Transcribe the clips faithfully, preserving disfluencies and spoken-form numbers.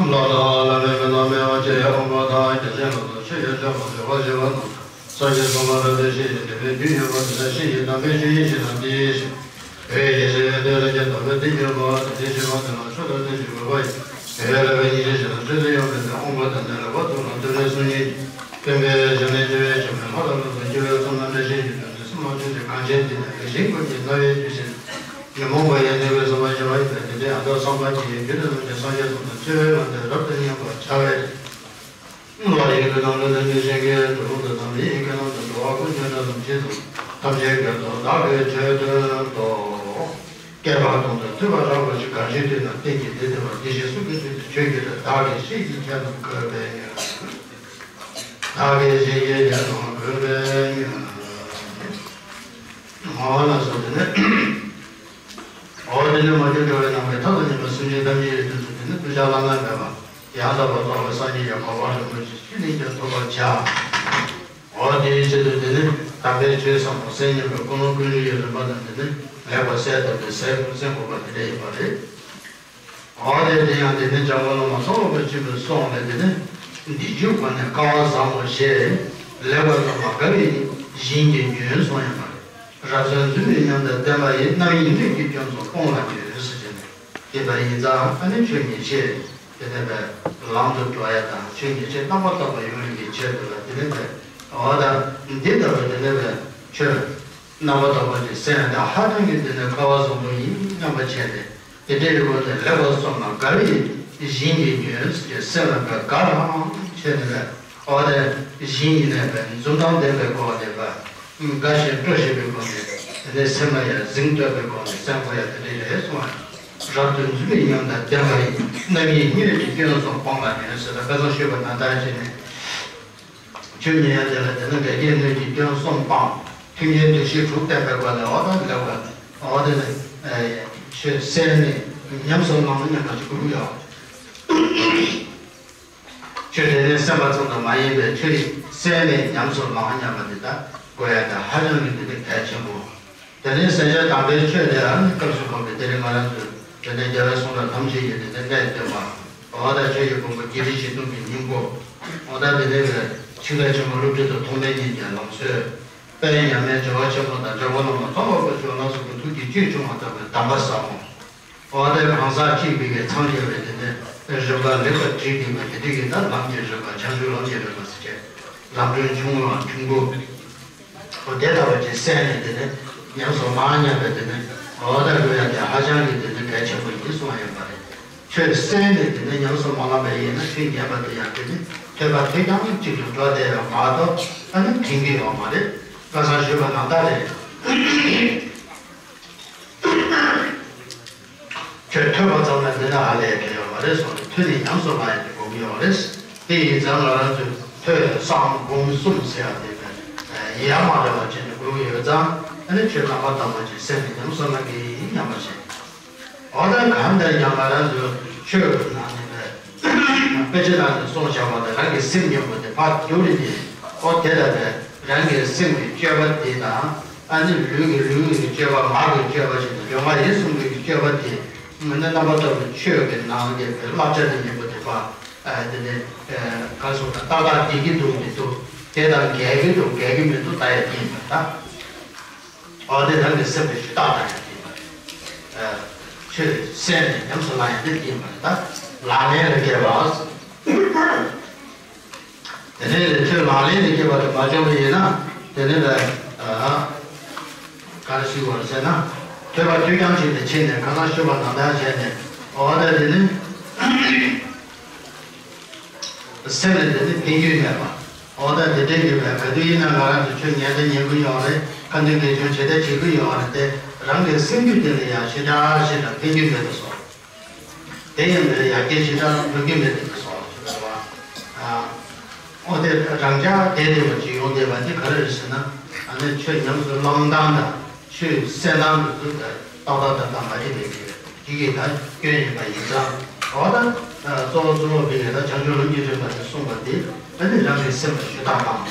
ལ་དང་བླ་མའི་མི་སྣང་མེད་པ་ཅི་ཡང་འོང་པ་དང་། རྒྱ་ཆེན་ལ་དང་ཆོས་ཡོན་ཆབ་པ་ལེགས་པར་ཞི་བ་རྣམས་དང་། སངས་རྒྱས་གསུང་ལ་རབ་ཏུ་ཞི་ཞིང་དད་པའི་རྒྱུ་ཡོད་པ་དེ་དག་ཞི་ཞིང་དམ་པའི་ཆོས་ཉིད་ཞིག་ན་དེའི་ཞིང་། བོད་ཀྱི་ཞི་བའི་དོན་ལ་ཀྱང་དམ་པའི་གཏིང་ཡོད་པ་དེ་དག་ཞི་བ་དེ་ལ་མཆོག་ཏུ་སྟོན་ཅིང་འོས་པ་ཡིན། བོད་ལ་བོད་ཉིད་ཀྱི་ཞིང་ལ་ཆོས་སུ་ཡོད་པའི་ནི་དབང་པོ་དང་ནི་ལེགས་པར་རྟོགས་ལ་ཐུབ་པའི་གསུང་ཉིད་ཀྱིས་སྟོན་པའི་ཞི་གནས་བཅུ་པའི་ཞི་བའི་ལྷ་དང་ལྷ་དང་སྐྱེ་བོའི་གསུང་རྣམ་འདྲེན་ཞིང་གི་དོན་དུ་སེམས་ལ་ཆོས་ཀྱི་གངས་ཅན་འདི་ནས་རིགས་ཤིང་ཀུན་གྱི་རྣ་བའི་བཅུད་ཆེན། ཉོན་མོངས་པ་ཡི་ནད་ཀྱིས་གཟིར་བ་ཞི་བ་ཡིན་པས། དེ་འདྲའི་ཨ་མདོ་གསུམ་པ་གྱི་རྒྱུད་དུ་སྣང་བའི་སངས་རྒྱས་གསུང་དང་ཆོས་ལ་འདི་རབ་ཏུ་སྙན་པར་བྱ་བའི་ལོ་ཡི་གི་ནང་དུ་ལྷུན་གྱིས་ཞིང་གི་དུ་རུ་དུ་དམ་ཡི་གི་ནང་དུ་འགྲོ་བ་ཀུན་ཀྱང་དགྲ་དང་བཅས་སུ་ཐམས་ཅད་ཀྱི་དོན་བདག་གིས་ཆོས་སྟོན་ཏོ། བསྐལ་པ་སྟོང་དུ་ཐོས་པ་རགས་པ་ཞིག་གང་ཞིག་ཐོས་ན་རྟེན་གྱི་དེ་དེ་བ་དེ་བཞིན་གསུང་གི་ཚུལ་དུ་ཆོས་ཀྱི་རིགས་བདག་གིས་ཤེས་ཀྱིས་ཁྱབ་རྣམས་བཀོད་པའི་ཉོན། བདག་གིས་ཤེས་ཀྱིས་ཁྱབ་རྣམས་བཀོད་པའི་ཉོན། ངོ་བོ་ལ་སོགས་ཏེ་ནི། འོ་དེ་ནས་མ་གྱུར་འགྲོ་བའི་ནང་པའི་མཐའ་དང་མཉམ་པ་སེམས་ཅན་ཐམས་ཅད་ཀྱི་དོན་དུ་དེ་ནི་གདུལ་བྱ་བླ་ན་མེད་པ་ཡང་དག་པར་རྫོགས་པའི་སངས་རྒྱས་ཀྱི་གོ་འཕང་རིན་པོ་ཆེ་ཅི་ནས་ཀྱང་ཐོབ་པར་བྱ། འོ་དེའི་ཆེད་དུ་དེ་ནི་དམ་པའི་ཆོས་ཟབ་མོ་གསན་སྙམ་པའི་ཀུན་སློང་ཀུན་འདུས་ཀྱི་རིམ་པ་དང་དེ་ནི་ལེགས་པར་གསལ་བཏབ་སྟེ་གསན་དགོས་པ་དེ་འདྲ་ཡིན་པ་རེད། འོ་དེ་དེ་ཡང་དེ་ནི་འཇམ་མགོན་བླ་མ་ཚེ་དབང་པ་ཆེན་པོའི་གསུང་ལས་དེ་ནི་འདི་རྒྱུ་གོ་ནས་སྐལ་བ་བཟང་པོ་ཞེས་ལེགས་པར་གསུངས་པ་དགའ་བས་བཞིན་གྱིས་ཉོན་གསུངས་ཡོད་པ་རེད། རབ་གསལ་འཛུམ་པའི་ཉམས་དང་ལྡན་པ་ཡིས། རྣམ་གཡེང་སྣོད་ཀྱི་སྐྱོན་ཚོགས་སྤོང་བར་འགྱུར་ཟེར་བྱས་ནས་དེ་ལྟ་ཡིན་ཙང་ཨ་ནི་ཆོས་ཉིད་ཆེ་དེ་ནས་པའི་ལམ་དུ་འགྲོ་ཡ་དང་ཆོས་ཉིད་ཆེ་རྣམ་པར་དག་པ་ཡོང་ཡོང་གི་ཆེད་དུ་ལ་དེ་ནས་པའི་འོ་ད་འདི་ལྟ་བུ་དེ་ནས་པའི་ཆོས། རྣམ་པར་དག་པ་ཅིག་གསན་ཡང་དེ་ཧ་ཅང་གི་དེ་ནས་སྐལ་བ་བཟང་པོ་ཡིན་སྙམ་པ་བྱས་ཏེ། དེ་འདྲའི་སྒོ་ནས་ལེགས་པར་གསུངས་ན་དགའ་བས་བཞིན་གྱིས་ཉོན་ཟེར་གསན་པ་དགའ་རང་བྱས་ནས་ལས་འོ་དེ་བཞིན་ཡིན་ནས་པའི་འཛུམ་མདངས་ལྡན་པའི་སྒོ་ནས་པ། དགའ་ཞིང་སྤྲོ་བཞིན་པའི་སྒོ་ནས་དེ་ནས་སེམས་ལ་ཡང་གཟེངས་བསྟོད་པའི་སྒོ་ནས་གསན་དགོས་ཡ་དེ་འདྲ་རེད་གསུངས་པ། རབ་ཏུ་འཛུམ་པའི་ཉམས་དང་ལྡན་པ་ཡིས། རྣམ་གཡེང་སྣོད་ཀྱི་སྐྱོན་སོགས་སྤངས་ལ་ཉོན་ཟེར་ལ་དཔེ་བཟང་ཞུས་པ་ནང་ལྟར་བྱས་ནས། ཆོས་ཉན་ཡང་དེ་ལ་དེ་ནི་འགལ་རྐྱེན་སྣོད་ཀྱི་སྐྱོན་གསུམ་སྤངས། མཐུན་རྐྱེན་འདུ་ཤེས་དྲུག་བསྟེན་པའི་སྒོ་ནས་འོ་ད་ལེགས་པ། འོ་དེ་ནི་ཆོས་གསན་ནས་ཉམས་སུ་བླང་སྙམ་པ་ཞིག་དགོས་ཀྱི་ཡོད། ཆོས་དེ་ནི་གསན་པ་ཙམ་དུ་མ་ཡིན་པའི་ཆོས་ཉིད་གསན་ནས་ཉམས་སུ་བླང་སྙམ་པ་འདི་དག་དགོས་ཡ་དེ་ཧ་ཅང་གི་འདི་ནི་གལ་ཆེན་པོ། དེ་ནས་གསན་བྱ་དམ་པའི་ཆོས་དེ་ཨ་ནི་སྐབས་སུ་བབ་པའི་དེ་རིང་ང་རང་ཚོས་དེ་ནས་རྒྱལ་བའི་གསུང་རབ་ཐམས་ཅད་ཀྱི་དེ་ནས་གནད་བསྟན་པ། འོ་ད་ཆོས་ཀྱི་ཕུང་པོ་བརྒྱད་ཁྲི་བཞི་སྟོང་གི་སྙིང་པོ། འོ་ད་དེ་ནས་ཆིག་ལས་ཆེན་པོ་བསླུ་བྲིད་དང་ཐོགས་མེད་གཉིས་ཀྱི་ལམ་སྲོལ། དཔལ་མཉམ་མེད་བྱེ་བ་ཆེན་པོ་དང་འཇམ་མགོན་བླ་མ་ཙོང་ཁ་པ་ཆོས་ལ་སོགས་པའི་ཐུགས་ཀྱི་བཅུད་བྱུང་བ་ལྟ་བུའི་གདམས་པ་ཟབ་མོ། འོ་དེ་གང་ཟག་གཅིག་པུས་ཀྱང་ཚང་བྱས་པའི་དེ་ནས་རིམ་པ་ལེགས་པར་བསྒྲིགས་ཏེ་མ་དེ་དུས་ཀྱི་ད་ལམ་གྱི་རིམ་པ་བྱང་ཆུབ་ལམ་གྱི་རིམ་པ་ཟེར་བྱས། ལམ་སྒྲོན་ཆུང་ངུའམ་ཆུང་ཀུ། འོ་དེ་ལྟ་བུ་ཅིག་གསན་ནས་དེ་ནས་ཉམས་སུ་མ་བླངས་པའི་དེ་ནས་འོ་ད་དགོས་ཡ་དེ་ཧ་ཅང་གི་དེ་ནས་གལ་ཆེན་པོ་ཡིན་གསུངས་ཡོད་པ་རེད། ཆོས་གསན་ནས་དེ་ནས་ཉམས་སུ་མ་བླངས་པ་ཡིན་ན་ཆོས་ཉན་པ་དེ་ཡང་དེ་ནས་ཐོས་པ་ཐོས་རྐྱང་གཅིག་ཏུ་འགྲོ་བསྡད་ཡོད་མ་གཏོགས་ཨ་ནི་དྲན་གྱི་ཡོད་མ་རེད། ཁ་སང་ཞུས་པ་ནང་ལྟར་རེད། ཁྱོད་ཐོས་པ་ཙམ་ལ་འདི་ན་ཧ་ལས་ཀྱི་ཡོད་མ་རེད་གསུངས་ཏེ་ཐོས་ནས་ཉམས་སུ་བླང་ཡག་གི་དགོས་ཀྱི་ཡོད་རེད། དེ་ཡིན་ཙང་ང་རང་ཚོས་ཐོས་བསམ་སྒོམ་གསུམ་ཟེར་ཡག་དེ་ནི་ཡ་མ་བྲལ་བ་བྱས་ནས་དགོས་ཀྱི་ཡོད་ཙང་ཨ་ནི་ཆོས་རྣམ་པར་དག་པ་ཅིག་གསན་ནས་ཉམས་སུ་བླང་གི་ཡིན་སྙམ་པ་བྱས། འོ་ད་གང་ལྟར་ཀྱང་ང་རང་ཚོས་ཆོས་ཀྱི་ནང་ནས་དཔེ་ཆ་ནང་ནས་གསུངས་བཞག་པ་དང་རང་གི་སེམས་སྙོམས་པོ་དེ་ཕར་བསྒྱུར་ནས་འོ་དེ་ལ་བས་རང་གི་སེམས་ཀྱི་སྤྱོད་པ་དེ་དང་། ཨ་ནི་ལུས་ཀྱི་ལུས་ཀྱི་སྤྱོད་པ་ངག་གི་སྤྱོད་པ་བཞིན་དུ་ལུས་ངག་ཡིད་གསུམ་གྱི་སྤྱོད་པ་དེ་ང་ནི་རྣམ་པ་ལྟ་བུའི་ཆོས་ཀྱི་ནང་གི་བསླབ་བྱ་དེ་ཉིད་པོ་དེ་པ། ཨ་དེ་ནི་ག་སོགས་ལ་ཏག་ཏག་བསྡད་ཀྱི་འདུག་མི་འདུག་དེ་དང་འགལ་གྱི་འདུག་འགལ་གྱི་མི་འདུག་ལྟ་ཡ་དེ་ཡིན་པ་ད། འོ་དེ་རང་གི་སེམས་ཀྱི་ཞུ་དག་ལྟ་ཡ་དེ་ཡིན་པ་རེད། ཆོས་གསན་ནས་ཉམས་སུ་བླང་ཡ་དེ་དེ་ཡིན་པ་རེད་ད། ལག་ལེན་ལ་འགེལ་བ། དེ་ནས་ལས་ཆོས་ལག་ལེན་དུ་སྐྱེས་པ་དེ་མ་བྱུང་བ་ཡིན་ན་དེ་ནས་ལས་ག་རེ་ཞུ་བར་ཟེར་ན་ཐོས་པ་ཐོས་རྐྱང་བྱས་ཏེ་ཕྱིན་ནས་གང་ལ་ཞུ་བ་ནང་ལྟར་བྱས་ནས་འོ་ད་དེ་ནི་སེམས་ལ་དེ་ནི་ཕན་རྒྱུ་མེད་པ། འོ་ད་དེ་འདྲའི་ཡོད་པས་ག་དུས་ཡིན་ན་ང་རང་ཚོ་ཆོས་ཉན་ད་ཉན་གི་ཡོད་རེད། ཁ་འདོན་དགེ་སྦྱོར་བྱེད་ད་བྱེད་གི་ཡོད་རེད་དེ་རང་གི་སེམས་རྒྱུད་དེ་ལ་ཡང་ཞེ་དྲག་ཞེ་དྲག་ཕན་རྒྱུ་མེད་པ་སོགས། དེ་ཡང་མེད་ཡར་རྒྱས་ཞེ་དྲག་འགྲོ་གི་མེད་དེ་སོགས་ཞེས་པ། ཨོ་དེ་རང་ཅག་དེ་དེ་བ་ཅིག་ཡོང་བསྡད་པ་དེ་ག་རེ་རེད་ཟེར་ན། ཨ་ནི་ཆོས་ཉམས་སུ་བླང་སྟངས་དང་ཆོས་གསན་སྟངས་དེ་ཚོ་ཏག་ཏག་ཏག་ཏག་མ་རེད་པས་དེ་ཡི་གེ་དང་སྐྱོན་ཡིན་པ་ཡིན་ཙང་། ཨོ་ད་གཙོ་བོ་གཙོ་བོ་དེ་ཡིན་ན་བྱང་ཆུབ་ལམ་གྱི་རིམ་པ་དེ་གསུངས་པ་དེ་ཨ་ནི་རང་གི་སེམས་ལ་ཞུ་དག་དང་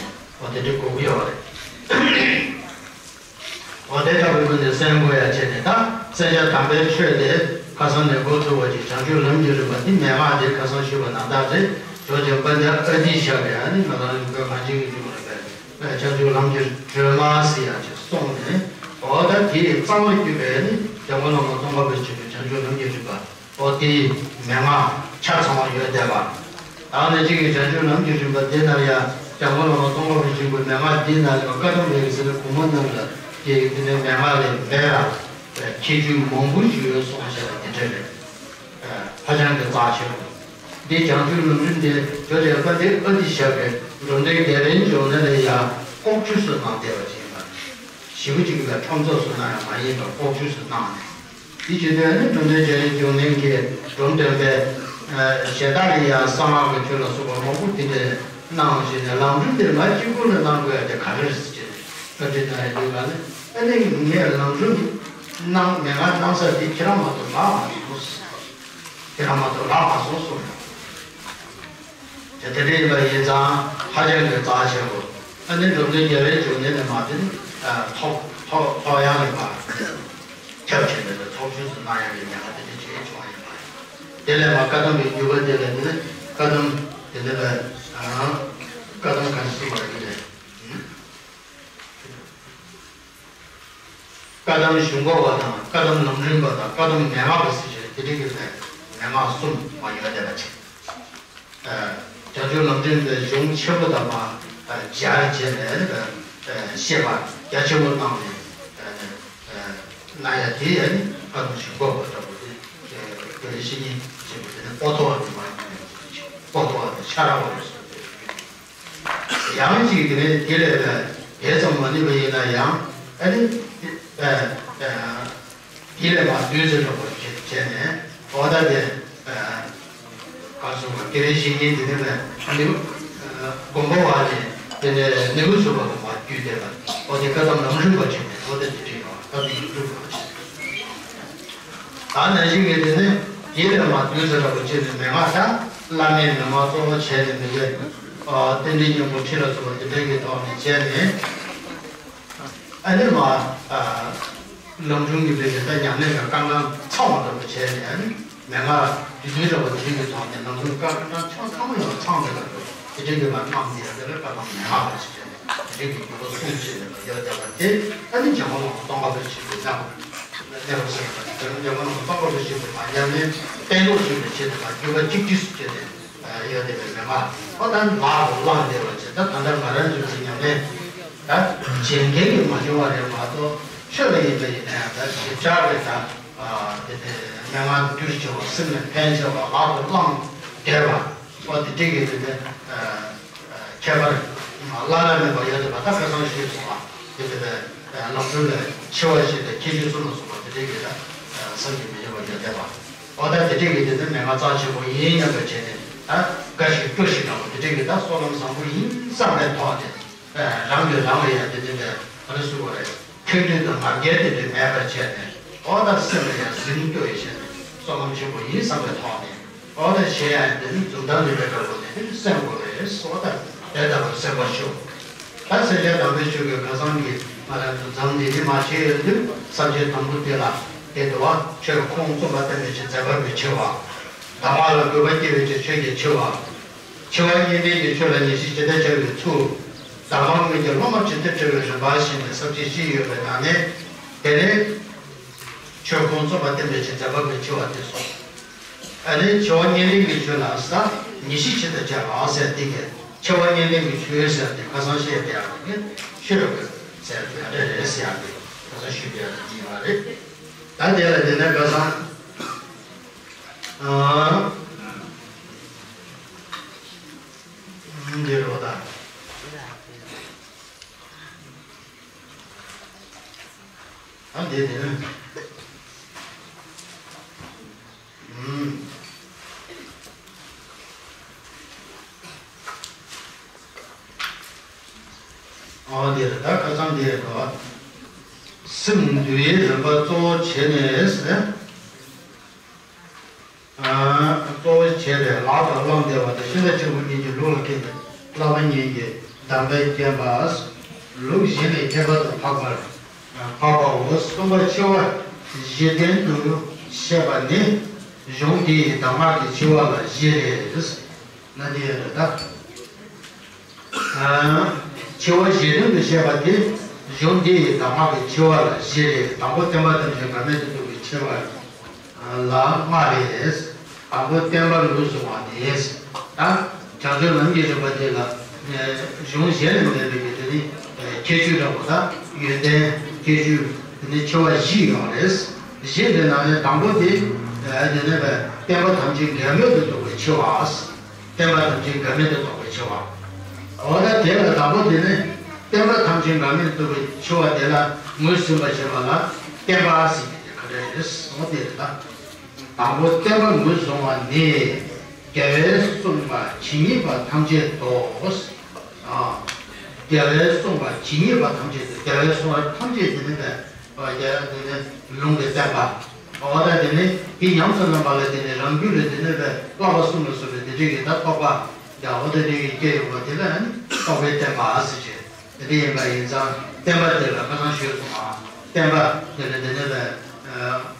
ཨོ་དེ་འདྲ་དགོས་ཀྱི་ཡོད་རེད། འོ་དེ་ལྟ་བུའི་སྒོ་ནས་གསན་དགོས་ཡ་བྱས་ནས་ད་གསན་བྱ་དམ་པའི་ཆོས་དེ་ ཁ་སང་ནས་འགོ་ཚུགས་པ་ཅིག་བྱང་ཆུབ་ལམ་གྱི་རིམ་པ་འདི་མན་ངག་དེ་ཁ་སང་ཞུས་པ་ནང་ལྟར་རེད། ཇོ་བོ་རྗེ་དཔལ་ལྡན་ཨ་ཏི་ཤ་གིས་ཨ་ནི་ང་རང་ཚོའི་བོད་གངས་ཅན་གྱི་ལྗོངས་ལ་བྱང་ཆུབ་ལམ་གྱི་སྒྲོན་མ་ཟེར་ཡག་ཅིག་གསུངས་ནས། འོ་ད་དེའི་རྩ་བ་བརྒྱུད་པའི་ནི་འཇམ་མགོན་བླ་མ་ཙོང་ཁ་པ་ཆེན་པོའི་བྱང་ཆུབ་ལམ་གྱི་རིམ་པ། འོ་དེའི་མན་ངག་ཆ་ཚང་བ་ཡོད་བསྡད་པ། ད་ནི་གཅིག་གིས་བྱང་ཆུབ་ལམ་གྱི་རིམ་པ་འདི་ན་ཡང་འཇམ་མགོན་བླ་མ་ཙོང་ཁ་པ་ཆེན་པོའི་མན་ངག་འདི་ན་ཡང་བཀའ་གདམས་རིགས་ཟེར་ན་གོང་མ་རྣམས་ལ་སྐྱེས་ཡོད་དེ་ནས་མན་ངག་ལས་འབད་ར་ཁྱད་ཆོས་མང་པོ་ཞིག་ཡོད་གསུངས་བཞག་པ་འདི་འདྲ་རེད། ཧ་ཅང་གི་རྩ་ཆེ་བ། འདི་བྱང་ཆུབ་ལམ་རིམ་དེ་ཇོ་བོ་རྗེ་དཔལ་ལྡན་ཨ་ཏི་ཤ་གིས་འགྲོ་དོན་རྒྱ་བོན་ལྗོངས་ནས་ལས་ཡང་ལྐོག་ཇུས་སུ་གནང་བསྡད་པ་ཅིག་ཡིན་པ་རེད། ཞེ་པོ་ཅིག་ལ་ཁྲོམ་ཚོགས་སུ་གནང་ཡང་མ་ཡིན་པར་ལྐོག་ཇུས་སུ་གནང་ནས། འདི་བྱེད་དུས་ནི་འགྲོ་དོན་རྒྱ་བོན་ལྗོངས་ནས་ཀྱི་འབྲོམ་སྟོན་པས་གཞན་དག་ལ་ཡང་གསང་སྔགས་ཀྱི་ཆོས་ལ་སོགས་པ་མང་པོ་དེ་འདྲ་གནང་བ་བྱས་ནས་ལམ་རིམ་དེ་ང་གཅིག་པུ་ལ་གནང་དགོས་ཡ་དེ་ག་རེ་རེད་ཟེར་བྱས་ནས་བཀའ་འདྲི་གནང་ཡ་འདུག་ག་ནི། ཨ་ནི་ངས་ལམ་རིམ་གནང་མན་ངག་གནང་ས་དེ་ཁྱེད་རང་མ་གཏོགས་ལགས་མ་སོང་། ཁྱེད་རང་མ་གཏོགས་ལགས་མ་སོང་གསུངས་ཡོད། དེ་དེ་འདྲ་ཡིན་པ་ཡིན་ཙང་ཧ་ཅང་གི་རྩ་ཆེན་པོ། ཨ་ནི་འགྲོ་དོན་རྒྱ་བོན་ལྗོངས་ནས་ནས་མ་དེ་ནི་ཐོག་ཐོག་ཐོག་ཡང་ལས་མ་ཁྱབ་ཆེ་ནས་ཐོག་ཆུང་སུ་གནང་ཡང་གི་ཉམས་པ་དེ་འདྲ་བྱས་བྱུང་བ་ཡིན་པ། དེ་ལས་མ་བཀའ་གདམས་ཀྱི་འགྱུར་བ་དེ་ལས་དེ་ནི་བཀའ་གདམས་དེ་འདྲ་བས་བཀའ་གདམས་ག་ཚོད་བར་གྱི་ལས། བཀའ་གདམས་གཞུང་འགོ་བ་དང་བཀའ་གདམས་ལམ་རིམ་པ་དང་བཀའ་གདམས་མན་ངག་པ་ཟེར་བྱས་དེ་འདྲ་གི་ལས་མན་ངག་གསུམ་མ་ཡོད་བསྡད་པ་ཅིག་བྱང་ཆུབ་ལམ་རིམ་པའི་གཞུང་ཆེན་པོ་དང་མ་སྦྱར་བྱས་ནས་བཤད་པ་རྒྱ་ཆེན་པོ་གནང་ནས་གནང་ཡ་དེ་ཡ་ནི་བཀའ་གདམས་གཞུང་འགོ་བ་འདྲ་པོ་དེ་དེ་ལས་བཤེས་གཉེན་ཆེན་པོ་དེ་ནི་པོ་ཏོ་བ་ནི་མ་ཡིན་པའི་པོ་ཏོ་བ་དེ་ཆ་ར་བ་རེད་གསུངས་ཏེ། ཡང་ཅིག་དེ་ནས་དེ་ལས་དེ་ཙམ་མ་ནུས་པ་ཡིན་ན་ཡང་ཨ་ནི་དེ་ལས་མ་བདུད་རྩི་འདྲ་པོ་བྱས་ནས་འོ་ད་དེ་ག་སོང་བ་དེ་རིང་བཤེས་གཉེན་དེ་ནས་ནི་དགོན་པ་བ་ནས་དེ་ནས་ནི་བུ་སུ་བ་དུ་མ་བརྒྱུད་དེ་ལ་འོ་དེ་བཀའ་གདམས་ལམ་རིམ་པ་བྱས་ནས་འོ་ད་དེ་བྲིས་ཡོང་བ་ད་དེ་ཡིན་འགྲུབ་པ་བྱས། ད་ནང་བཞིན་གྱི་དེ་ནི་དེ་ལས་མ་བདུད་རྩི་འདྲ་པོ་བྱས་ནས་མན་ངག་དང་བླ་མའི་མན་ངག་གཙོ་བོ་བྱས་ནས་མི་ལས་རྟེན་འབྲེལ་སྙིང་པོ་ཁྲིད་ལ་སོགས་པ་དེ་འདྲ་གི་ཐོག་ནས་བྱས་ནས་ཨ་ནི་མ་ལམ་འཁྲུག་གི་བེད་སྤྱོད་ད་ཉམས་ལེན་གྱི་དཀའ་ངལ་ཚང་བ་འདྲ་པོ་བྱས་ནས་ཨ་ནི་མན་ངག་བདུད་རྩི་འདྲ་པོ་དེ་གི་ཐོག་ནས་ལམ་འཁྲུག་དཀའ་ངལ་ཚང་ཚང་མ་ཡང་ཚང་བའི་ལམ་དུ་དེ་འདྲ་གི་མ་གནང་དེ་ཡང་དེ་ལ་བཀའ་གདམས་མན་ངག་པ་ཞིག་བྱས་ནས་དེ་འདྲ་གི་འགྱུར་བ་གསུངས་བྱས་ནས་ཡོད་བསྡད་པ་དེ་ཨ་ནི་འཇམ་མགོན་བླ་མ་ཙོང་ཁ་པ་ཆེན་པོའི་ནང་། ལེགས་པར་གསལ་བ་དང་འཇམ་མགོན་བླ་མ་ཙོང་ཁ་པ་ཆེན་པོ་དང་ཉམས་ལེན་བསྟན་ལུགས་ཞུས་པའི་ཆེད་དུ་དང་བརྒྱུད་པ་གཅིག་སྒྲིལ་སུ་བྱས་ཏེ་ཡོད་དེ་བའི་མན་ངག་ཨོ་ད་ལག་ཏུ་བླངས་བསྡད་པ་བྱས་ད་ད་ལྟ་ང་རང་ཚོའི་ཉམས་ལེན་ད་བྱེད་མཁན་གྱི་མ་བྱུང་བ་རེད་མ་གཏོགས་ཆོས་ལ་ཡིན་པ་ཡིན་ན་ཡང་ད་ཞིབ་ཆ་རེད་ད་དེ་དེ་མན་ངག་འདི་བསྒྱུར་བྱས་པ་སེམས་ལ་ཕན་བྱས་པ་ལག་ཏུ་བླངས་བསྡད་པ་ཨོ་དེ་འདྲ་གི་དེ་དེ། ཁྱད་པར་བླ་ན་མེད་པ་ཡོད་དེ་བ་ད་ཁ་སང་ཞུས་སོང་བ་དེ་དེ་བས་ལམ་སྒྲོན་ལས་འཆི་བ་ཞེས་པའི་ཁྱད་ཆོས་གསུམ་ལ་སོགས་པ་དེ་འདྲའི་གི་ད་བསམ་གྱིས་མི་ཁྱབ་པ་ཡོད་དེ་བ་འོ་ད་དེ་འདྲའི་གི་དེ་ཚོ་མན་ངག་རྩ་ཆེན་པོ་ཡིན་སྙམ་པའི་བྱས་ནས་ད་འགའ་ཞིག་སྤྲོ་ཞིག་འདྲ་པོ་དེ་འདྲའི་གི་ད་བསོད་ནམས་བཟང་པོ་ཡིན་བསམ་པའི་ཐོག་ནས་རང་གིས་རང་ལ་ཡང་དེ་འདྲའི་གི་ཨ་རི་སུ་བ་རེད། ཁེངས་དྲེགས་དང་ང་རྒྱལ་དེ་འདྲ་མེད་པར་བྱས་ནས་ཨོ་ད་སེམས་ལ་ཡང་ཟིང་སྐྱོ་ཡི་བྱས་ནས་བསོད་ནམས་ཆེན་པོ་ཡིན་བསམ་པའི་ཐོག་ནས་ཨོ་ད་གཞན་ཡང་དེ་ནི་འཛུམ་མདངས་ལྡན་པའི་དགྲ་བོ་དེ་ནི་སེམས་སྒོ་རེད་སོ་ད་དེ་ལྟ་བུར་སེམས་པ་ཤོག་ད་སེམས་ཅན་དམ་པའི་ཆོས་ཀྱི་ཁ་སང་གི་ང་རང་ཚོ་འཛམ་འདི་ནི་མ་བྱས་ཡོད་དུས་བསམ་བྱེད་དང་པོ་དེ་ལ་དེ་འདུལ་བ་ཆོས་ཁོང་རྩོམ་པ་བསྟན་པའི་ཆེད་མཛད་པ་གི་ཆེ་བ། གདམས་ངག་ལ་དགོས་པ་སྐྱེ་བའི་ཆེད་ཆོས་ཀྱི་ཆེ་བ། འཆི་བ་གཉིས་ལྡན་གྱི་ཆོས་ལ་ངེས་ཤེས་ཇི་ལྟར་བྱ་བའི་ཚུལ། གདམས་ངག་དངོས་ཀྱི་སློབ་མ་ཇི་ལྟར་བྱ་བའི་རིམ་པ་ཞེས་ནས་ས་བཅད་བཞི་ཡོད་པའི་ནང་ནས། དེ་ནས་ཆོས་ཁོང་རྩོམ་པ་བསྟན་པའི་ཆེད་མཛད་པ་གི་ཆེ་བ་དེ་སོ། ཨ་ནི་འཆི་བ་གཉིས་ལྡན་གྱི་ཆོས་ལ་ས་ངེས་ཤེས་ཇི་ལྟར་བྱ་བ་ཟེར་དེ་གས་འཆི་བ་གཉིས་ལྡན་གྱི་ཆོས་ཟེར་དེ་ཁ་སང་བཤད་དེ་ཡང་ནི་ཆོས་ཀྱི་ཟེར་དེ་ག་འདྲ་རེད་ཟེར་ཡག་གི་ཁ་སང་ཞུས་པའི་ཡིན་པ་རེད། ད་དེ་ལ་དེ་ནས་ཁ་སང་། ཨ། འདི་རོ་ད། ཨ་འདི་དེ་ནི། ཨ་འདི་རེད་ད་ཁ་སང་འདི་རེད་དོ། སེམས་འདུལ་བའི་རིམ་པ་གཙོ་བོ་བྱས་ནས། གཙོ་བོ་བྱས་ཏེ་ལག་ཏུ་བླངས་བསྡད་པ་དེ་ཤིང་རྟ་ཆེན་པོ་གཉིས་ཀྱི་ལུགས་ལ་མཁས་པའི་བསླབ་པ་གཉིས་ཀྱི་གདམས་པས་བརྒྱན་པ། ལུགས་གཞན་ལས་ཁྱད་པར་དུ་འཕགས་པར་འཕགས་པའོ། གསུམ་པ་འཆི་བ་བཞི་ལྡན་དུ་ ཞེས་པ་ནི། གཞུང་དེའི་གདམས་ངག་གི་ཆེ་བ་ལ་བཞི་རེད། ན་དེ་ཡོད་རེད་ད། ཆེ་བ་བཞི་དོན་དུ་བཤད་པ་དེ། གཞུང་འདི་ཡི་གདམས་ངག་གི་ཆེ་བ་ལ་བཞི་རེད། དང་པོ་བསྟན་པ་ཐམས་ཅད་འགལ་མེད་དུ་རྟོགས་པའི་ཆེ་བ་ལ་ལྔ་རེད། དང་པོ་བསྟན་པ་ངོས་བཟུང་བ་ནི། ད་བྱང་ཆུབ་ལམ་གྱི་རིམ་པ་དེ་ལ་གཞུང་གཞན་ལས་མེད་པའི་དེ་ནི་ཁྱད་ཆོས་འདྲ་པོ་དང་ཡོན་ཏན་ཁྱད་ཆོས་དེ་ནི་ཆེ་བ་བཞི་ཡོད་རེད། བཞི་དེ་ནང་ནས་དང་པོ་དེ་དེ་ནི་བསྟན་པ་ཐམས་ཅད་འགལ་མེད་དུ་རྟོགས་པའི་ཆེ་བ། བསྟན་པ་ཐམས་ཅད་འགལ་མེད་དུ་རྟོགས་པའི་ཆེ་བ། འོ་ད་དེ་ལ་དང་པོ་དེ་ནི་བསྟན་པ་ཐམས་ཅད་འགལ་མེད་དུ་རྟོགས་པའི་ཆེ་བ་དེ་ལ་ངོས་ཟིན་པ་བྱེད་པ་ལ་བསྟན་པ་ཟེར་གྱི་དེ་ག་འདྲ་རེད། འོ་དེ་རེད་ད། དང་པོ་བསྟན་པ་ངོས་བཟུང་བ་ནི། རྒྱལ་བས་གསུངས་པ་ཇི་སྙེད་པ་ཐམས་ཅད་དོ། རྒྱལ་བས་གསུངས་པ་ཇི་སྙེད་པ་ཐམས་ཅད་དོ། རྒྱལ་བས་གསུངས་པ་ཐམས་ཅད་དེ་ནི་བས། རྒྱལ་བས་དེ་ནི་ལུང་གི་བསྟན་པ། འོ་ད་དེ་ནི་དེ་ཉམས་སུ་ལེན་པ་ལ་དེ་ནི་རང་རྒྱུད་ལ་དེ་ནི་བས་བསླབ་པ་གསུམ་ལ་སོགས་པའི་དེ་འདྲའི་གི་ད་རྟོགས་པ། ཡང་འོ་དེ་འདྲའི་གི་སྐྱེ་ཡོང་བ་དེ་ལ་ནི་རྟོགས་པའི་བསྟན་པ་ཟེར་བྱས། དེ་འདྲ་ཡིན་པ་ཡིན་ཙང་བསྟན་པ་དེ་ལ་ཁ་སང་ཞུས་སོང་ང་། བསྟན་པ་དེ་ནི་དེ་ནི་བས།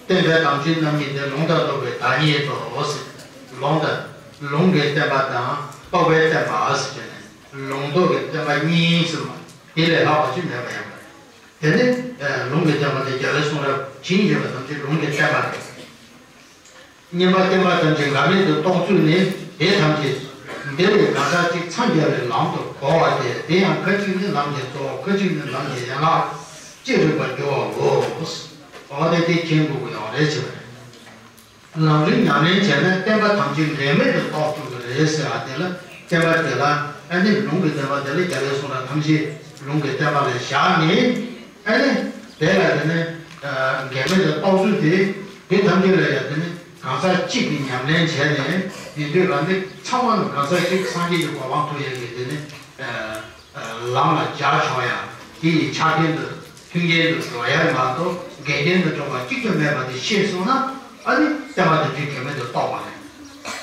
བསྟན་པའི་དམ་ཆོས་རྣམ་གཉིས་ཏེ། ལུང་དང་རྟོགས་པའི་བདག་ཉིད་དོ། ཟེར། ལུང་དང་། ལུང་གི་བསྟན་པ་དང་རྟོགས་པའི་བསྟན་པ་ཟེར་བྱས་ནས་ལུང་རྟོགས་ཀྱི་བསྟན་པ་གཉིས་ཟེར་བ། དེ་ལས་ལྷག་པ་ཅིག་མེད་པ་ཡིན་པ་རེད། དེ་ནི་ལུང་གི་བསྟན་པ་དེ་རྒྱལ་བའི་གསུང་རབ་ཇི་སྙེད་པ་ཐམས་ཅད་ལུང་གི་བསྟན་པ་རེད། སྙན་པ་བསྟན་པ་ཐམས་ཅད་འགལ་མེད་དུ་རྟོགས་ཚུལ་ནི། དེ་ཐམས་ཅད་འདི་ལས་གང་ཟག་གཅིག་འཚང་རྒྱ་བའི་ལམ་དུ་གོ་བ་སྟེ། དེ་ཡང་ཁ་ཅིག་ནི་ལམ་གྱི་གཙོ་བོ། ཁ་ཅིག་ནི་ལམ་གྱི་ཡན་ལག་ཅེས་རིག་པར་འགྱུར་བའོ། འོ་དེ་དེ་མཁྱེན་དགོས་ཀྱི་ཡོད་རེད་ཟེར་བ་རེད། ལམ་རིམ་ཉམས་ལེན་བྱས་ན་བསྟན་པ་ཐམས་ཅད་འགལ་མེད་དུ་རྟོགས་ཐུབ་ཀྱི་རེད་ཟེར་བ་དེ་ལ། བསྟན་པ་དེ་ལ་ཨ་ནི་ལུང་གི་བསྟན་པ་དེ་ལ་རྒྱལ་བའི་གསུང་རབ་ཐམས་ཅད་ལུང་གི་བསྟན་པ་ལ་བཞག་ནས། ཨ་ནི་དེ་ལ་དེ་ནི་འགལ་མེད་དུ་རྟོགས་ཚུལ་དེ། དེ་ཐམས་ཅད་ལ་ཡང་དེ་ནི་གང་ཟག་གཅིག་གིས་ཉམས་ལེན་བྱས་ནས་ཡིན་དུས་རང་དེ་ཚང་མ་ལ་གང་ཟག་གཅིག་སངས་རྒྱས་ཀྱི་གོ་འཕང་ཐོབ་ཡག་གི་དེ་ནི་ལམ་ལ་སྦྱར་ཆོག་ཡ། དེ་ཡི་ཆ་རྐྱེན་དུ་མཐུན་རྐྱེན་དུ་འགྲོ་ཡ་མ་གཏོགས་འགལ་རྐྱེན་དུ་འགྲོ་བ་གཅིག་ཀྱང་མེད་པ་དེ་ཤེས་སོང་ན། ཨ་ནི་བསྟན་པ་དེ་འདྲའི་འགལ་མེད་དུ་རྟོགས་པ་རེད།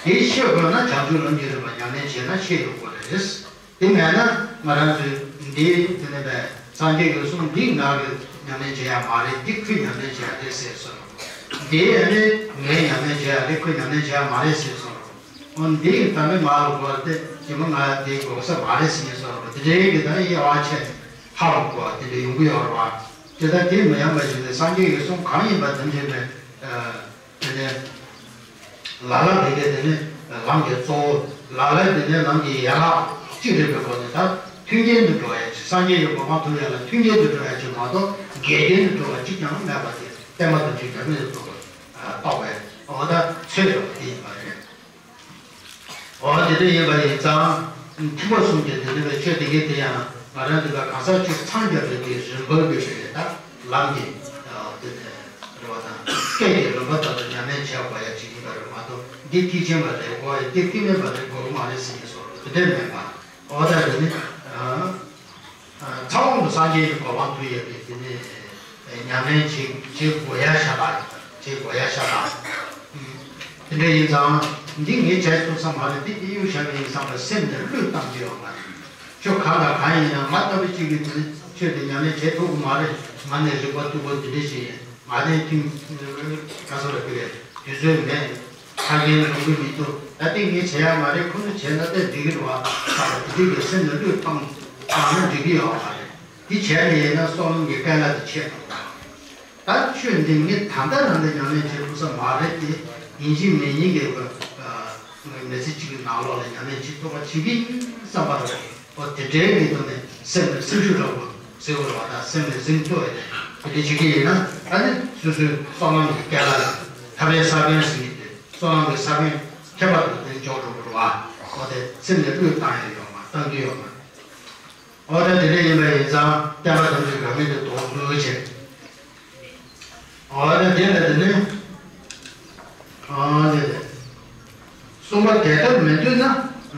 དེ་ཤེས་དགོས་ན་བྱང་ཆུབ་ལམ་གྱི་རིམ་པ་ཉམས་ལེན་བྱས་ན་ཤེས་ཡོང་གི་རེད། དེ་མེད་ན་ང་རང་ཚོས་འདི་དེ་ནས་པས་སངས་རྒྱས་ཀྱི་གསུང་འདི་ང་གི་ཉམས་ལེན་བྱེད་ཡ་མ་རེད། འདི་ཁོས་ཉམས་ལེན་བྱེད་ཡ་རེད་ཟེར་སོང་། འདི་ཨ་ནི་ངས་ཉམས་ལེན་བྱེད་ཡ་རེད། ཁོས་ཉམས་ལེན་བྱེད་ཡ་མ་རེད་ཟེར་སོང་། འོ་འདི་ད་ནི་ང་ལ་དགོས་ཏེ་ཉི་མ་ང་འདི་དགོས་ས་མ་རེད་ཟེར་སོང་། དེ་འདྲའི་གི་ད་དབྱེ་བ་ཕྱེ་ཧ་ལམ་གོ་དེ་འདྲ་ཡོང་གི་ཡོད་རེད་བ། དེ་ལྟར་དེ་མི་ཡོང་བ་ཞིག་ནས་སངས་རྒྱས་ཀྱི་གསུང་གང་ཡིན་པ་དེ་འདྲའི་མེད། དེ་ནས་ལ་ལ་བེ་གེ་དེ་ནི་ལམ་གྱི་གཙོ་བོ། ལ་ལ་དེ་ནི་ལམ་གྱི་ཡན་ལག་གཅིག་རེད་པའི་སྒོ་ནས། ད་མཐུན་རྐྱེན་དུ་འགྲོ་ཡ་ཅིག་སངས་རྒྱས་ཀྱི་གོ་འཕང་ཐོབ་ཡ་ལ་མཐུན་རྐྱེན་དུ་འགྲོ་ཡ་ཅིག་མ་གཏོགས་འགལ་རྐྱེན་དུ་འགྲོ་བ་གཅིག་ཀྱང་མེད་པ་དེ་བསྟན་པ་དང་གཅིག་འགལ་མེད་དུ་འགྲོ་བ་རྟོགས་པའི་འོ་ད་ཚོད་ཡོད་པ་དེ་ཡིན་པ་རེད། འོ་དེ་འདྲ་ཡིན་པ་ཡིན་ཙང་། ཐེག་པ་གསུམ་གྱི་དེ་འདྲ་བའི་ཆོས་དེ་གའི་དེ་ཡང་ང་རང་འདི་ལ་གང་ཟག་གཅིག་འཚང་རྒྱ་བའི་དེ་རིམ་པ་གི་རེད། ད་ལམ་གྱི་དེ་རེད་བ་དང་སྐད་ཀྱི་རིམ་པ་ལྟར་དུ་ཉམས་ལེན་བྱེད་དགོས་ཡ་ཅིག་ཡིན་པ་རེད་མ་གཏོགས། འདི་ཐེག་ཆེན་པ་རེད་དགོས་ཡ། འདི་ཐེག་དམན་པ་རེད་དགོས་ཀྱི་མ་རེད་ཟེར་ནས་སོ་དེ་འདྲ་མེད་པ། འོ་ད་དེ་ནི། ཚ་བོ་ལ་སངས་རྒྱས་ཀྱི་གོ་འཕང་ཐོབ་ཡས་པའི་དེ་ནས་ཉམས་ལེན་བྱེད་བྱེད་དགོས་ཡ་ཤ་སྟག་རེད། བྱེད་དགོས་ཡ་ཤ་སྟག་དེ་འདྲ་ཡིན་ཙང་འདི་ངས་བྱས་ཐུབ་ས་མ་རེད། འདི་ཨེ་ཡོད་བཞག་པ་ཡིན་བསམ་པ་སེམས་ནས་བློས་བཏང་རྒྱུ་ཡོད་མ་རེད། ཁྱོད་གང་ལ་གང་ཡིན་ན་ང་ལྟ་བུ་གཅིག་གིས་དེ་ནས་ཆོས་དེ་ཉམས་ལེན་བྱེད་ཐུབ་ཀྱི་མ་རེད། ང་ནས་རིག་པ་སྟུག་པོ་འདི་འདྲ་ཞིག་ཡིན། ང་ནས་ཐུན་ག་ཚོད་ལ་ཕེབས་དུས་ཚོད་མེད། ཆ་རྐྱེན་ལ་འགྲོ་གི་མི་འདུག་ད་ལྟ་ངས་བྱེད་ཡ་མ་རེད། ཁོ་ཚོ་བྱས་ན་ད་འགྲིག་གི་རེད་བ། ད་དེ་འདྲ་གི་སེམས་ལ་བློས་བཏང་བཏང་ན་འགྲིག་གི་ཡོད་མ་རེད། འདི་བྱས་ནས་ཡིན་ན་བསོད་ནམས་ཀྱི་སྐལ་བ་དེ་ཆད་འགྲོ་གི་རེད། ད་ཆོས་འདི་ངས་ད་ལྟ་རང་ལ་ཉམས་ལེན་བྱེད་ཐུབ་ས་མ་རེད་དེ། ཡིན་གཅིག་མིན་གཉིས་ཀྱི་མི་ཚེ་གཅིག་གི་ནང་ལོགས་ལ་ཉམས་ལེན་བྱེད་ཐུབ་པ་བྱེད་ཀྱི་ཡིན་བསམ་པ་རེད། འོ་དེ་འདྲའི་མི་དུ་ནས་སེམས་ལ་སེམས་ཤུགས་རག་པོ་ཟེར་བ་རེད་བ། ད་སེམས་ལ་སེམས་གཏོད་ཡ་དེ་དེ་འདྲ་བྱེད་ཀྱི་ཡིན་ན། ཨ་ནི་སོ་སོའི་བསོད་ནམས་ཀྱི་སྐལ་བ་ལ་ཐར་པའི་ས་བོན་ཟེར་གྱི་དེ། བསོད་ནམས་ཀྱི་ས་བོན་ཁྱད་པར་དུ་དེ་འཇོག་འགྲོ་གི་རེད་བ། འོ་དེ་སེམས་ལ་བློས་བཏང་ཡ་ཡོད་མ་བཏང་རྒྱུ་ཡོད་མ། འོ་ད་དེ་འདྲ་ཡིན་པ་ཡིན་ཙང་བསྟན་པ་དམ་ཚིག་འགལ་མེད་དུ་རྟོགས་དགོས་ཆེ། འོ་ན་དེ་ལ་དེ་ནི། ཨ་ནི། གསུངས་པ་དེ་ལྟར་མི་འདོད་ན།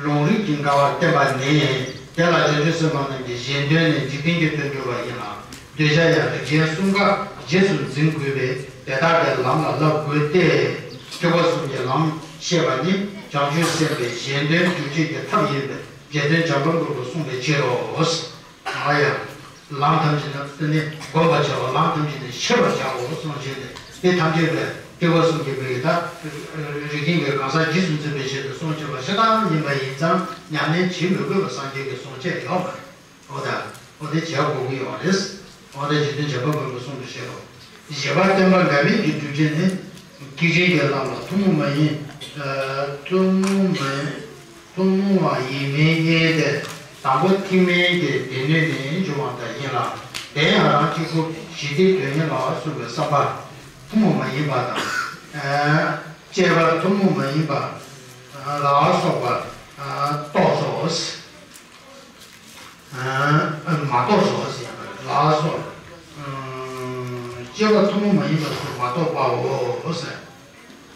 ལུང་རིགས་ཀྱིས་འགལ་བར་བསྟན་པ་ནི། དེ་ལ་བྱང་ཆུབ་སེམས་དཔའ་རྣམས་ཀྱིས་གཞན་དོན་ནི་འཇིག་རྟེན་གྱི་དོན་སྒྲུབ་པ་ཡིན་ལ། འདོད་ཆགས་ཡང་རིགས་ཅན་གསུམ་ཀ་རྗེས་སུ་འཛིན་དགོས་པས་དེ་དག་གི་ལམ་ལ་བསླབ་དགོས་ཏེ། ཐེག་པ་གསུམ་གྱི་ལམ་བཤད་པ་ནི་བྱང་ཆུབ་སེམས་དཔའི་གཞན་དོན་སྒྲུབ་བྱེད་ཀྱི་ཐབས་ཡིན་པས་རྗེ་བཙུན་བྱམས་པ་མགོན་པོས་གསུངས་པའི་ཕྱིར་རོ། ཨ་ཡ། ལམ་ཐམས་ཅད་ནི་བསྒོམ་པར་བྱའོ། ལམ་ཐམས་ཅད་ནི་ཤེས་པར་བྱའོ་གསུངས་བྱས་ཏེ། དེ་ཐམས་ཅད་པའི་ཐེག་པ་གསུམ་གྱི་བོད་ཀྱི་ད་རིགས་ཅན་གྱི་གང་ཟག་རྗེས་སུ་འཛིན་པའི་ཆེད་དུ་གསུངས་བྱས་པ་ཞེ་དྲག་ཡིན་པ་ཡིན་ཙང་ཉམས་ལེན་བྱེད་མི་དགོས་པ་སངས་རྒྱས་ཀྱི་གསུང་བཅས་ཡོད་པ་རེད། འོ་ད། འོ་དེ་བྱ་དགོས་ཀྱི་ཡོད་རེད། འོ་དེ་རྗེ་བཙུན་བྱམས་པ་མགོན་པོ་གསུང་དུ་བཤད་པ། བཞི་པ་བསྟན་པ་འགལ་མེད་ཀྱི་སྒྲུབ་བྱེད་ནི། ཐེག་ཆེན་གྱི་ལམ་ལ་ཐུན་མོང་མ་ཡིན། ཨ་ཐུན་མོང་མ་ཡིན། ཐུན་མོང་བ་ཡིན་མིན་གཉིས་ཏེ། དང་པོ་ཐེག་དམན་གྱི་སྡེ་སྣོད་ནས་འབྱུང་བ་དག་ཡིན་ལ། དེ་ཡང་རང་གཅིག་པུ་ཞི་བདེའི་དོན་གཉེར་ལ་སོགས་པའི་བསམ་པ་ཐུན་མོང་མ་ཡིན་པ་དང་། ཨ་དཔྱད་པ་ཐུན་མོང་མ་ཡིན་པ་ལ་སོགས་པ་རྟོགས་སོ། ཨ་མ་རྟོགས་སོ་ཟེར་ཡང་ལ་སོགས། ཨ་དཔྱད་པ་ཐུན་མོང་མ་ཡིན་པ་སོགས་མ་རྟོགས་པའོ་ཟེར།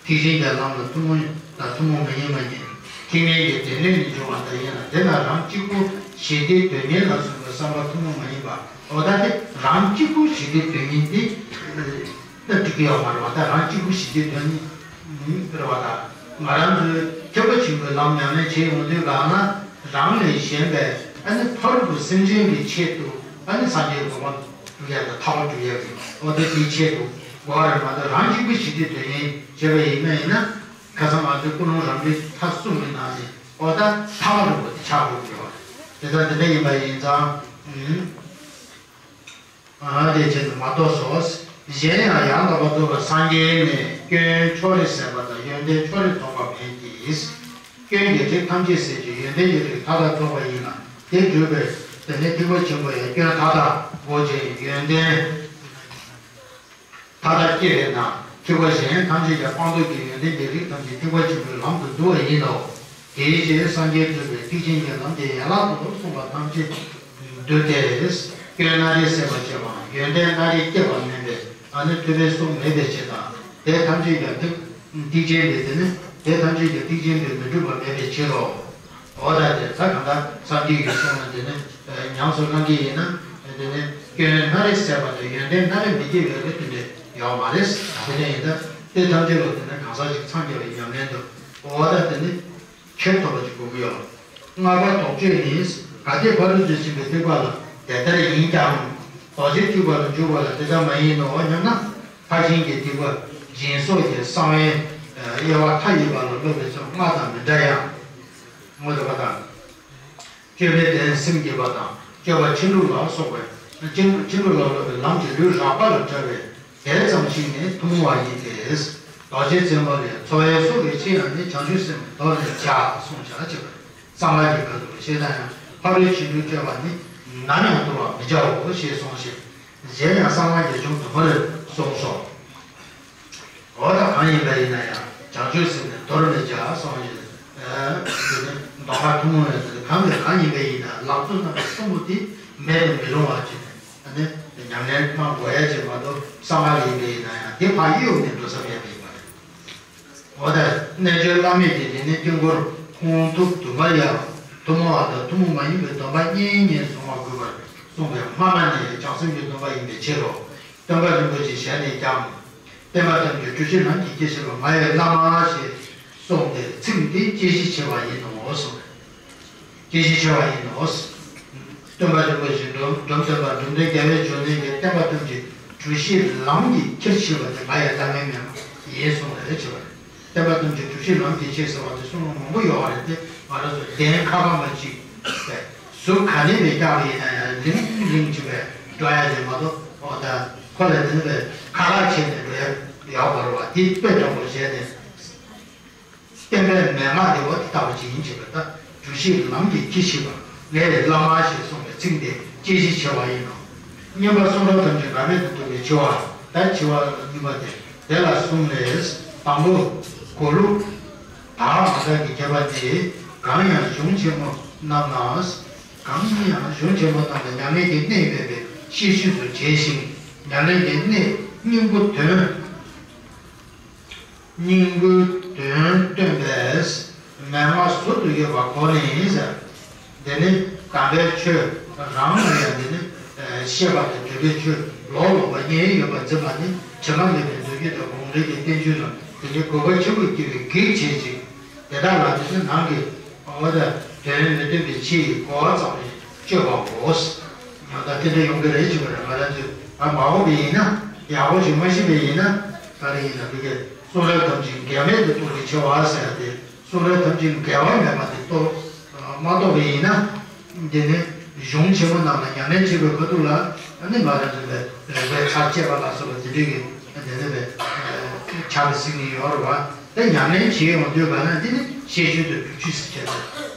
ཐེག་ཆེན་གྱི་ལམ་ལ་ཐུན་མོང་དང་ཐུན་མོང་མ་ཡིན་པ་གཉིས། ཐེག་དམན་གྱི་སྡེ་སྣོད་ནས་འབྱུང་བ་དག་ཡིན་ལ། དེ་ལ་རང་གཅིག་པུ་ཞི་བདེའི་དོན་གཉེར་ལ་སོགས་པའི་བསམ་པ་ཐུན་མོང་མ་ཡིན་པ། འོ་ད་དེ་རང་གཅིག་པུ་ཞི་བདེའི་དོན་གཉེར་དེ། ད་འགྲིག་གི་ཡོད་མ་རེད་བ། ད་རང་གཅིག་པུ་ཞི་བདེའི་དོན་གཉེར་རེད་བ། ད་ང་རང་ཚོའི་ཐེག་པ་ཆེན་པོའི་ལམ་ཉམས་ལེན་བྱེད་ཡོང་དུས་གང་ན་རང་ལས་གཞན་པའི་ཨ་ནི་ཕ་རོལ་པོ་སེམས་ཅན་གྱི་ཆེད་དུ་ཨ་ནི་སངས་རྒྱས་གོ་འཕང་སྒྲུབ་ཡག་དང་ཐར་པ་སྒྲུབ་ཡག་གི་འོ་དེ་དེའི་ཆེད་དུ་དགོས་པ་རེད་མ་གཏོགས་རང་གཅིག་པུ་ཞི་བདེའི་དོན་གཉེར་བྱས་པ་ཡིན་ན་ཡིན་ན་ཁ་སང་ང་ཚོའི་ཀུན་སློང་རབ་འབྲིང་ཐ་གསུམ་གྱི་ནང་ནས་འོ་ད་ཐ་མ་རུ་དེ་ཆགས་འགྲོ་གི་ཡོད་རེད། དེ་ལྟར་དེ་འདྲ་ཡིན་པ་ཡིན་ཙང་། ཨ་དེ་བྱས་ནས་མ་རྟོགས་སོ། གཞན་ཡང་ཡང་དག་པར་རྫོགས་པའི་སངས་རྒྱས་ནས་སྐྱོན་ཕྱོགས་རིས་ཟད་པ་དང་ཡོན་ཏན་ཕྱོགས་རིས་ཐོགས་པ་མེད་ཀྱི། སྐྱོན་གྱི་རིགས་ཐམས་ཅད་ཟད་ཅིང་ཡོན་ཏན་གྱི་རིགས་མཐའ་དག་རྫོགས་པ་ཡིན་ལ། དེ་བསྒྲུབ་པའི་དེ་ནས་ཐེག་པ་ཆེན་པོ་ཡང་སྐྱོན་མཐའ་དག་འགོག་ཅིང་ཡོན་ཏན་མཐའ་དག་སྐྱེ་བས་ན་ཐེག་པ་གཞན་ཐམས་ཅད་ཀྱང་སྤངས་རྟོགས་ཀྱི་ཡོན་ཏན་གྱི་རིགས་ཐམས་ཅད་ཐེག་པ་ཆེན་པོའི་ལམ་དུ་བསྡུ་བ་ཡིན་ནོ། དེའི་ཕྱིར་སངས་རྒྱས་སྤྲུལ་པས་ཐེག་ཆེན་གྱི་ལམ་དེ་ཡན་ལག་ཏུ་གསུངས་པ་ཐམས་ཅད་བསྡུ་སྟེ། སྐྱོན་སྣ་རེ་ཟད་པར་བྱེད་པའམ་ཡོན་ཏན་སྣ་རེ་སྐྱེ་བ་མིན་པས་ཨ་ནི་ཐོས་པའི་སྲོག་མེད་པའི་ཕྱིར་དང་། དེ་ཐམས་ཅད་ཀྱང་ཐེག་ཐེག་ཆེན་པས་དེ་ནི་དེ་ཐམས་ཅད་ཀྱང་ཐེག་ཆེན་པས་མི་འགྲུབ་པ་མེད་པའི་ཕྱིར་རོ། འོ་ད་དེ་ད་གང་ལྟར་སངས་རྒྱས་ཀྱི་གསུང་ལ་དེ་ནི་ཉམས་སུ་བླང་གི་ཡིན་ན་དེ་ནི་སྐྱོན་སྣ་རེ་ཟད་པ་དང་ཡོན་ཏན་སྣ་རེ་མི་སྐྱེ་བའི་དེ་འདྲ་ཡོད་མ་རེད། དེ་འདྲ་ཡིན་ད་དེ་ཐམས་ཅད་ལ་དེ་ནི་གང་ཟག་ཞིག་འཚང་རྒྱ་བའི་ཉམས་ལེན་དུ་འོ་ད་དེ་ནི། ཁྱེར་ཐུབ་པ་ཅིག་དགོས་ཀྱི་ཡོད། ལྔ་པ་དོགས་གཅོད་ནི། གལ་ཏེ་ཕ་རོལ་ཏུ་ཕྱིན་པའི་ཐེག་པ་ལ་དེ་ལྟར་ཡིན་ཀྱང་། རྡོ་རྗེ་ཐེག་པ་ལ་འཇུག་པ་ལ་དེ་ལྟར་མ་ཡིན་ནོ་སྙམ་ན། ཕར་ཕྱིན་གྱི་ཐེག་པ་སྦྱིན་སོགས་ཀྱི་གསང་བའི་དབྱེ་བ་མཐའ་ཡས་པ་ལ་སློབ་པའི་ཚུལ་སྔར་དང་མི་འདྲ་ཡང་། ངོ་དེ་པ་དང་། སྤྱོད་པའི་དོན་སེམས་བསྐྱེད་པ་དང་སྤྱོད་པ་ཕྱིན་དྲུག་ལ་སོགས་པའི་ཕྱིན་ཕྱིན་དྲུག་ལ་སློབ་པའི་ལམ་གྱི་ལུས་རགས་པ་ལ་བྲལ་བའི། དེ་ཙམ་ཞིག་ནི་ཐུན་མོང་བ་ཡིན་ཏེ། རྡོ་རྗེ་འཛིན་པ་ལས། འཚོ་བའི་སྲོག་གི་ཕྱིར་ཡང་ནི་བྱང་ཆུབ་སེམས་དོར་མི་བྱ་གསུངས་བྱ་ཕྱིར། གསང་སྔགས་ཀྱི་ཁ་ཐུག་ལ་བཤད་ན་ཡང་ཕ་རོལ་ཕྱིན་དྲུག་སྤྱོད་པ་ནི་ནམ་ཡང་དོར་བར་མི་བྱའོ་ཞེས་གསུངས་ཤིང་། གཞན་ཡང་གསང་སྔགས་ཀྱི་གཞུང་དུ་མར་གསུངས་སོ། འོ་ད་གང་ཡིན་པ་ཡིན་ན་ཡང་བྱང་ཆུབ་སེམས་ནི་དོར་མི་བྱ་གསུངས་ཤིང་། འདི་ནི་མདོ་ཁ་ཐུན་མོང་བའི་གང་ལས་གང་ཡིན་པ་ཡིན་ན་ལམ་གཙོ་རྣམ་པ་གསུམ་པོ་དེ་མེད་དུ་མི་རུང་བ་ཅིག་ནི། ཨ་ནི་ཉམས་ལེན་གནང་དགོས་ཡ་ཅིག་མ་གཏོགས་གསང་སྔགས་ཡིན་པ་ཡིན་ན་ཡང་དེ་ཕར་གཡུག་ནས་འགྲོ་ས་མེད་པ་ཡིན་པ་རེད། འོ་ད་རྣལ་འབྱོར་བླ་མེད་ཀྱི་དེ་ནི་དཀྱིལ་འཁོར་ཁོང་ཐུག་དུ་མར་ཡང་ཐུན་མོང་བ་དང་ཐུན་མོང་མ་ཡིན་པའི་སྡོམ་པ་གཉིས་གཉིས་སུ་མ་གོས་པར་གསུངས་པའི་སྔ་མ་ནས་བྱང་སེམས་ཀྱི་སྡོམ་པ་ཡིན་པའི་ཕྱིར་རོ། སྟོན་པ་རིན་པོ་ཆེ་ཞལ་ནས་ཀྱང་། བསྟན་པ་ཐམས་ཅད་གྲུ་བཞི་ལམ་གྱི་དཀྱིལ་ཞེས་པ་ང་ཡི་བླ་མ་ཞེས་གསུངས་ཏེ་ཚིག་འདི་དཔྱད་གཞི་ཆེ་བ་ཡིན་ནོ་གསུངས། དཔྱད་གཞི་ཆེ་བ་ཡིན་ནོ། སྟོན་པ་རིན་པོ་ཆེ་འབྲོམ་འབྲོམ་སྟོན་པ་འབྲོམ་སྟོན་རྒྱལ་བའི་འབྱུང་གནས་ཀྱིས་བསྟན་པ་ཐམས་ཅད་གྲུ་བཞི་ལམ་གྱི་དཀྱིལ་ཞེས་པ་དེ་ང་ཡི་བླ་མའི་མིང་ཡིན་གསུངས་རེད་ཅེས་པ་རེད། བསྟན་པ་ཐམས་ཅད་གྲུ་བཞི་ལམ་གྱི་དཀྱིལ་ཟེར་བ་དེ་གསུང་ལུགས་མང་པོ་ཡོད་པ་རེད་དེ་ང་རང་ཚོ་གདན་ཁ་པ་མ་གཅིག་པས་ཟུར་ག་ནས་ནས་བཀྱག་པ་ཡིན་ན་ཡང་རིང་རིང་ཅིག་པས་འགྲོ་ཡ་རེད་མ་གཏོགས་འོ་ད་ཁོ་ལ་དེ་ནས་པས་ཁ་ཁ་བྱས་ནས་འགྲོ་ཡ་ཡོད་པ་རེད་བ། དེ་དཔེ་འདྲ་པོ་བྱས་ནས། བསྟན་པའི་མན་ངག་དེ་བ་དེ་ལྟ་བུ་ཅིག་ཡིན་ཅེས་པ་ད་གྲུ་བཞི་ལམ་གྱི་དཀྱིལ་ཞེས་པ་ལས་བླ་མ་ཞེས་གསུངས་པའི་ཚིག་འདི་དཔྱད་གཞི་ཆེ་བ་ཡིན་ནོ། བསྙེན་པ་གསུམ་རབ་ཐམས་ཅད་འགལ་མེད་དུ་རྟོགས་པའི་ཆེ་བ་ད་ཆེ་བ་གཉིས་པ་སྟེ་དེ་ལ་གསུམ་ལས། དང་པོ་གོ་ལུགས་དག་མ་དག་གི་ཁྱད་པར་ཏེ། གང་ཡང་གཞུང་ཆེན་མོ་རྣམས་ན། གང་ཡང་གཞུང་ཆེན་མོ་རྣམས་ན་ཉམས་ལེན་གྱི་གནད་མེད་པའི་ཤེས་བཞིན་དུ་བྱས་ཤིང་ཉམས་ལེན་གྱི་གནད་སྙིང་པོ་དོན། སྙིང་པོའི་དོན་སྟོན་པས་མན་ངག་ཟུར་དུ་ཡོད་པ་གོ་ནས་ཟེར། འདི་ནི་དམ་པའི་ཆོས་རང་ལ་ཡང་འདི་ནི་ཤེས་པ་དང་འབྲེལ་བའི་ཆོས་ལོག་ལོག་པ་ཉན་ཡོད་པར་འཛིན་པ་ནི་དྲི་མ་མེད་པའི་མདོ་རྒྱུད་དང་དགོངས་འགྲེལ་གྱི་བསྟན་བཅོས་རྣམས་འདི་ནི་དགོས་པ་ཆེན་པོ་སྐྱེ་བའི་གེགས་བྱེད་ཅིང་དེ་དག་ལ་འདི་ནི་ནང་གི་འོ་ད་དོན་མི་སྟོན་པའི་ཕྱིའི་གོ་བ་ཙམ་ལས་སྤྱོད་པའོ། ཡང་ད་དེ་འདྲ་ཡོང་གི་རེད་ཅེས་པ་རེད། ང་རང་ཚོས་ཨ་མ་འོངས་པ་ཡིན་ན་ཡག་པོ་ཞིག་མ་ཤེས་པ་ཡིན་ན། ག་རེ་ཡིན་ན་དེ་གའི་གསུང་རབ་ཐམས་ཅད་འགལ་མེད་དུ་རྟོགས་པའི་ཆེ་བ་ཟེར་ཡ་དེ། གསུང་རབ་ཐམས་ཅད་འགལ་བ་མེད་པ་དེ་རྟོགས་མ་རྟོགས་པ་ཡིན་ན། འདི་ནི་གཞུང་ཆེན་མོ་རྣམས་ལ་ཉམས་ལེན་བྱེད་པའི་ཁ་ཐུག་ལ་ནི་ང་རང་ཚོ་ལ་རིགས་པའི་ཚར་བཅད་པ་ལ་སོགས་པ་དེ་འདྲའི་གི་དེ་ནི་བས་ཆགས་པ་སྲིད་ནི་ཡོད་རེད་བ། དེ་ཉམས་ལེན་བྱེད་ཡོང་དུས་ག་ན་འདི་ནི་ཤེས་བྱའི་དོན་དྲུག་ཅུ་ཟེར་བྱས་ཏེ་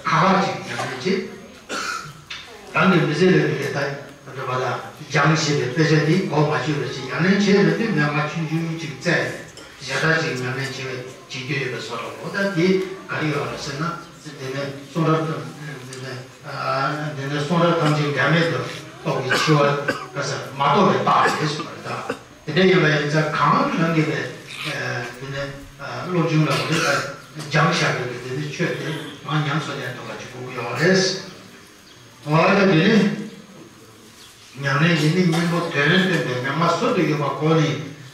ཁ་ཁ་ཅིག་ཉམས་ལེན་བྱེད། རང་གི་མི་ཚེ་ལས་རིགས་ལས་ད་རེ་བ་ལ་སྦྱང་ཞེས་པའི་དཔེ་ཆ་འདི་གོ་མ་ཆོད་པ་ཞིག་ཉམས་ལེན་བྱས་པའི་དུས་མན་ངག་ཆུང་ཆུང་ཅིག་བཙལ་ནས་ཞེ་དྲག་ཅིག་ཉམས་ལེན་བྱེད་པའི་བྱེད་རྒྱུ་ཡོད་པའི་བཟོ་འདྲ་འོ་ད་དེ་ག་རེ་ཡོད་རེད་ཟེར་ན། འདི་ནས་གསུང་རབ་དང་འདི་ནས་འདི་ནས་གསུང་རབ་ཐམས་ཅད་འགལ་མེད་དུ་རྟོགས་པའི་འཆི་བ་ག་ས་མ་རྟོགས་པའི་རྟགས་རེད་ཟེར་བ་རེད་ད། དེ་འདྲ་ཡིན་པ་ཡིན་ཙང་གང་རང་གིས་པའི་འདི་ནས་སློབ་སྦྱོང་ལ་འོ་དེ་ལྟར་སྦྱངས་བཞག་པའི་འདི་ནས་ཆོས་དེ་མང་ཉམས་སུ་ལེན་ཐུབ་པ་ཅིག་དགོས་ཀྱི་ཡོད་རེད། འོ་ད་དེ་ནི་ཉམས་ལེན་གྱི་གནད་སྙིང་པོ་དོན་སྟོན་པའི་མན་ངག་ཟུར་དུ་ཡོད་པ་གོ་ནས་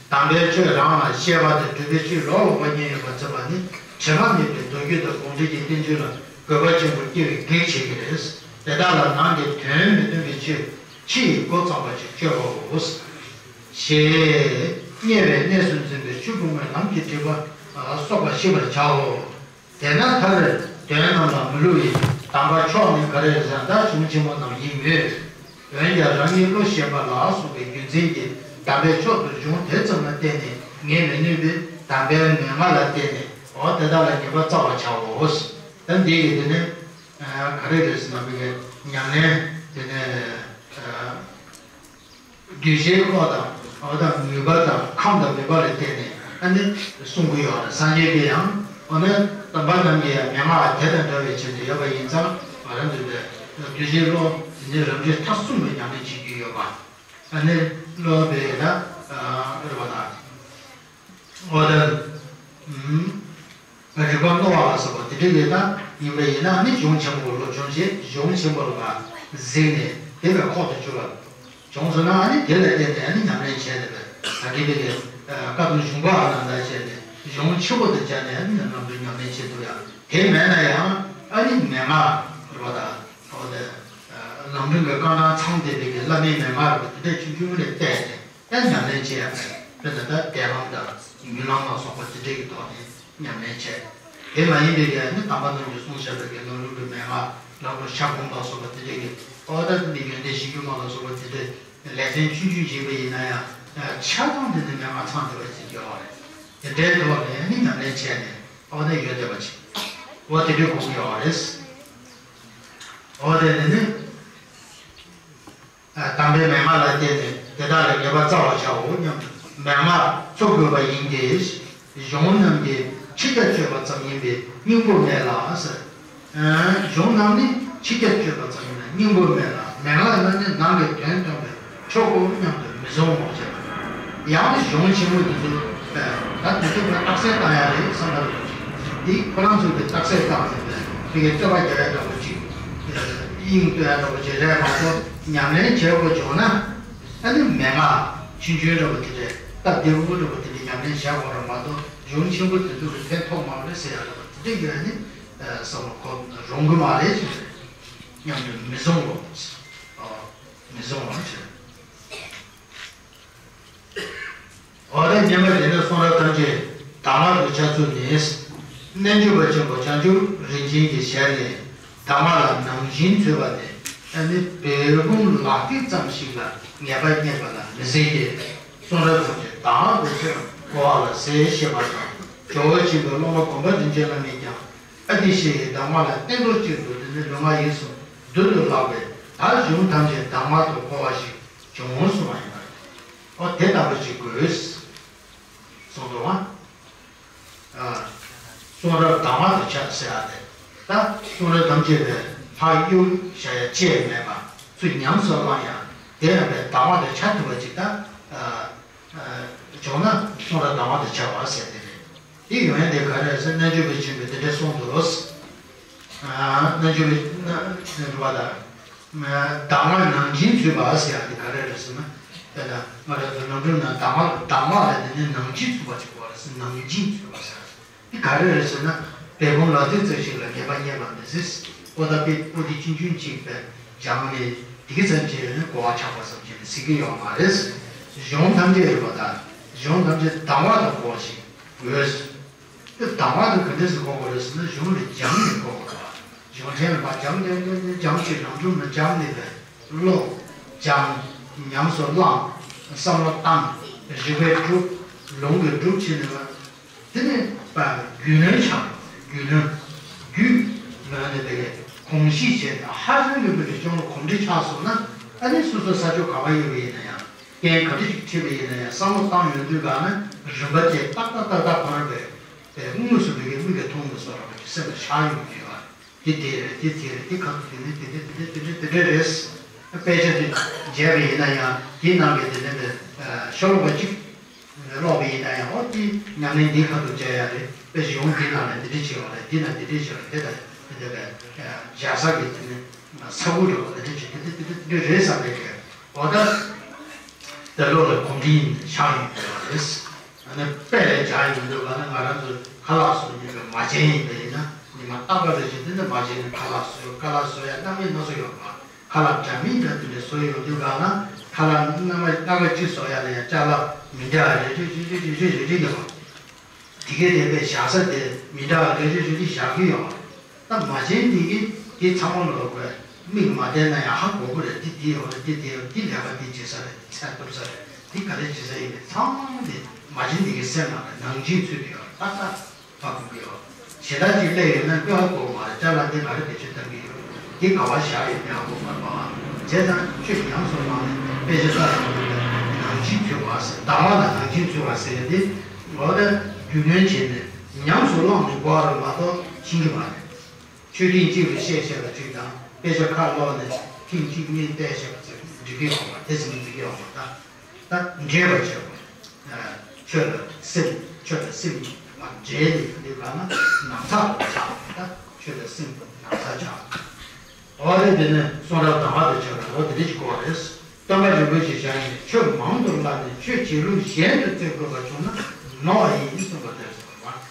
དམ་པའི་ཆོས་རང་ལ་བཤད་པ་དང་སྒྲུབ་པའི་ཆོས་ལོག་ལོག་པ་ཉན་ཡོད་པ་བརྩམས་པ་ནི་དྲི་མ་མེད་པའི་མདོ་རྒྱུད་དང་དགོངས་འགྲེལ་གྱི་བསྟན་བཅོས་ལ་དགོས་པ་ཆེན་པོ་སྐྱེ་བའི་གེགས་བྱེད་ཀྱི་རེད། དེ་དག་ལ་ནང་གི་དོན་མི་སྟོན་པའི་ཆོས་ཕྱི་ཡི་སྒོ་གཙང་པ་ཅིག་སྤྱོད་པའོ། ཞེས་དམྱལ་བའི་གནས་སུ་འཛིན་པའི་ཆོས་ཕུང་པོའི་ལམ་གྱི་སྒྲིབ་པ་སོགས་པ་ཞི་བར་བྱའོ། དེས་ན་མཐར་དོན་རྣམས་ལ་མི་བསླུ་བའི་དམ་པ་མཆོག་ནི་ག་རེ་ཟེར་ན་གཞུང་ཆེན་མོ་རྣམས་ཡིན་མོད། འོན་ཀྱང་རང་ཉིད་བློ་ཞན་པ་ལ་སོགས་པའི་རྒྱུ་མཚན་གྱིས་དམ་པའི་མཆོག་ཏུ་གཞུང་དེ་ཙམ་ལ་བརྟེན་ནས་ངེས་མི་ནུས་པས་དམ་པའི་མན་ངག་ལ་བརྟེན་ནས་འོ་དེ་དག་ལ་ངེས་པ་བཙལ་བར་བྱའོ། ད་འདི་གི་དེ་ནི་ག་རེ་རེད་ཟེར་ན་བི་གའི་ཉམས་ལེན་དེ་ནི། གདུལ་བྱའི་བློ་དང་འོ་དང་ནུས་པ་དང་ཁམས་དང་མོས་པ་ལ་བརྟེན་ནས་ཨ་ནི་གསུང་གི་ཡོད་རེད། སངས་རྒྱས་ཀྱིས་ཡང་འོ་ན་དམ་པ་རྣམས་ཀྱིས་ཡང་མན་ངག་དེ་དང་འདྲ་བའི་ཆེད་དུ་ཡོད་པ་ཡིན་ཙང་ང་རང་ཚོས་པའི་གདུལ་བྱའི་བློ་དེ་ནི་རབ་འབྲིང་ཐ་གསུམ་གྱི་ཉམས་ལེན་བྱེད་ཀྱི་ཡོད་པ་ཨ་ནི་བློ་པའི་ད་རེད་པ་དང་། འོ་ད། རིག་པ་རྣོ་བ་ལ་སོགས་པ་དེ་འདྲ་ཡོད་ན་ཡིན་པ་ཡིན་ན་ནི་གཞུང་ཆེན་པོ་ལ་སྦྱོང་བྱེད་གཞུང་ཆེན་པོ་ལ་གཟིགས་ནས་དེ་བས་ཁོག་ཏུ་ཆུད་པ་བྱུང་སོང་ན་ཨ་ནི་དེ་ལ་བརྟེན་ནས་ཨ་ནི་ཉམས་ལེན་བྱས་ཏེ་བས་ད་གིན་པའི་བཀའ་གདམས་གཞུང་པ་ཨ་ནཱ་ད་བྱས་ནས་གཞུང་ཆེན་པོ་དེ་སྦྱར་ནས་ཨ་ནི་ནམ་དུ་ཉམས་ལེན་བྱེད་ཐུབ་ཡ་དེ་མེད་ན་ཡང་ཨ་ནི་མན་ངག་རེད་པ་ད་འོ་དེ་ལམ་རིམ་གྱི་རྐང་གྲངས་ཚང་བསྡད་པའི་བླ་མའི་མན་ངག་རེད་པ་དེ་འདྲ་ཆུང་ཆུང་ལས་བལྟས་ཏེ། ད་ཉམས་ལེན་བྱེད་ཡག་དཔེར་ན་ད་དད་ལམ་དང་མྱུར་ལམ་ལ་སོགས་པ་དེ་འདྲའི་གི་ཐོག་ནས་ཉམས་ལེན་བྱེད། དེ་མ་ཡིན་པའི་གི་ནི་དམ་པ་རྣམས་ཀྱིས་གསུངས་བཞག་པའི་གི་ལམ་རིམ་གྱི་མན་ངག་ལམ་དུ་ཤར་སྒོམ་ལ་སོགས་པ་དེ་འདྲའི་གི་ཨོ་ད་འདི་ཡོན་ཏན་གཞི་རྒྱུ་མ་ལ་སོགས་པ་དེ་འདྲའི་ལེ་ཚན་ཆུང་ཆུང་བྱེད་པ་ཡིན་ན་ཡང་ཆ་ཚང་དེ་ནི་མན་ངག་ཚང་བསྡད་པ་ཅིག་ཡོད་རེད། དེ་འདྲའི་ཐོག་ནས་ནི་ཉམས་ལེན་བྱས་ནས་ཨོ་ད་ཡོད་བསྡད་པ་ཅིག་ཨོ་དེ་འདྲའི་དགོངས་ཡོད་རེད། ཨོ་དེ་ནི་ནི། དམ་པའི་མན་ངག་ལ་བརྟེན་ནས་དེ་དག་ལ་ངེས་པར་བཙལ་བར་བྱའོ་སྙམ་དུ་མན་ངག་འཚོལ་དགོས་པ་ཡིན་ཏེ། གཞུང་རྣམས་ཀྱི་ཕྱི་རྒྱ་བརྗོད་པ་ཙམ་ཡིན་པས་སྙིང་པོ་མེད་ལ་ཟེར། གཞུང་རྣམས་ནི་ཕྱི་རྒྱ་བརྗོད་པ་ཙམ་ཡིན་ན་སྙིང་པོ་མེད་ལ་མན་ངག་རྣམས་ནི་ནང་གི་དོན་སྟོན་པའི་ཆོག་གོ་སྙམ་དུ་མི་བཟུང་ངོ་ཞེས་པ། ཡང་ནི་གཞུང་ཆེན་མོ་འདི་ཚོ་ད་དེ་ཚོ་ལ་རྟགས་གསལ་བཏང་ཡ་རེད་བསམ་པ་རེད། འདི་ཁོ་རང་ཚོ་གི་རྟགས་གསལ་བཏང་ཟིན་པའི་དེ་གའི་རྩོད་པ་རྒྱག་ཡ་འདྲ་པོ་ཅིག་དབྱིངས་སྟོན་ཡ་འདྲ་པོ་ཅིག་རེད་མ་གཏོགས་ཉམས་ལེན་བྱེད་དགོས་བྱུང་ན་ཨ་ནི་མན་ངག་ཆུང་ཆུང་འདྲ་པོ་དེ་འདྲས་སྟབས་བདེ་པོ་འདྲ་པོ་དེ་འདྲས་ཉམས་ལེན་བྱེད་དགོས་རེད་མ་གཏོགས་གཞུང་ཆེན་པོ་དེ་ཚོ་གི་ཕན་ཐོགས་མ་རེད་ཟེར་ཡ་འདྲ་པོ་དེ་འདྲས་ཡོད་ཨ་ནི་བསམ་བློ་འཁོར་རུང་གི་མ་རེད་ཅེས་སྙམ་དུ་མི་བཟུང་ངོ་། མི་བཟུང་ངོ་ཞེས། འོ་ན་སྙན་པ་དེ་ནི་གསུང་རབ་ཐམས་ཅད་གདམས་ངག་ཏུ་ཆ་ཚུལ་ནི། རྣལ་འབྱོར་པ་ཆེན་པོ་བྱང་ཆུབ་རིན་ཆེན་གྱི་ཞལ་ནས་གདམས་ངག་ལ་ནང་བཞིན་འཚོལ་བ་ནི་ཨ་ནི་བེའུ་བུམ་ལག་ཐིག་ཙམ་ཞིག་ལ་ངེས་པ་རྙེད་པ་ལ་མི་ཟད་དེ། གསུང་རབ་ཐམས་ཅད་གདམས་ངག་ཏུ་ཆ་གོ་བ་ལ་ཟད་ཤེས་པ་དང་ཇོ་བོ་ཆེན་པོའི་སློབ་མ་དགོངས་པ་རིན་ཆེན་བླ་མས་ཀྱང་ཨ་ཏི་ཤའི་གདམས་ངག་ལ་བསྟན་འགྲོར་གཅིག་ཏུ་དེ་ནི་ལུས་ངག་ཡིད་གསུམ་རྡུལ་དུ་བརླག་པས་ད་གཞུང་ཐམས་ཅད་གདམས་ངག་ཏུ་གོ་བ་ཞིག་བྱུང་གསུངས་པ་ཡིན་པ་རེད། ཨོ་དེ་ལྟ་བུ་ཅིག་དགོས། གསུངས་འདུག་བ། ཨ། གསུང་རབ་གདམས་ངག་ཏུ་ཆ་ཟེར་ཡ་དེ། ད་གསུང་རབ་ཐམས་ཅད་པའི་ལྷག་གཡུག་བཞག་ཡ་ཅེས་མེད་པ་ཚུར་ཉམས་སུ་བླང་ཡ་དེ་ཡང་པའི་གདམས་ངག་ཏུ་ཆ་ཐུབ་པ་ཅིག་ད། ཨ། ཨ། བྱུང་ན་གསུང་རབ་གདམས་ངག་ཏུ་ཆ་བ་ཟེར་དེ་རེད། དེ་ཡོན་ཏན་ག་རེ་ཟེར་རྣལ་འབྱོར་པ་ཆེན་པོས་དེ་འདྲ་གསུངས་འདུག་ཨ། རྣལ་འབྱོར་པའི་རྣལ་འབྱོར་པ་དང་། གདམས་ངག་ནང་བཞིན་ཚུལ་པ་ཟེར་ཡག་དེ་ག་རེ་རེད་ཟེར་ན། དཔེར་ན་ང་རང་ཚོ་ལམ་རིམ་ནང་གདམས་ངག་གདམས་ངག་ལ་དེ་ནི་ནང་བཞིན་ཚུལ་པ་ཅིག་དགོས་རེད་ཟེར། ནང་བཞིན་ཚུལ་པ་ཟེར་དེ་ག་རེ་རེད་ཟེར་ན། བེའུ་བུམ་ལག་ཐིག་ཙམ་ཞིག་ལ་ངེས་པ་རྙེད་པ་མི་སྲིད། ཨོ་ད་པའི་པོ་ཏི་ཆུང་ཆུང་གཅིག་པའི་སྦྱངས་ནས་དེ་གི་ཙམ་གྱིས་ནི་གོ་བ་ཆགས་པ་ཙམ་གྱིས་ནི་སྲིད་ཀྱི་ཡོད་མ་རེད། གཞུང་ཐམས་ཅད་རེད་པ་ད། གཞུང་ཐམས་ཅད་གདམས་ངག་ཏུ་གོ་ཞིང་འོས། དེ་གདམས་ངག་ཏུ་ག་འདྲ་ཞིག་གོ་དགོས་རེད་ཟེར་ན། གཞུང་ལ་སྦྱངས་ནས་གོ་དགོས་པ། གཞུང་ཕྲན་ལ་མར་སྦྱངས་སྦྱངས་སྦྱངས་སྦྱངས་ཞིང་རང་ལུགས་ལ་སྦྱངས་ནས་པའི་ཀློག་སྦྱང་། ཉམས་སུ་བླངས། བསམ་བློ་བཏང་། རིགས་པས་སྒྲུབ། ལུང་གིས་སྒྲུབ་བྱས་ནས་པ། དེ་ནས་པ་རྒྱུས་ལོན་བྱ་དགོས། རྒྱུས་ལོན། རྒྱུས་ལོན་ནས་པའི་གོམས་གཤིས་བྱས་ནས་ཧ་ཅང་གི་པའི་གཞུང་ལ་གོམས་འདྲིས་ཆགས་སོང་ན། ཨ་ནི་སོ་སོ་ས་ཕྱོགས་ག་པར་ཡོད་པ་ཡིན་ན་ཡང་། རྐྱེན་ག་འདྲ་ཞིག་འཕྲད་པ་ཡིན་ན་ཡང་བསམ་བློ་བཏང་ཡོང་དུས་གང་ན་རིམ་པ་དེ་ཏག་ཏག་ཏག་ཏག་ཁོ་རང་པའི་པའི་དངོས་སུ་པའི་མིག་གིས་མཐོང་མི་སོགས་རང་གི་སེམས་ལ་ཤར་ཡོང་གི་ཡོད། འདི་དེ་རེད། འདི་དེ་རེད། འདི་ཁ་ཐུག་དེ་ནི་དེ་འདྲ་དེ་འདྲ་དེ་འདྲ་དེ་འདྲ་རེད། དཔེ་ཆ་དེ་མཇལ་བ་ཡིན་ན་ཡང་དེའི་ནང་གི་དེ་འདྲ་པའི་ཤོ་ལོ་ཀ་གཅིག་ཀློག་པ་ཡིན་ན་ཡང་། ཨོ་དེ་ཉམས་ལེན་འདི་ཁ་ཐུག་བྱས་ཡ་རེད། དཔེ་གཞུང་འདི་ནང་ལ་འདི་འདྲ་བྱས་པ་རེད། འདི་ན་འདི་འདྲ་བྱས་པ་རེད། དེ་དང་དེ་འདྲ་པའི་བཞག་ས་གི་དེ་ནི་ས་ཁུག་འདྲ་པོ་དེ་འདྲ་བྱས་དེ་འདྲ་དེ་འདྲ་དེ་འདྲ་རེད་བསམ་པའི་གི། འོ་ད་དེ་ལོ་ལ་གོམས་འདྲིས་ཤར་ཡོང་གི་ཡོད་རེད། ཨ་ནི་དཔེ་ལ་སྦྱར་ཡོང་དུས་ག་ལ་ང་རང་ཚོ་ཁ་ལག་བཟོ་མཁན་གྱི་མ་བྱན་ཡིན་པ་ཡིན་ན། ཉི་མ་རྟག་པ་རེ་བཞིན་དེ་འདྲ་མ་བྱན་ནས་ཁ་ལག་བཟོས། ཁ་ལག་བཟོ་ཡ་རྣམ་པ་སྣ་ཚོགས་ཡོད་པ། ཁ་ལག་འདྲ་མིན་འདྲ་དེ་འདྲ་བཟོ་ཡོང་དུས་ག་ལ་ཁ་ལག་སྣ་མ་སྣ་ཁ་གཅིག་བཟོ་ཡ་ལ་ཡང་ཅ་ལག་མི་འདྲ་བ་རེ་རེ་རེ་རེ་ཡོད་པ། དེ་གའི་དེ་བས་བཞག་ས་དེ་མི་འདྲ་བ་རེ་རེ་རེ་རེ་བཞག་གི་ཡོད། ད་མ་བྱན་དེ་གི་དེ་ཚང་མ་ལོག་པའི་མིག་མ་བསྟན་ན་ཡང་ཧ་གོ་གི་རེད། དེ་དེ་ཡོད་རེད། དེ་དེ་ཡོད། དེ་ལས་ཀ་དེ་བྱེད་ས་རེད། ཚད་གཏོང་ས་རེད། དེ་ག་རེ་བྱེད་ས་ཡིན་པའི་ཚང་མ་དེ་མ་བྱན་དེ་གི་སེམས་ནང་ལ་ནང་བཞིན་ཚུད་དེ་ཡོད་རེད། ཏག་ཏག་ཧ་གོ་གི་ཡོད། ཞེ་དྲག་ཅིག་སླེབས་ཡོད་ན་ཀྱོ་ཧ་གོ་མ་རེད། ཅ་ལག་དེ་ག་རེ་བེད་སྤྱོད་གཏང་གི་ཡོད། དེ་ག་བ་བཞག་ཡོད་མེད་ཧ་གོ་མ་རེད་པ། བྱས་ཙང་ཆོས་ཉམས་སུ་བླངས་ནས་དཔེ་ཆ་ལྟ་ཡོང་དུས་ནང་བཞིན་ཚུད་པ་ཟེར། གདམས་ངག་ལ་ནང་བཞིན་ཚུད་པ་ཟེར་ཡ་དེ། འོ་ད་རྒྱུས་ལོན་བྱས་ནས་ཉམས་སུ་བླངས་ནས་དགོས་རེད་མ་གཏོགས་ཤེས་ཀྱི་མ་རེད། ཆོས་ཐེངས་གཅིག་ལ་བཤད་བཤད་པ་གཅིག་དང་དཔེ་ཆ་ཁ་ཀློག་ནས་ཐེངས་གཅིག་གཉིས་བལྟས་བཤད་པ་ཚོ་འགྲིག་གི་ཡོད་མ་རེད། དེ་ཚོ་འགྲིག་གི་ཡོད་མ་རེད། ད་ད་འདྲེས་པ་བྱེད་དགོས། ཆོས་ལ་སེམས། ཆོས་དང་སེམས་གཉིས་མ་འདྲེས་ནས་ཡོང་དུས་ག་ན་ནང་ཚགས་པོ་ཆགས། ད་ཆོས་དང་སེམས་ནང་ཚགས་ཆགས། འོ་རེད། དེ་ནས་གསུང་རབ་གདམས་ངག་ཏུ་བྱ་བ། འོ་དེ་འདྲ་ཞིག་གོ་རེད། སྟོན་པ་རིན་པོ་ཆེ་ཞལ་ནས་ཆོས་མང་དུ་བསླབས་ནས་ཆོས་བྱེད་ལུགས་གཞན་དུ་བརྩོན་དགོས་པ་བྱུང་ན་ནོར་བ་ཡིན་གསུངས་པ་དེར་གསུངས་པ།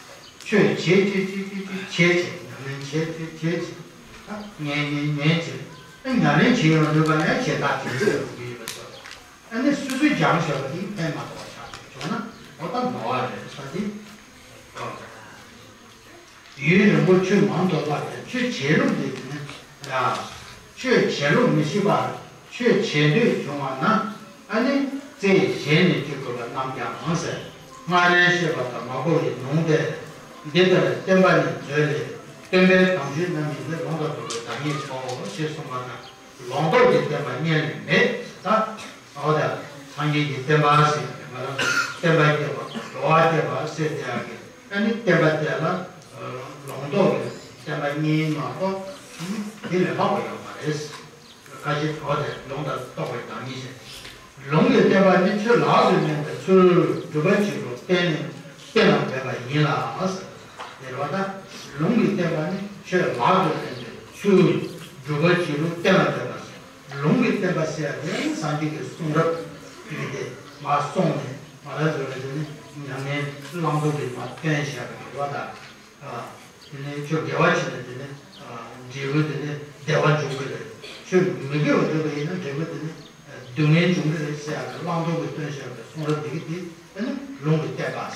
ཆོས་བྱེད་བྱེད་བྱེད་བྱེད་བྱེད་བྱེད་བྱེད། ཉམས་ལེན་བྱེད་བྱེད་བྱེད་བྱེད། ད་ངན་ངན་ངན་བྱེད། ཨ་ཉམས་ལེན་བྱེད་ཡོང་དུས་ག་ཡང་བྱེད་ཐབས་དེ་འདྲ་ཡོང་གི་ཡོད་པ་ཚོ། ཨ་ནི་སོ་སོས་སྦྱངས་བཞག་པ་དེ་ཕན་མ་ཐོགས་པ་ཆགས་བྱུང་ན་འོ་ད་ནོར་བ་རེད་ཟེར་དེ། ཡུན་རིང་པོ་ཆོས་མང་དུ་བསླབས་ཏེ་ཆོས་བྱེད་ལུགས་འདི་ནི་ཡ། ཆོས་བྱེད་ལུགས་མི་ཤེས་པར་ཆོས་བྱེད་འདོད་བྱུང་བ་ན། ཨ་ནི་རྩེ་གཞན་ནས་སྤྱོད་དགོས་པ་རྣམས་ཀྱང་ཟེར། སྔར་ལས་བཤད་པ་དང་མ་གོ་བའི་ལུང་སྟེ། འདི་ལྟར་བསྟན་པ་ནི་མཛོད་ལས། སྟོན་པའི་དམ་ཆོས་རྣམ་སྨིན་ཏེ། ལུང་དང་རྟོགས་པའི་བདག་ཉིད་སོ། ཞེས་གསུངས་པ་ལྟར། ལུང་རྟོགས་ཀྱི་བསྟན་པ་རྙེད་ནས་མེད། ད་འོ་ད་སངས་རྒྱས་ཀྱི་བསྟན་པ་ཟེར་ཡ་དེ་ང་རང་ཚོ་བསྟན་པ་སྐྱེད་པ། འགྲོ་བ་སྐྱེད་པ་ཟེར་བསྡད་ཡ་གི། ཨ་ནི་བསྟན་པ་དེ་ལ་ལུང་རྟོགས་ཀྱི་བསྟན་པ་རྙེད་མ་གཏོགས་དེ་ལས་ལྷག་པ་ཡོད་མ་རེད། ཁ་ཅིག་འོ་དེ་ལུང་དང་རྟོགས་པའི་བདག་ཉིད་ཟེར། ལུང་གི་བསྟན་པ་ནི་ཆོས་ལག་ཏུ་ལེན་པའི་ཚུལ་སྒྲུབ་པ་བྱེད་ལུགས་གཏན་ནས་གཏན་ལ་འབེབས་པ་ཡིན་ལ་ཟེར། དེ་རེད་བ། ད་ལུང་གི་བསྟན་པ་ནི་ཆོས་ལག་ཏུ་ལེན་པའི་ཚུལ་སྒྲུབ་པ་བྱེད་ལུགས་གཏན་ལ་འབེབས་པ་ཟེར། ལུང་གི་བསྟན་པ་ཟེར་ཡ་དེ་སངས་རྒྱས་ཀྱི་གསུང་རབ་ཡིན་ཏེ། མར་སོང་ནས་མ་ར་བཟོ་ར་དེ་ནི་ཉམས་ལེན་བླང་དོར་གྱི་མ་བསྟན་བཞག་པ་རེད་བ། ད་དེ་ནས་ཆོས་དགེ་བ་བྱས་ན་དེ་ནི་འབྲས་བུ་དེ་ནི་བདེ་བ་འབྱུང་གི་རེད། ཆོས་མི་དགེ་བ་བསྒྲུབས་པ་ཡིན་ན་འབྲས་བུ་དེ་ནི་སྡུག་བསྔལ་འབྱུང་གི་རེད་ཟེར་ཡ་གི་བླང་དོར་གྱི་སྟོན་བཤད་པའི་གསུང་རབ་འདི་གི་དེ་ནི་ལུང་གི་བསྟན་པ།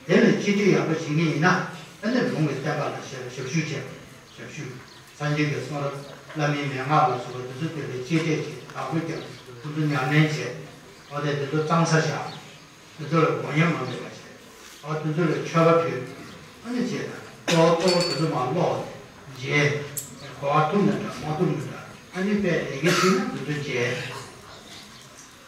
དེ་ལས་གཅེས་སྤྲས་ཡག་པོ་བྱེད་ཀྱི་ཡིན་ན་ཨ་ནི་ལུང་གི་བསྟན་པ་ལ་ཞབས་ཞབས་ཞུ་བྱེད། ཞབས་ཞུ། སངས་རྒྱས་ཀྱི་གསུང་རབ་བླ་མའི་མན་ངག་ལ་སོགས་པ་དེ་ཚོ་དེ་ལ་གཅེས་སྤྲས་བྱེད། བདག་པོ་རྒྱབ། དེ་ཚོ་ཉམས་ལེན་བྱེད། འོ་དེ་དེ་ཚོ་གཙང་ས་བཞག། དེ་ཚོ་ལ་མགོ་བརྙན་མ་འདུག་པ་བྱེད། འོ་དེ་ཚོ་ལ་མཆོད་པ་ཕུལ། ཨ་ནི་བྱེད་དང་གཙོ་བོ་གཙོ་བོ་དེ་ཚོ་མར་ཀློག་ནས་མཇལ། གོ་བ་ཐུབ་ན་འདྲ་མ་ཐུབ་ན་འདྲ། ཨ་ནི་དཔེ་ལས་ཀ་བྱེད་ན་དེ་ཚོ་མཇལ།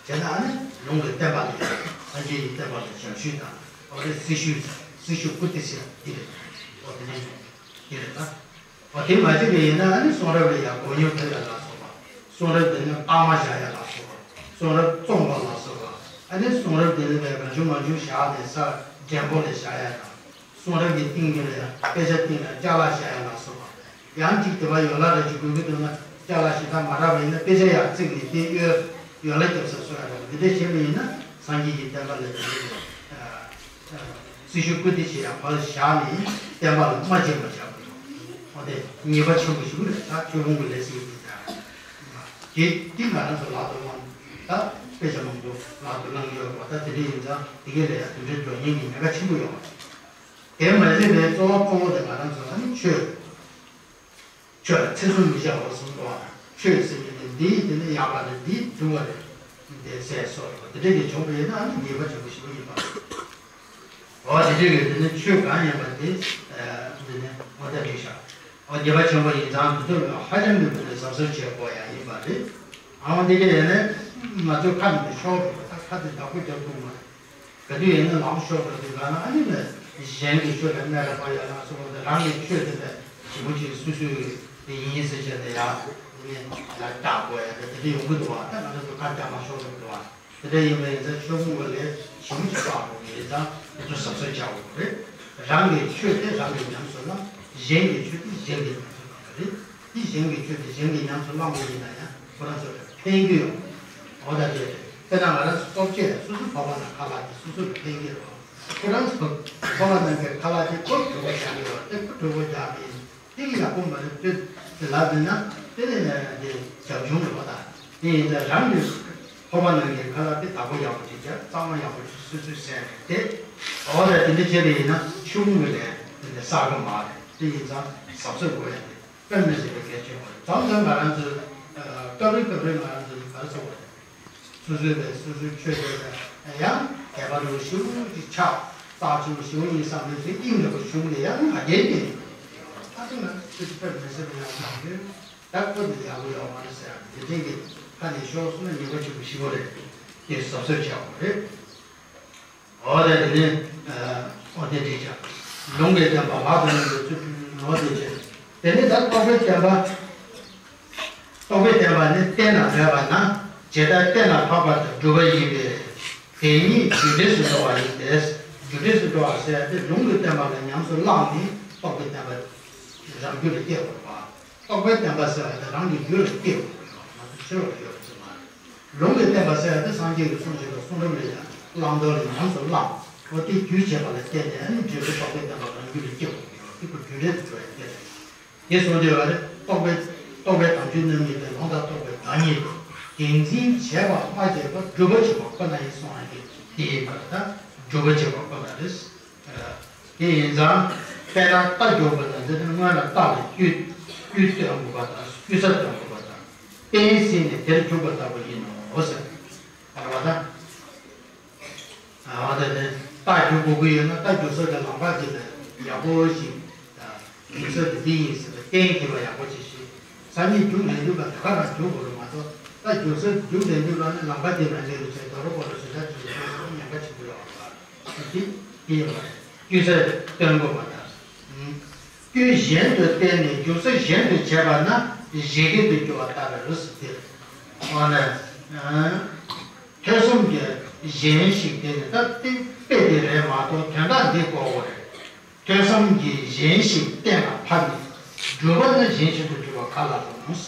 བྱས་ན་ཨ་ནི་ལུང་གི་བསྟན་པ་ལ། སངས་རྒྱས་ཀྱི་བསྟན་པ་ལ་ཞབས་ཞུ་དང་། འོ་དེ་སྲི་ཞུ། སྲི་ཞུ་ཀུ་ཏི་ཟེར་འདི་རེད། འོ་དེ་ནས་འདི་རེད་ད། འོ་དེ་མ་བྱས་པ་ཡིན་ན་ཨ་ནི་གསུང་རབ་ལ་ཡང་མགོ་བརྙན་ཕུལ་ཡ་ལ་སོགས་པ། གསུང་རབ་དེ་ནི་རྟགས་མ་བཞག་ཡ་ལ་སོགས་པ། གསུང་རབ་བཙོང་བ་ལ་སོགས་པ། ཨ་ནི་གསུང་རབ་དེ་ནི་ལས་གང་བྱུང་མང་བྱུང་བཞག་ནས་ས་འགྲེང་བུ་ལ་བཞག་ཡ་དང་། གསུང་རབ་ཀྱི་སྟེང་དེ་ལ་ཡང་དཔེ་ཆ་སྟེང་ལ་ཅ་ལག་བཞག་ཡ་ལ་སོགས་པ། ཡང་གཅིག་དེ་བ་ཡོ་ལ་ར་ཅིག་དགོས་ཀྱི་འདུག་ན་ཅ་ལག་ཞེ་དྲག་མ་རག་པ་ཡིན་ན་དཔེ་ཆ་ཡར་བརྩིགས་ནས་དེ་གཡོལ། ཡོ་ལ་རྒྱབ་ས་བཟོ་ཡ་ར་འདི་འདྲ་བྱས་པ་ཡིན་ན་སངས་རྒྱས་ཀྱི་བསྟན་པ་ལ་དེ་འདྲ་ཡོད། སྲི་ཞུ་ཀུ་ཏི་ཞེས་ཡང་བར་བཞག་ནས་བསྟན་པ་ལ་རྨ་བྱས་པ་བཞག་པ་ཡིན། འོ་དེ་ཉེས་པ་ཆེན་པོ་ཞིག་རེད། ད་ཆོས་ཕུང་གི་ལས་ཟེར་གྱི་འདུག་ད། དེ་དེ་ང་རང་ཚོ་ལག་ཏུ་དབང་ ད་དཔེ་ཆ་མང་པོ་ལག་ཏུ་བླངས་ཡོད་པ། ད་དེ་འདྲ་ཡིན་ཙང་དེ་གའི་ལ་ཡང་དེ་འདྲའི་འགྲོ་ཉེན་གྱི་ཉེན་ཁ་ཆེན་པོ་ཡོད་པ། དེ་མ་ཟད་པའི་གཙོ་བོ་གཙོ་བོ་དེ་ང་རང་ཚོ་ཨ་ནི་ཆོས། ཆོས་ལ་ཚེ་སྲུང་མི་བྱ་བར་གསུངས་འདུག་བ། ཆོས་ཟེར་གྱི་དེ་འདི་དེ་ནི་ཡག་པ་རེད། འདི་སྡུག་པ་རེད། འདི་ཟེར་སོགས་ཡོད་པ་དེ་འདྲ་གི་བྱུང་བ་ཡིན་ན་ཨ་ནི་ཉེས་པ་ཆེན་པོ་ཞེ་པོ་ཡིན་པ། འོ་དེ་འདྲ་གི་དེ་ནི་ཆོས་གང་ཡིན་པ་དེ་འདི་ནི་འོ་ད་འགྲིག་ཤག་འོ་ཉེས་པ་ཆེན་པོ་ཡིན་ཙང་དེ་ཚོ་ལ་ཧ་ཅང་གི་དེ་ནི་གཟབ་གཟབ་བྱེད་དགོས་ཡ་ཡིན་པ་རེད། ཨ་འོ་འདི་ག་ཡིན་ནི་ང་ཚོའི་ཁ་ནས་ཤོར་འགྲོ་བ། ད་ཁ་དེ་བདག་པོ་རྒྱབ་ཐུབ་མ་རེད། ག་དུས་ཡིན་ན་ལམ་ཤོར་འགྲོ་དུས་ག་ན་ཨ་ནི་ནི་གཞན་གྱི་ཆོས་ལ་སྨད་ར་པ་ཡ་ལ་སོགས་པ་དེ་རང་གི་ཆོས་དེ་ལ་ཞིབ་པོ་ཅིག་སོ་སོའི་དེ་ཡིན་ཟེར་བྱས་ནས་ཡ་དེ་ནི་ལ་བརྟག་དགོས་ཡ་དེ་དེ་འདྲ་ཡོང་གི་འདུག་བ། ད་ང་ཚོ་ཁ་རྒྱག་མ་ཤོར་འགྲོ་གི་འདུག་བ། དེ་འདྲ་ཡིན་པ་ཡིན་ཙང་ཆོས་ཕུང་བ་ལས་ཞིབ་མོ་ཞིག་བཀག་དགོས་ཀྱི་ཡིན་ཙང་དེ་ཚོ་གཟབ་གཟབ་བྱ་དགོས་རེད། རང་གི་ཆོས་དེ་རང་གིས་ཉམས་སུ་བླངས། གཞན་གྱི་ཆོས་དེ་གཞན་གྱིས་ཉམས་སུ་བླངས་པ་རེད། དེ་གཞན་གྱི་ཆོས་དེ་གཞན་གྱིས་ཉམས་སུ་བླངས་པ་ཡིན་ན་ཡང་ཁོ་རང་ཚོ་ལ་ཕན་གྱི་ཡོད། འོ་ད་དེ་རེད། དཔེར་ན་ང་རང་ཚོ་སྟོབས་ཆེ་སོ་སོའི་ཕོ་བ་ནང་ཁ་ལག་དེ་སོ་སོ་ལ་ཕན་གྱི་རེད། ཁོ་རང་ཚོ་ཕོ་བ་ནང་གི་ཁ་ལག་དེ་ཁོ་གྲོད་ཁོག་རྒྱག་གི་ཡོད་དེ་ཁོ་གྲོད་ཁོག་རྒྱག་གི་ཡིན། དེ་ཡག་པོ་མ་རེད། དེ་ལབ་འདི་ན་དེ་ནས་དེ་རྒྱབ་ལྗོངས་རེད་པ། ད་དེ་ཡིན་ཙང་རང་གི་ཕོ་བ་ནང་གི་ཁ་ལག་དེ་བདག་པོ་ཡག་པོ་ཅིག་བྱས། གཙང་མ་ཡག་པོ་ཅིག་སོ་སོས་བཟས་ནས་དེ། འོ་ད་དེ་འདྲ་བྱས་པ་ཡིན་ན་ཆུང་ངུ་ནས་དེ་འདྲ་བསགས་ཀྱི་མ་རེད། དེ་ཡིན་ཙང་གཟབ་གཟབ་དགོས་ཡ་དེ་དཔེ་མི་སྲིད་པའི་གལ་ཆེན་པོ་རེད། མཚམས་མཚམས་ང་རང་ཚོས་སྐབས་རེ་སྐབས་རེ་ང་རང་ཚོས་ག་རེ་ཟེར་དགོས་རེད། སོ་སོའི་བས་སོ་སོའི་ཆོས་དེ་ལ་ཡང་དད་པ་རུ་ཞུ་ཅིག་ཆགས། རྩ་ཆེན་པོ་ཞུ་ཡིན་བསམ་མི་ཚེ་དབྱིངས་རེ་བ་ཞུ་ནས་ཡང་ང་རྒྱལ་གྱི་ཨ་ཙི་ང་ཚོ་ཅིག་དཔེ་མི་སྲིད་པ་ཡང་བཏང་དུས་ད་ཁོ་འདི་ཡག་པོ་ཡོད་མ་རེད་ཟེར་ཡང་དེ་འདྲའི་གི་ཁ་ནས་ཤོར་སོང་ན་ཉེས་པ་ཆེན་པོ་ཞིག་རེད། དེ་གཟབ་གཟབ་བྱ་དགོས་རེད། འོ་ད་དེ་ནས་འོ་དེ་འགྲིག་ཅག་ལུང་གི་བསྟན་པ་ལག་ཏུ་ལེན་པའི་ཚུལ་འོ་དེ་བྱས། དེ་ནས་ད་རྟོགས་པའི་བསྟན་པ། རྟོགས་པའི་བསྟན་པ་ནི་བསྟན་ལ་འབད་པ་ན། ཇི་ལྟར་བསྟན་ལ་འཕགས་པ་དང་སྒྲུབ་པ་ཡིན་པས། དེ་ཉིད་རྒྱུ་འབྲས་སུ་འགྲོ་བ་ཡིན་ཏེ། རྒྱུ་འབྲས་སུ་འགྲོ་བ་ཟེར་ཏེ་ལུང་གི་བསྟན་པ་ལ་ཉམས་སུ་བླངས་ནས་རྟོགས་པའི་བསྟན་པ་རང་རྒྱུད་ལ་སྐྱེ་དགོས་པ། རྟོགས་པའི་བསྟན་པ་ཟེར་བ་དེ་རང་གི་རྒྱུད་ལ་སྐྱེ་དགོས་པ། ང་ཚོ་ཕྱི་རོལ་ཡོད་པ་ཅིག་མ་རེད། ལུང་གི་བསྟན་པ་ཟེར་བ་དེ་སངས་རྒྱས་ཀྱི་གསུང་བཞིན་དུ་གསུང་རབ་ལ་ཡང་བླང་དོར་ལ་ཉམས་སུ་བླངས། འོ་དེ་རྒྱུས་བྱས་པ་ལ་བརྟེན་ནས་ཨ་ནི་འབྲས་བུ་རྟོགས་པའི་བསྟན་པ་རང་རྒྱུད་ལ་སྐྱེ་དགོས་པ། དེ་ཁོ་རྒྱུ་འབྲས་སུ་འགྲོ་ཡ་སྐད་རེད། དེ་གསུངས་དུས་ཨ་རེ་རྟོགས་པའི་རྟོགས་པའི་དམ་ཆོས་རྣམ་གཉིས་ཏེ། ལུང་དང་རྟོགས་པའི་བདག་ཉིད་དོ། དེ་འཛིན་བྱས་པ་མ་བྱས་པ་སྒྲུབ་པ་བྱེད་པ་ཁོ་ན་ཡིན་གསུངས་ཡ་གི་དེ་ཡིན་པར་ད་སྒྲུབ་པ་བྱེད་པ་ཁོ་ན་རེད། དེ་ཡིན་ཙང་དཔེར་ན་རྟ་རྒྱུག་པ་དང་འདི་ནི་སྔོན་ལ་རྟ་ལ་དཀྱུས་དཀྱུས་སྟོན་དགོས་པ་དང་དཀྱུས་ས་སྟོན་དགོས་པ་དང་། རྟེན་ཟིན་ནས་དེར་རྒྱུག་པ་ལྟ་བུ་ཡིན་ནོ་ཟེར། ཨ་ར་བ་ད། ཨ་ད་ནི་རྟ་རྒྱུག་དགོས་ཀྱི་ཡོད་ན་རྟ་རྒྱུག་ས་གི་ལམ་ཁ་དེ་ལ་ཡག་པོ་ཞིག་རྒྱུག་ས་དེ་འདི་ཡིན་ཟེར་བའི་གཏན་འཁེལ་བ་ཡག་པོ་ཅིག་ཞིག་སང་ཉིན་རྒྱུག་ལེན་དུས་ལ་དེ་ག་རང་རྒྱུག་དགོས་རེད་མ་གཏོགས། རྟ་རྒྱུག་ས་རྒྱུག་ལེན་དུས་ལ་ནི་ལམ་ཁ་དེ་མ་འཛེགས་རུ་བྱས་དོ་རུ་གོ་རུ་ཟེར་ས་དེ་ལ་ཉེན་ཁ་ཆེན་པོ་ཡོད་རེད། དེ་དེ་ཡིན་པ་རེད། དཀྱུས་ས་སྟོན་དགོས་པ་དང་། དཀྱུས་གཞན་དུ་བསྟན་ནས་རྒྱུག་ས་གཞན་དུ་བྱས་པ་ན་བཞད་གད་དུ་འགྱུར་བ་ལྟར་རོ་ཟེར་ཏེ། འོ་ན། ཐོས་བསམ་གྱི་གཞན་ཞིག་དེ་ནི་ད་དེ་དཔེ་དེ་རེད་མ་གཏོགས་དོན་དག་འདི་གོ་དགོས་རེད། ཐོས་བསམ་གྱི་གཞན་ཞིག་གཏན་ལ་ཕབ་ནས་སྒྲུབ་པ་ནི་གཞན་ཞིག་ཏུ་འགྱུར་བ་ག་ལ་རུང་།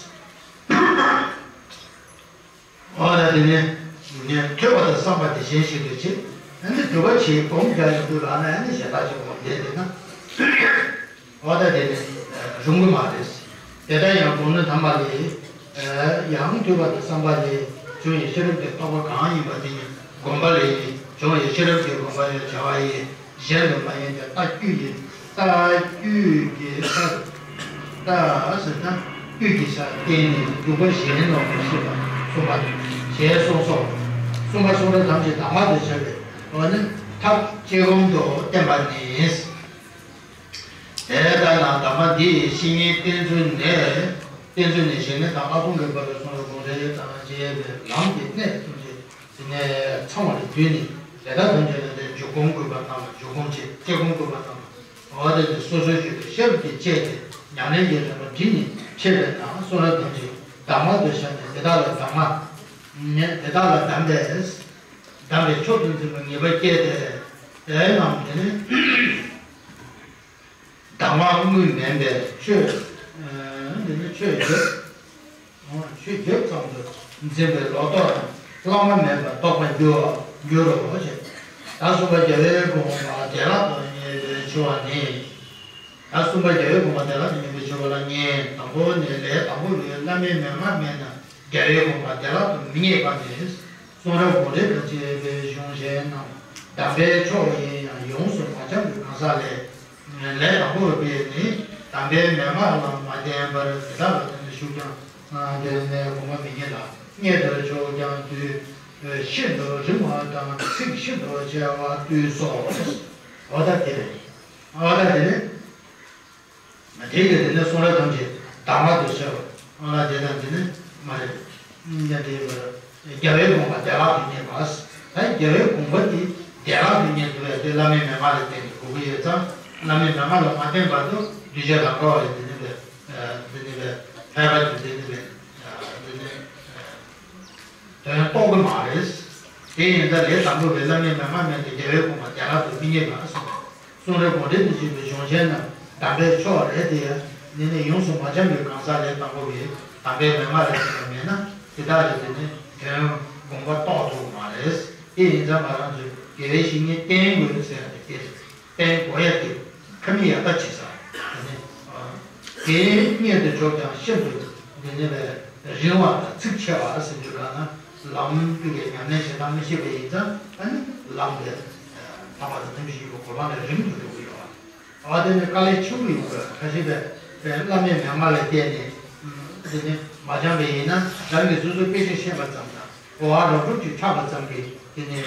འོ་ད་དེ་ནས་ནས་ཐོས་པ་དང་བསམ་པ་དེ་གཞན་ཞིག་ཏུ་བྱེད། ཨ་ནི་སྒྲུབ་པ་བྱེད་སྒོམ་རྒྱག་ཡོང་དུས་ལ་ནི་ཨ་ནི་གཞན་དག་ཅིག་སྒོམ་བསྡད་དེ་ན། འོ་ད་དེ་ནི་རུང་གི་མ་རེད། དེ་ལྟར་ཡང་སྒོམ་ནི་དམ་པ་ལས། ཡང་ཐོས་པ་དང་བསམ་པ་ལས་བྱུང་བའི་ཤེས་རབ་ཀྱི་རྟོགས་པ་གང་ཡིན་པ་དེ་ནི་སྒོམ་པ་ལས་བྱུང་བའི་ཤེས་རབ་ཀྱི་སྒོམ་པ་ཡང་བྱ་བ་ཡིན། གཞན་དུ་མ་ཡིན་ཏེ་རྟ་རྒྱུག་ཡིན། རྟ་རྒྱུག་གི་ས། རྟ་ཟེར་ན་རྒྱུག་གི་ས་བསྟན་ནས་རྒྱུག་པ་གཞན་ནོ་མི་ཤེས་པ་གསུངས་པ་ཞེས་གསུངས་སོ། གསུངས་པ་གསུང་རབ་ཐམས་ཅད་གདམས་ངག་ཏུ་བྱ་བའི་འོ་ནི་ཐབས་ཇེ་གོང་དུ་བསྟན་པ་ནི། དེ་ལྟར་ན་གདམས་ངག་འདི་ཡི་བཤེས་གཉེན་བསྟེན་ཚུལ་ནི། བསྟེན་ཚུལ་ནི་གཞན་ནི་དང་ལྷག་མཐོང་གི་བར་དུ་གསུང་རབ་དགོངས་འགྲེལ་དང་བཅས་པའི་ལམ་གྱི་གནད་ཐམས་ཅད་དེ་ནས་ཚང་བར་བསྡུས་ནས་དེ་དག་ཐམས་ཅད་ལ་དེ་འཇུག་སྒོམ་དགོས་པ་རྣམས་ལ་འཇུག་སྒོམ་བྱེད། དཔྱད་སྒོམ་དགོས་པ་རྣམས་ལ་འོ་དེ་ནི་སོ་སོའི་རྒྱུད་དུ་ཤེས་རབ་ཀྱིས་དཔྱད་དེ་ཉམས་ལེན་གྱི་རིམ་པ་བསྒྲིམས་ནས་འཆད་པའི་ནང་གསུང་རབ་ཐམས་ཅད་གདམས་ངག་ཏུ་བཞག་ནས་དེ་དག་ལ་གདམས་ངག་དེ་དག་ལ་གདམས་པས་གདམས་པའི་མཆོག་ཏུ་འཛིན་པའི་ངེས་པ་སྐྱེས་ཏེ། དེ་རྣམས་དེ་ནི། གདམས་ངག་དངོས་མིན་པའི་ཆོས། འདི་ནི་ཆོས་བརྗོད། ཆོས་བརྗོད་ཙམ་དུ་འཛིན་པའི་ལོག་རྟོག་རྣམས་བླ་ན་མེད་པར་རྟོགས་པར་འགྱུར་འགྱུར་རོ་ཞེས། ད་གསུམ་པ་རྒྱལ་བའི་དགོངས་པ་བདེ་བླག་ཏུ་རྙེད་པའི་ཆེ་བ་ནི། ད་གསུམ་པ་རྒྱལ་བའི་དགོངས་པ་བདེ་བླག་ཏུ་རྙེད་པའི་ཆེ་བ་ལ་ངེས། དང་པོ་ནི་ལས་དང་པོ་ལུས་བླ་མའི་མན་ངག་མེད་ན་རྒྱལ་བའི་དགོངས་པ་བདེ་བླག་ཏུ་མི་རྙེད་པ་ནི། གསུང་རབ་དགོངས་འགྲེལ་དང་བཅས་པའི་གཞུང་གཞན་རྣམས་དམ་པའི་ཕྱོགས་ཡིན་ཡང་ཡོངས་སུ་མ་འབྱམས་པའི་གང་ཟག་ལས། ལས་དང་པོ་པས་ནི་དམ་པའི་མན་ངག་ལ་མ་བརྟེན་པར་དེ་དག་ལ་བརྟེན་ནས་ཞུགས་ཀྱང་དེ་ནས་དགོངས་པ་མི་རྙེད་ལ། རྙེད་པར་ཕྱོགས་ཀྱང་དུས་ཤིན་ཏུ་རིང་བ་དང་ཚིག་ཤིན་ཏུ་ཆེ་བ་ལྟོས་སོ། འོ་ད་དེ་རེད། འོ་ད་དེ་རེད། དེ་ཡི་དེ་ནི་གསུང་རབ་ཐམས་ཅད་གདམས་ངག་ཏུ་བྱ་བ་ལ་དེ་དང་དེ་ནི་མ་རེད། ཡང་དེ་ཡོད་པར་རྒྱལ་བའི་དགོངས་པ་བདེ་བླག་ཏུ་རྙེད་པ། ད་རྒྱལ་བའི་དགོངས་པ་དེ་བདེ་བླག་ཏུ་རྙེད་ཐུབ་ཡ་དེ་བླ་མའི་མན་ངག་ལ་བརྟེན་ནས་དགོས་ཀྱི་ཡོད་ཙང་། བླ་མའི་མན་ངག་ལ་མ་བརྟེན་བར་དུ་གདུལ་བྱ་ལམ་ཀ་བ་ལས་དེ་ནི་བས་དེ་ནི་བས་ཕལ་པ་དེ་དེ་ནི་བས་དེ་ནི། དོན་རྟོགས་ཀྱི་མ་རེད། དེ་ཡིན་ཙང་ལས་དང་པོ་བས་བླ་མའི་མན་ངག་མེད་དེ་རྒྱལ་བའི་དགོངས་པ་བདེ་བླག་ཏུ་མི་རྙེད་པ་གསུངས། གསུང་རབ་དགོངས་འགྲེལ་དུ་བྱས་པའི་གཞུང་ཆེན་རྣམས་དམ་པའི་ཕྱོགས་རེད་དེ། ཡང་ནི་ནི་ཡོངས་སུ་མ་འབྱམས་པའི་གང་ཟག་ལས་དང་པོ་བས་དམ་པའི་མན་ངག་ལ་བརྟེན་པ་མེད་ན་དེ་དག་ལས་དེ་ནི་དོན་དགོངས་པ་རྟོགས་ཐུབ་མ་རེད། དེ་ཡིན་ཙང་ང་རང་ཚོས་དགེ་བའི་བཤེས་གཉེན་བསྟེན་དགོས་ཟེར་ཡ་དེ་དེ་རེད། བསྟེན་དགོས་ཡ་དེ་ཁ་མིག་ཡར་ལྟ་བྱེད་ས་དེ་ནི། དེ་རྙེད་དུ་ཆོག་ཀྱང་ཤིན་ཏུ་འདི་ནི་བས་རིང་བ་དང་ཚིགས་ཆེ་བ་ཟེར་རྒྱུ་གང་ན་ལམ་དུས་ཀའི་ཉམས་ལེན་བྱེད་སྟངས་མི་ཤེས་པ་ཡིན་ཙང་ཨ་ནི་ལམ་དེ་ཐ་མ་དང་ཐམས་ཅད་ཡོད་པའི་གོ་འཕང་ལས་རིང་དུ་འགྲོ་གི་ཡོད། ཨ་དེ་ནི་དཀའ་ལས་ཆེན་པོ་ཡོང་དགོས། ཁ་ཤས་པས་བླ་མའི་མན་ངག་ལ་བརྟེན་ནས་འདི་ནི་མ་སྦྱངས་པ་ཡིན་ན་རང་གིས་སོ་སོའི་དཔེ་ཆ་ཤེས་པ་ཙམ་དང་གོ་བ་རོབ་རོབ་ཅིག་ཆགས་པ་ཙམ་གྱིས་འདི་ནི་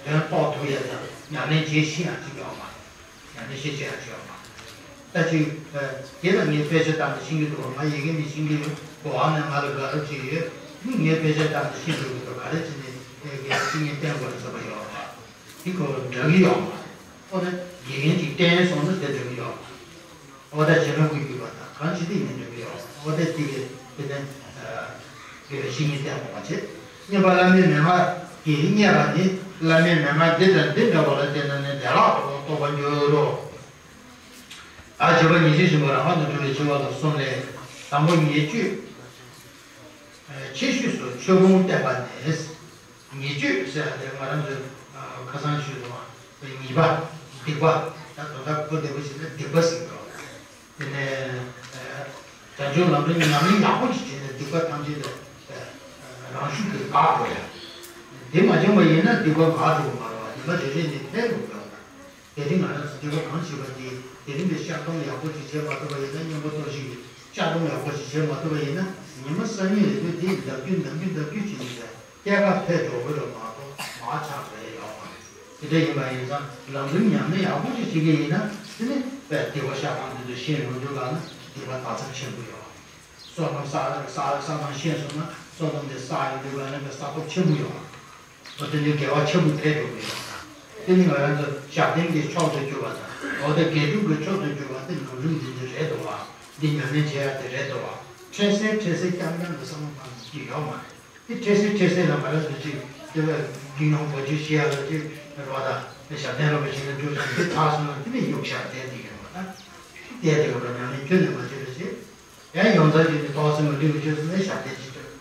དོན་རྟོགས་ཐུབ་ཡ་དང་ཉམས་ལེན་བྱེད་ཤེས་ཡ་ཅིག་ཡོད་མ་རེད། ཡང་ནི་ཤེས་བྱ་ཡང་བྱེད་པ་མ། ད་ཅིག་དེ་ལ་ངས་དཔེ་ཆ་བཏང་ནས་ཤེས་ཀྱི་འདུག་བ། ང་ཡི་གེ་ནི་ཤེས་ཀྱི་ཡོད། གོ་བ་ནི་ང་ལ་དགའ་རབ་ཅིག་ཡོད། ནི་ངས་དཔེ་ཆ་བཏང་ནས་ཤེས་འགྲོ་གི་འདུག་ག་རེ་བྱས་ནས་དེ་གའི་ཤེས་ཉེན་བསྟེན་དགོས་རེད་བསམ་པ་ཡོད་པ། དེ་ཁོ་འདྲ་གི་ཡོད་མ་རེད། ཁོ་ནི་དགེ་རྒན་ཅིག་བསྟེན་སོང་ན་དེ་འདྲ་གི་ཡོད་མ་རེད། ཨོ་ད་བྱེ་མ་ཀུན་གྱིས་པ་དང་གང་ཅི་སྟེ་ཡིན་འདྲ་གི་ཡོད་མ་རེད། ཨོ་ད་དེ་གའི་དེ་ནི་དགེ་བའི་བཤེས་གཉེན་བསྟེན་དགོས་པ་བྱེད། གཉིས་པ་བླ་མའི་མན་ངག་གིས་རྙེད་པ་ནི་བླ་མའི་མན་ངག་འདི་དང་འདི་འདྲ་བ་ལ་བརྟེན་ནས་ནི་བདེ་བླག་ཏུ་རྟོགས་པར་འགྱུར་རོ། ཨ་བྱེད་པ་ཉེས་བྱས་ཞིང་པ་རང་དབང་དུ་འགྲོ་བའི་ཆེ་བ་ལ་གསུམ་ལས། དང་པོ་ཉེས་སྤྱོད་ཆེ་ཤོས་སུ་ཆོས་སྤོང་བསྟན་པ་ནས། ཉེས་སྤྱོད་ཟེར་བ་དེ་ང་རང་ཚོས་ཁ་སང་ཞུས་སོང་བ། ཉེས་པ། སྡིག་པ། ད་དོན་དག་གོ་བདེ་པོ་ཞིག་ན་སྡིག་པ་ཟེར་གྱི་རེད། དེ་ནས་བྱང་ཆུབ་ལམ་རིམ་ཉམས་ལེན་ཡག་པོ་ཞིག་བྱས་ནས་སྡིག་པ་ཐམས་ཅད་ལ་རང་ཤུགས་ཀྱིས་འགག་དགོས་ཡ། དེ་མ་བྱུང་བ་ཡིན་ན་སྡིག་པ་འགག་འགྲོ་གི་མ་རེད་བ། ཉི་མ་རེ་རེ་ནས་འཕེལ་འགྲོ་གི་ཡོད་རེད། དེ་རིང་ང་རང་ཚོ་སྡིག་པ་གང་བྱས་པ་དེ་དེ་རིང་གི་བཤགས་སྡོམ་ཡག་པོ་ཞིག་བྱེད་མ་ཐུབ་པ་ཡིན་ན་སྙིང་པོ་གཏོར་བཤིག་གི་བཤགས་སྡོམ་ཡག་པོ་ཞིག་བྱེད་མ་ཐུབ་པ་ཡིན་ན་ཉི་མ་སང་ཉིན་རེ་དུས་དེ་འདབ་རྒྱུ་འདབ་རྒྱུ་འདབ་རྒྱུ་བྱེད་ཀྱི་རེད། སྐྱེ་རྒ་འཕེལ་འགྲོ་གི་རེད་མ་གཏོགས་མར་ཆག་རེ་ཡོད་མ་རེད། དེ་འདྲ་ཡིན་པ་ཡིན་ཙང་ལམ་རིམ་ཉམས་ལེན་ཡག་པོ་ཞིག་བྱེད་ཀྱི་ཡིན་ན་དེ་ནི་དཔེ་སྡིག་པ་བཤགས་སྟངས་འདི་ཚོ་ཤེས་ཡོང་དུས་ག་ན་སྡིག་པ་འདག་ཚབས་ཆེན་པོ་ཡོད། བསོད་ནམས་བསགས་བསགས་བསགས་སྟངས་ཤེས་སོང་ན་བསོད་ནམས་དེ་བསགས་ཡོང་དུས་ག་ན་དཔེ་བསགས་སྟོབས་ཆེན་པོ་ཡོད། འོ་དེ་ནི་དགེ་བ་ཆེན་པོ་འཕེལ་འགྲོ་གི་ཡོད་པ་དང་། དེ་ནི་ང་རང་ཚོ་ཞབས་བརྟན་གྱི་མཆོག་ཏུ་གྱུར་པ་དང་། འོ་དེ་དགེ་སྒྲུབ་ཀྱི་མཆོག་ཏུ་གྱུར་པ་དེ་ལམ་རིམ་འདི་འདི་རེད་དོ་བ། འདི་ཉམས་ལེན་བྱེད་ཡ་དེ་རེད་དོ་བ། འཕྲལ་སེལ་འཕྲལ་སེལ་རྐྱང་རྐྱང་དུ་བསམ་བློ་བཏང་ཐུབ་ཀྱི་ཡོད་མ་རེད། དེ་འཕྲལ་སེལ་འཕྲལ་སེལ་ལ་ང་རང་ཚོ་ཅིག་དེ་བས་རྒྱུ་ནོར་བ་ཅིག་ཤེས་ཡ་ལ་ཅིག་རེད་བ་དང་། དེ་ཞབས་བརྟན་རོགས་པ་ཞིག་ལ་འགྲོ་ཞིང་དེ་ཚར་སོང་ན་དེ་ནི་གཡུག་ཞབས་བརྟན་དེ་ཡོད་པ་དང་། བལྟས་དེ་ཡོད་པ་ཉམས་ལེན་ཁྱོན་ནས་མ་བྱེད་པ་ཞིག་ཡང་ཡོངས་གྲགས་ཀྱི་ནི་ཏོག་ཙམ་མ་འགྲིག་པའི་ཆོས་སུ་ནི་ཞབས་བརྟན་ཅིག་སྤྲོད།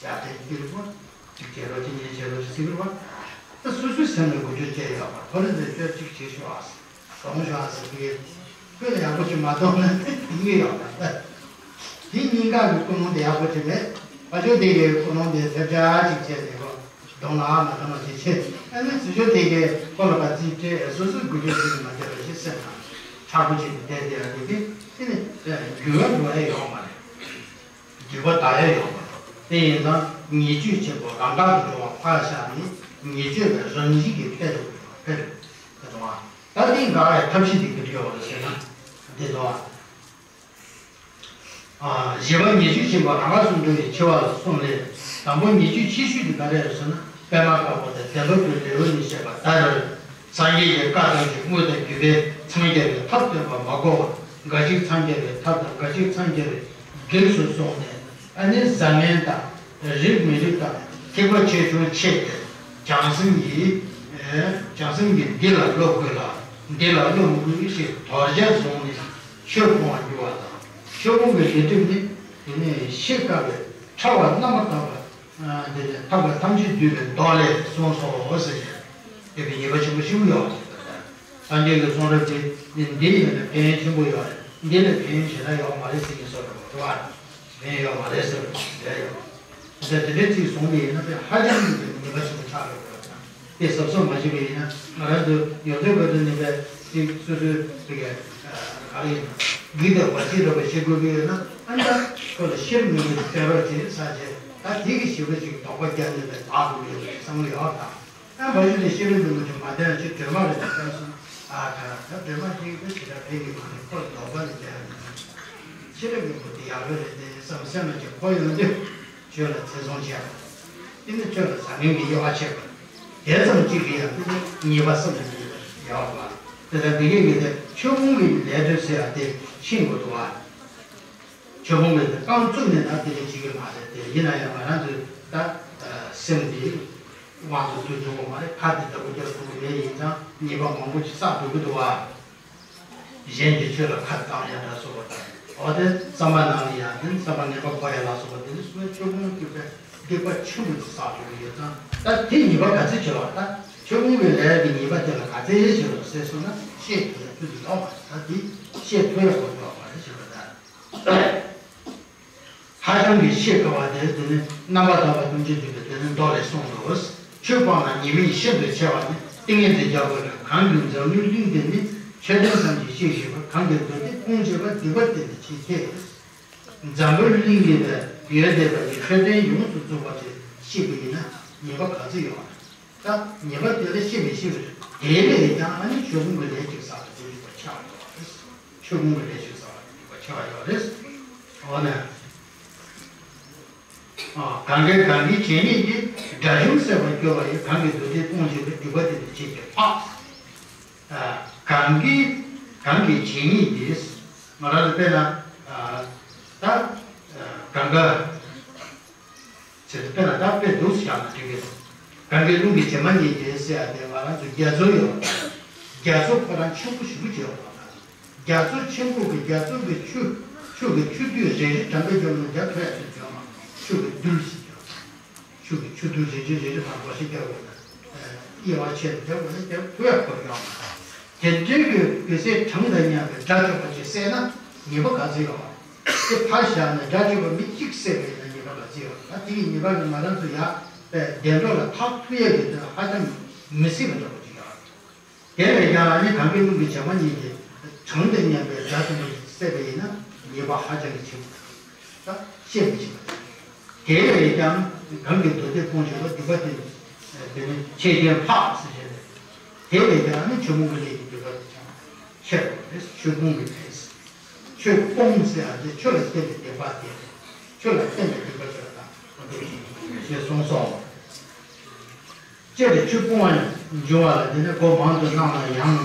ཞབས་བརྟན་ཅིག་སྤྲོད་པོ། ཅིག་བྱེད་རོགས་ཅིག་ཉན་བྱེད་རོགས་ཅིག་ཟེར་གི་རེད་པ། ད་སོ་སོའི་སེམས་ལ་འགུལ་སྐྱོད་བྱས་ཡོད་པ་ཐོ་རེ་ཚོས་སྐྱོད་ཅིག་བྱེད་ཤོག་ཨ། གཏོང་ཤོག་ཨ་ཟེར་གི། ཁོས་ལ་ཡག་པོ་ཅིག་མ་གཏོང་ན་དེ་ཡིན་གི་ཡོད་པ་ད། དེ་གཉིས་ཀ་གི་ཀུན་སློང་དེ་ཡག་པོ་ཅིག་མེད། ཕ་ཆོས་དེ་གའི་ཀུན་སློང་དེ་ཐེབས་ཆག་ཅིག་བྱས་ནས་གོ། གདོང་ལ་ཨ་མ་གདོང་ལ་ཅིག་བྱས། ཨ་ནི་ཚུར་ཕྱོགས་དེ་གའི་ཁོ་ལ་ཕར་རྩིས་སྤྲད་སོ་སོའི་འགུལ་སྐྱོད་ཅིག་མ་བྱས་པ་ཞིག་སེམས་ལ་ཁྲག་པོ་ཅིག་བསྡད་དེ་ཡང་དེ་གི་དེ་ནི་འགྱུར་བ་འགྲོ་ཡ་ཡོད་མ་རེད། འགྱུར་བ་ད་ཡ་ཡོད་མ་རེད། དེ་ཡིན་ཙང་ཉེས་སྤྱོད་ཆེན་པོ་རང་དགར་དུ་འགྲོ་བ་ཕར་བཞག་ནས་ཉེས་སྤྱོད་ལ་རང་བཞིན་གྱིས་འཕེལ་འགྲོ་གི་འཕེལ་འགྲོ་གི་འདུག་ཨ། ད་དེ་འགག་ཡ་ཐབས་ཤེས་དེ་ག་འདྲ་ཡོད་རེད་ཟེར་ན་འདི་འདུག་ཨ། བཞི་པ་ཉེས་སྤྱོད་ཆེན་པོ་རང་དགར་སུ་འགྲོ་བའི་ཆེ་བ་ལ་གསུམ་ལས། དང་པོ་ཉེས་སྤྱོད་ཆེ་ཤོས་དེ་ག་རེ་རེད་ཟེར་ན་པདྨ་དཀར་པོ་དང་བདེ་སྟོབས་ཀྱི་རི་བོ་ནས་བཤད་པ་ལྟར། སངས་རྒྱས་ཀྱི་བཀའ་ཐམས་ཅད་དངོས་དང་བརྒྱུད་པས་འཚང་རྒྱ་བའི་ཐབས་སྟོན་པ་མ་གོ་བར་འགའ་ཞིག་འཚང་རྒྱ་བའི་ཐབས་དང་འགའ་ཞིག་འཚང་རྒྱ་བའི་གེགས་སུ་སོང་ནས་ཨ་ནི་བཟང་ངན་དང་རིགས་མི་རིགས་དང་ཐེག་པ་ཆེ་ཆུང་ཕྱེ་སྟེ་བྱང་སེམས་ཀྱིས་བྱང་སེམས་ཀྱིས་འདི་ལ་སློབ་དགོས་ལ་འདི་ལ་སློབ་མི་དགོས་ཞེས་དོར་བྱ་བཟུང་ནས། ཆོས་སྤོང་བར་འགྱུར་བ་དང་། ཆོས་སྤོང་གི་ལས་སྒྲིབ་ནི་དེ་ནས་ཤེས་དཀའ་བའི་ཕྲ་བ་རྣམ་པར་དག་པ་དེ་ནས་ཐེག་པ་ཐམས་ཅད་འདུས་པའི་མདོ་ལས་གསུངས་སོ་ཟེར་ཞིང་། དེ་བས་ཉེས་པ་ཆེན་པོ་ཞིག་ཡོད་པ་ཞིག་དང་། སངས་རྒྱས་ཀྱི་གསུང་རབ་དེ་འདི་ཡིན་ན་ཕན་ཡོན་ཆེན་པོ་ཡོད་རེད། འདི་ལས་ཕན་ཡོན་ཞེ་དྲག་ཡོད་མ་རེད་ཟེར་གྱི་སོ་རེད་པ་རེད་བ། ཕན་ཡོན་ཡོད་མ་རེད་ཟེར་བ་རེད་ཡོད། དེ་དེ་འདྲའི་ཚིག་བཟུང་བ་ཡིན་ན་དེ་ཧ་ཅང་གི་ཉེས་པ་ཆེན་པོ་ཆགས་ཡོད་པ་དང་། དེ་གཟབ་གཟབ་མ་བྱས་པ་ཡིན་ན་ང་རང་ཚོ་ཡོངས་འཛིན་དགོས་འདུག་ནི་པའི་ཚིག་སོ་སོའི་དེ་ག་ག་རེ་ཡིན་ན་གི་དེ་བ་ཅི་ར་བ་ཤེས་དགོས་ཀྱི་ཡོད་ན། ཨ་ནི་ད་ཁོ་ལ་ཤེས་རབ་སྙིང་པོ་ཅིག་སྤེལ་རོགས་བྱེད་ས་བྱས། ད་དེ་གི་ཞིབ་པ་ཅིག་དོགས་པ་རྒྱབ་ནས་ད་དག་དགོས་ཀྱི་ཡོད་པའི་བསམ་བློ་ཡོད་དང་། ཨ་མ་གཞི་ནས་ཤེས་རབ་སྙིང་པོ་ཅིག་མ་བསྟེན་ཅིག་སྒྲོལ་མ་རེད་ཟེར་སོང་། ཨ་ད་ད་སྒྲོལ་མ་ཅིག་ད་ཞེ་དྲག་ཕན་གྱི་མ་རེད། ཁོ་ལ་དོགས་པ་ལ་རྒྱག་ཡ་མི་འདུག་ཤེས་རབ་སྙིང་པོ་དེ་ཡག་པོ་རེད་དེ་བསམ་སེམས་ལ་ཅིག་འཁོར་ཡོང་དུས། ཆོས་ལ་བརྩི་སྲུང་བྱས་པ། དེ་ནི་ཆོས་ལ་བཟང་ངན་གྱི་དབྱེ་བ་ཕྱེ་བ། དེ་ཙམ་གཅིག་གིས་ཡང་དེ་ནི་ཉེས་པ་བསམ་གྱིས་མི་ཁྱབ་པ་ཡོད་པ། དེ་ལྟར་འདི་སྐད་ཀྱི་དེ་ཆོས་སྤོང་གི་ལས་དོན་ཟེར་ཡ་དེ་ཤེས་དགོས་འདུག་བ། ཆོས་སྤོང་གི་དེ་རྐང་བཙུགས་ནས་ད་དེ་ལས་བྱེད་ཀྱི་མ་རེད་དེ། ཡིན་ན་ཡང་ང་རང་ཚོའི་ད་སེམས་འདི་དབང་དུ་བསྡུ་ཐུབ་པ་མ་རེད། ཁ་འདི་ལྟ་བུ་རྒྱག་ཐུབ་པ་མེད་ཡིན་ཙང་ཉེས་པ་མང་པོ་ཞིག་བསགས་འགྲོ་གི་འདུག་བ། གཞན་གྱི་ཆོས་ལ་ཁ་བཏང་ཡ་ལ་སོགས་པ་དང་། འོ་དེ་བསམ་པ་ནང་ལ་ཡང་དེ་བསམ་པ་ངན་པ་འཁོར་ཡ་ལ་སོགས་པ་དེ་ནི་སོ་སོའི་ཆོས་སྤོང་སྐྱོབ་པའི་སྡིག་པ་ཆེན་པོ་ཅིག་བསགས་འགྲོ་གི་ཡོད་ཙང་། ད་དེ་ཉེས་པ་ག་ཚོད་ཆེ་བ། ད་ཆོས་སྤོང་གི་ལས་ཀྱི་ཉེས་པ་དེ་ལ་ག་ཚོད་ཆེ་བ་ཟེར་སོང་ན་བཤད་ཐུབ་ཡ་ཐུབ་ཀྱི་ཡོད་མ་རེད། ད་དེ་བཤད་ཐུབ་ཡ་གོ་ཡོད་མ་རེད་ཟེར་བ་དང་། ཧ་ཅང་གི་ཤེས་དཀའ་བ་དེ། དེ་ནི་རྣམ་པར་དག་པ་ཐམས་ཅད་འདུས་པའི་དེ་ནི་མདོ་ལས་གསུངས་འདུག་ཆོས་སྤངས་ན་ཉེས་དམིགས་ཤིན་ཏུ་ཆེ་བ་ནི། ཏིང་ངེ་འཛིན་རྒྱལ་པོ་ལས། གང་གིས་འཛམ་བུའི་གླིང་འདི་ནི། མཆོད་རྟེན་ཙམ་ཞིག་ཤེས་བཞིན་པ། གང་གིས་མདོ་སྡེ་སྤོང་བྱེད་པ། སྡིག་པ་དེ་ནི་ཆེས་ཆེ། འཛམ་བུའི་གླིང་འདི་ལ་ཡོད་བསྡད་པ་ཡི་མཆོད་རྟེན་ཡོངས་སུ་རྫོགས་པ་དེ་ཤེས་པ་ཡིན་ན་ཉེས་པ་ག་ཚོད་ཡོད། ད་ཉེས་པ་དེ་ལ་ཤེས་པའི་ཤེས་པའི་དེ་ལས་ཀྱང་ཨ་ནི་ཆོས་སྤོང་གི་ལས་ཅིག་བསགས་པ་དེ་ཉེས་པ་ཆགས་ཡོད་རེད། ཆོས་སྤོང་གི་ལས་ཅིག་བསགས་པ་དེ་ཉེས་པ་ཆགས་ཡོད་རེད། འོ་ན། ཨ། གང་གིས་གང་གིས་བྱས་ཉེས་ཀྱི། དགྲ་བཅོམ་བསད་པར་གྱུར་པ་ཡི། གང་གིས་མདོ་སྡེ་སྤོང་བྱེད་པའི། སྡིག་པ་དེ་ནི་ཆེས་ཆེར་འཕགས། ཨ། གང་གིས་གང་གིས་བྱས་ཉེས་ཀྱི། ང་རང་ཚོ་དཔེར་ན། ཨ། ད། ཨ། གང་ག་ཟེར་དུས་དཔེར་ན་ད་དཔེ་འདུག་སེ་བཞག་ན་འགྲིག་གི་རེད། གང་གི་རླུང་གིས་བྱེ་མ་སྙེད་ཀྱི་ཟེར་ཡ་དེ་ང་རང་ཚོ་རྒྱ་མཚོ་ཡོད་པ་དང་། རྒྱ་མཚོ་ཁོ་རང་ཆེན་པོ་ཞེ་པོ་ཅིག་ཡོད་པ་དང་། རྒྱ་མཚོ་ཆེན་པོ་གི་རྒྱ་མཚོ་གི་ཆུ། ཆུ་གི་ཆུ་རྡུལ་རེ་རེ་གྲམ་པའི་རྒྱབ་ནས་རྒྱ་མཚོ་ཡ་ཆེར་འགྲོ་མ། ཆུ་གི་རྡུལ་ཞིག་འགྲོ། ཆུ་གི་ཆུ་རྡུལ་རེ་རེ་རེ་རེ་དང་སྒོ་ཕྱེ་རྒྱབ་འོ་ན། དབྱེ་བ་ཕྱེ་ནས་རྒྱབ་འོ་ན་རྒྱ་མཚོ་ཡ་ཁོར་འགྲོ་མ། དེ་འདྲའི་གི་གེ་སར་གྲངས་དང་མཉམ་པའི་དགྲ་བཅོམ་པ་ཅིག་བསད་ན་ཉེས་པ་ག་ཚོད་ཡོད། དེ་ཕར་བཞག་ནས་དགྲ་བཅོམ་པ་མི་གཅིག་བསད་པ་ཡིན་ན་ཉེས་པ་ག་ཚོད་ཡོད། ད་དེ་ཡི་ཉེས་པ་ནི་ང་རང་ཚོ་ཡ་བདེ་འགྲོ་ལ་ཐག་ཐུག་ཡས་ཀྱི་དོན་ཧ་ཅང་མི་སྲིད་པ་འདྲ་པོ་ཅིག་ཡོད། དེ་བས་ཀྱང་ཨ་ནི་གང་གི་རླུང་གིས་བྱེ་མ་སྙེད་ཀྱི་གྲངས་དང་མཉམ་པའི་དགྲ་བཅོམ་པ་ཅིག་བསད་པ་ཡིན་ན་ཉེས་པ་ཧ་ཅང་གི་ཆེན་པོ་དང་བཤད་མི་ཤེས་པ་དང་། དེ་བས་ཀྱང་གང་གིས་མདོ་སྡེ་སྤོང་བྱེད་པ། སྡིག་པ་དེ་ནི་དེ་ནི་ཆེས་ཆེར་འཕགས་ཟེར་བྱས་ནས། དེ་བས་ཀྱང་ཨ་ནི་ཆོས་སྤོང་གི་ལས་ཀྱི་སྡིག་པ་དེ་ཀྱང་ཆེ་བ་རེད། ཆོས་སྤོང་གི་ལས། ཆོས་སྤོང་ཟེར་ཡ་དེ་ཆོས་ལ་བརྟེན་པའི་སྡིག་པ་དེ་རེད། ཆོས་ལ་བརྟེན་པའི་སྡིག་པ་ཆོས་ལ་དང་། ཞེས་གསུངས་སོ། ཅེས་པའི་ཆོས་སྤོང་བ་ཡང་འབྱུང་བ་ལ། འདི་ནི་གོ་མང་དུ་སྣང་ན་ཡང་།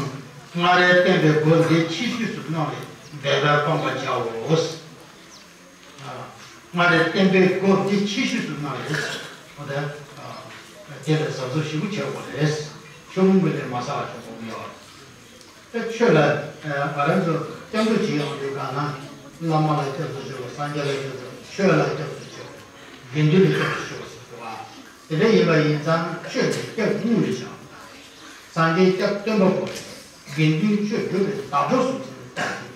སྔར་བསྟན་པའི་སྒོ་འདི་ཕྱིས་ཞུས་སུ་སྣང་བས་འབད་པ་སྤང་བར་བྱའོ། ཨ། སྔར་བསྟན་པའི་སྒོ་འདི་ཕྱིས་ཞུས་སུ་སྣང་བས། འོ་ད། ཨ། དེ་ལ་གཟབ་གཟབ་ཞིབ་པོ་བྱེད་དགོས་རེད། ཆོས་སྤོང་གི་ལས་མ་བསགས་པ་ཆོས་སྤོང་གི་ཡོད། ད་ཆོས་ལ་ང་རང་ཚོ་སྐྱབས་འགྲོ་བྱེད་ཡོང་དུས་གང་ན་བླ་མ་ལ་སྐྱབས་སུ་མཆིའོ། སངས་རྒྱས་ལ་སྐྱབས་སུ། ཆོས་ལ་སྐྱབས་སུ་མཆིའོ། དགེ་འདུན་ལ་སྐྱབས་སུ་མཆིའོ་ཟེར་གི་རེད་བ། དེ་འདྲ་ཡིན་པ་ཡིན་ཙང་ཆོས་དེ་སྐྱབས་དངུལ་ལས་བཞག་སངས་རྒྱས་སྐྱབས་སྟོན་པ་པོ། དགེ་འདུན་ཆོས་སྒྲུབ་པའི་བདག་གྲོགས་སུ་བྱས་ནས་བཏགས་ཏེ།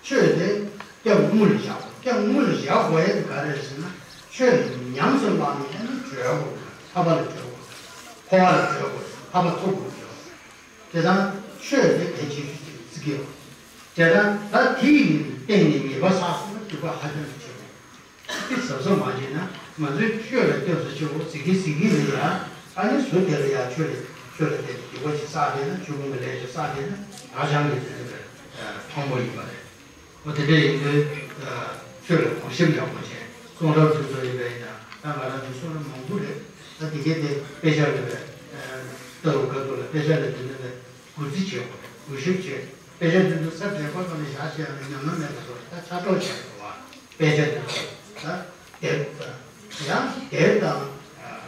ཆོས་དེ་སྐྱབས་དངུལ་ལས་བཞག་སྐྱབས་དངུལ་ལས་བཞག་དགོས་ཡ་དེ་ག་རེ་རེད་ཟེར་ན། ཆོས་ཉམས་སུ་བླངས་ནས་ཨ་ནི་གྲོལ་དགོས། ཐར་པ་ལ་གྲོལ་དགོས། འཁོར་བ་ལ་གྲོལ་དགོས། ཐར་པ་ཐོབ་དགོས་ཀྱི་ཡོད། དེ་དང་ཆོས་དེ་གལ་ཆེ་ཤོས་ཅིག་བརྩི་གི་ཡོད། དེ་དང་ད་དེ་ཡི་སྟེང་ནས་ཉེས་པ་བསགས་སོང་ན་སྡིག་པ་ཧ་ཅང་གི་ཆེ་བ། དེ་གཟབ་གཟབ་མ་བྱས་ན་ང་ཚོས་ཆོས་ལ་སྐྱབས་སུ་མཆིའོ་ཟེར་གི་ཟེར་གི་རེད་ཡ། ཨ་ནི་ཟུར་དེ་ལ་ཡ་ཆོས་ལ་ཆོས་ལ་དེ་སྡིག་པ་ཅིག་བསགས་བསྡད་ན། ཆོས་སྤོང་གི་ལས་ཅིག་བསགས་བསྡད་ན་ཧ་ཅང་གི་དེ་ཕངས་པོ་ཡིན་པ་རེད། འོ་དེ་འདྲ་ཡིན་དུས་ཆོས་ལ་གུས་ཞབས་ཡག་པོ་བྱས། གསུང་རབ་དེ་ཚོ་ཡིན་པ་ཡིན་ན་ད་ང་རང་ཚོ་གསུང་རབ་མང་པོ་རེད། ད་དེ་གའི་དེ་དཔེ་ཆ་རེད་པས། ལྟ་བུ་ཁ་ཐུག་ལ་དཔེ་ཆ་ལ་དེ་འདྲ་ལ་གུས་བརྩི་བྱེད་དགོས། གུས་ཞབས་བྱེད། དཔེ་ཆ་དེ་ཚོ་ས་བྲེག་པ་གང་ལ་བཞག་བྱས་ཡང་ན་ཉམས་སྣང་མེད་པ་ཚོ་ད་ཆ་འགྲོ་བྱས་འགྲོ་བ། དཔེ་ཆ་དེ་ཚོ་ད་དེབ་དང་ཡང་དེབ་དང་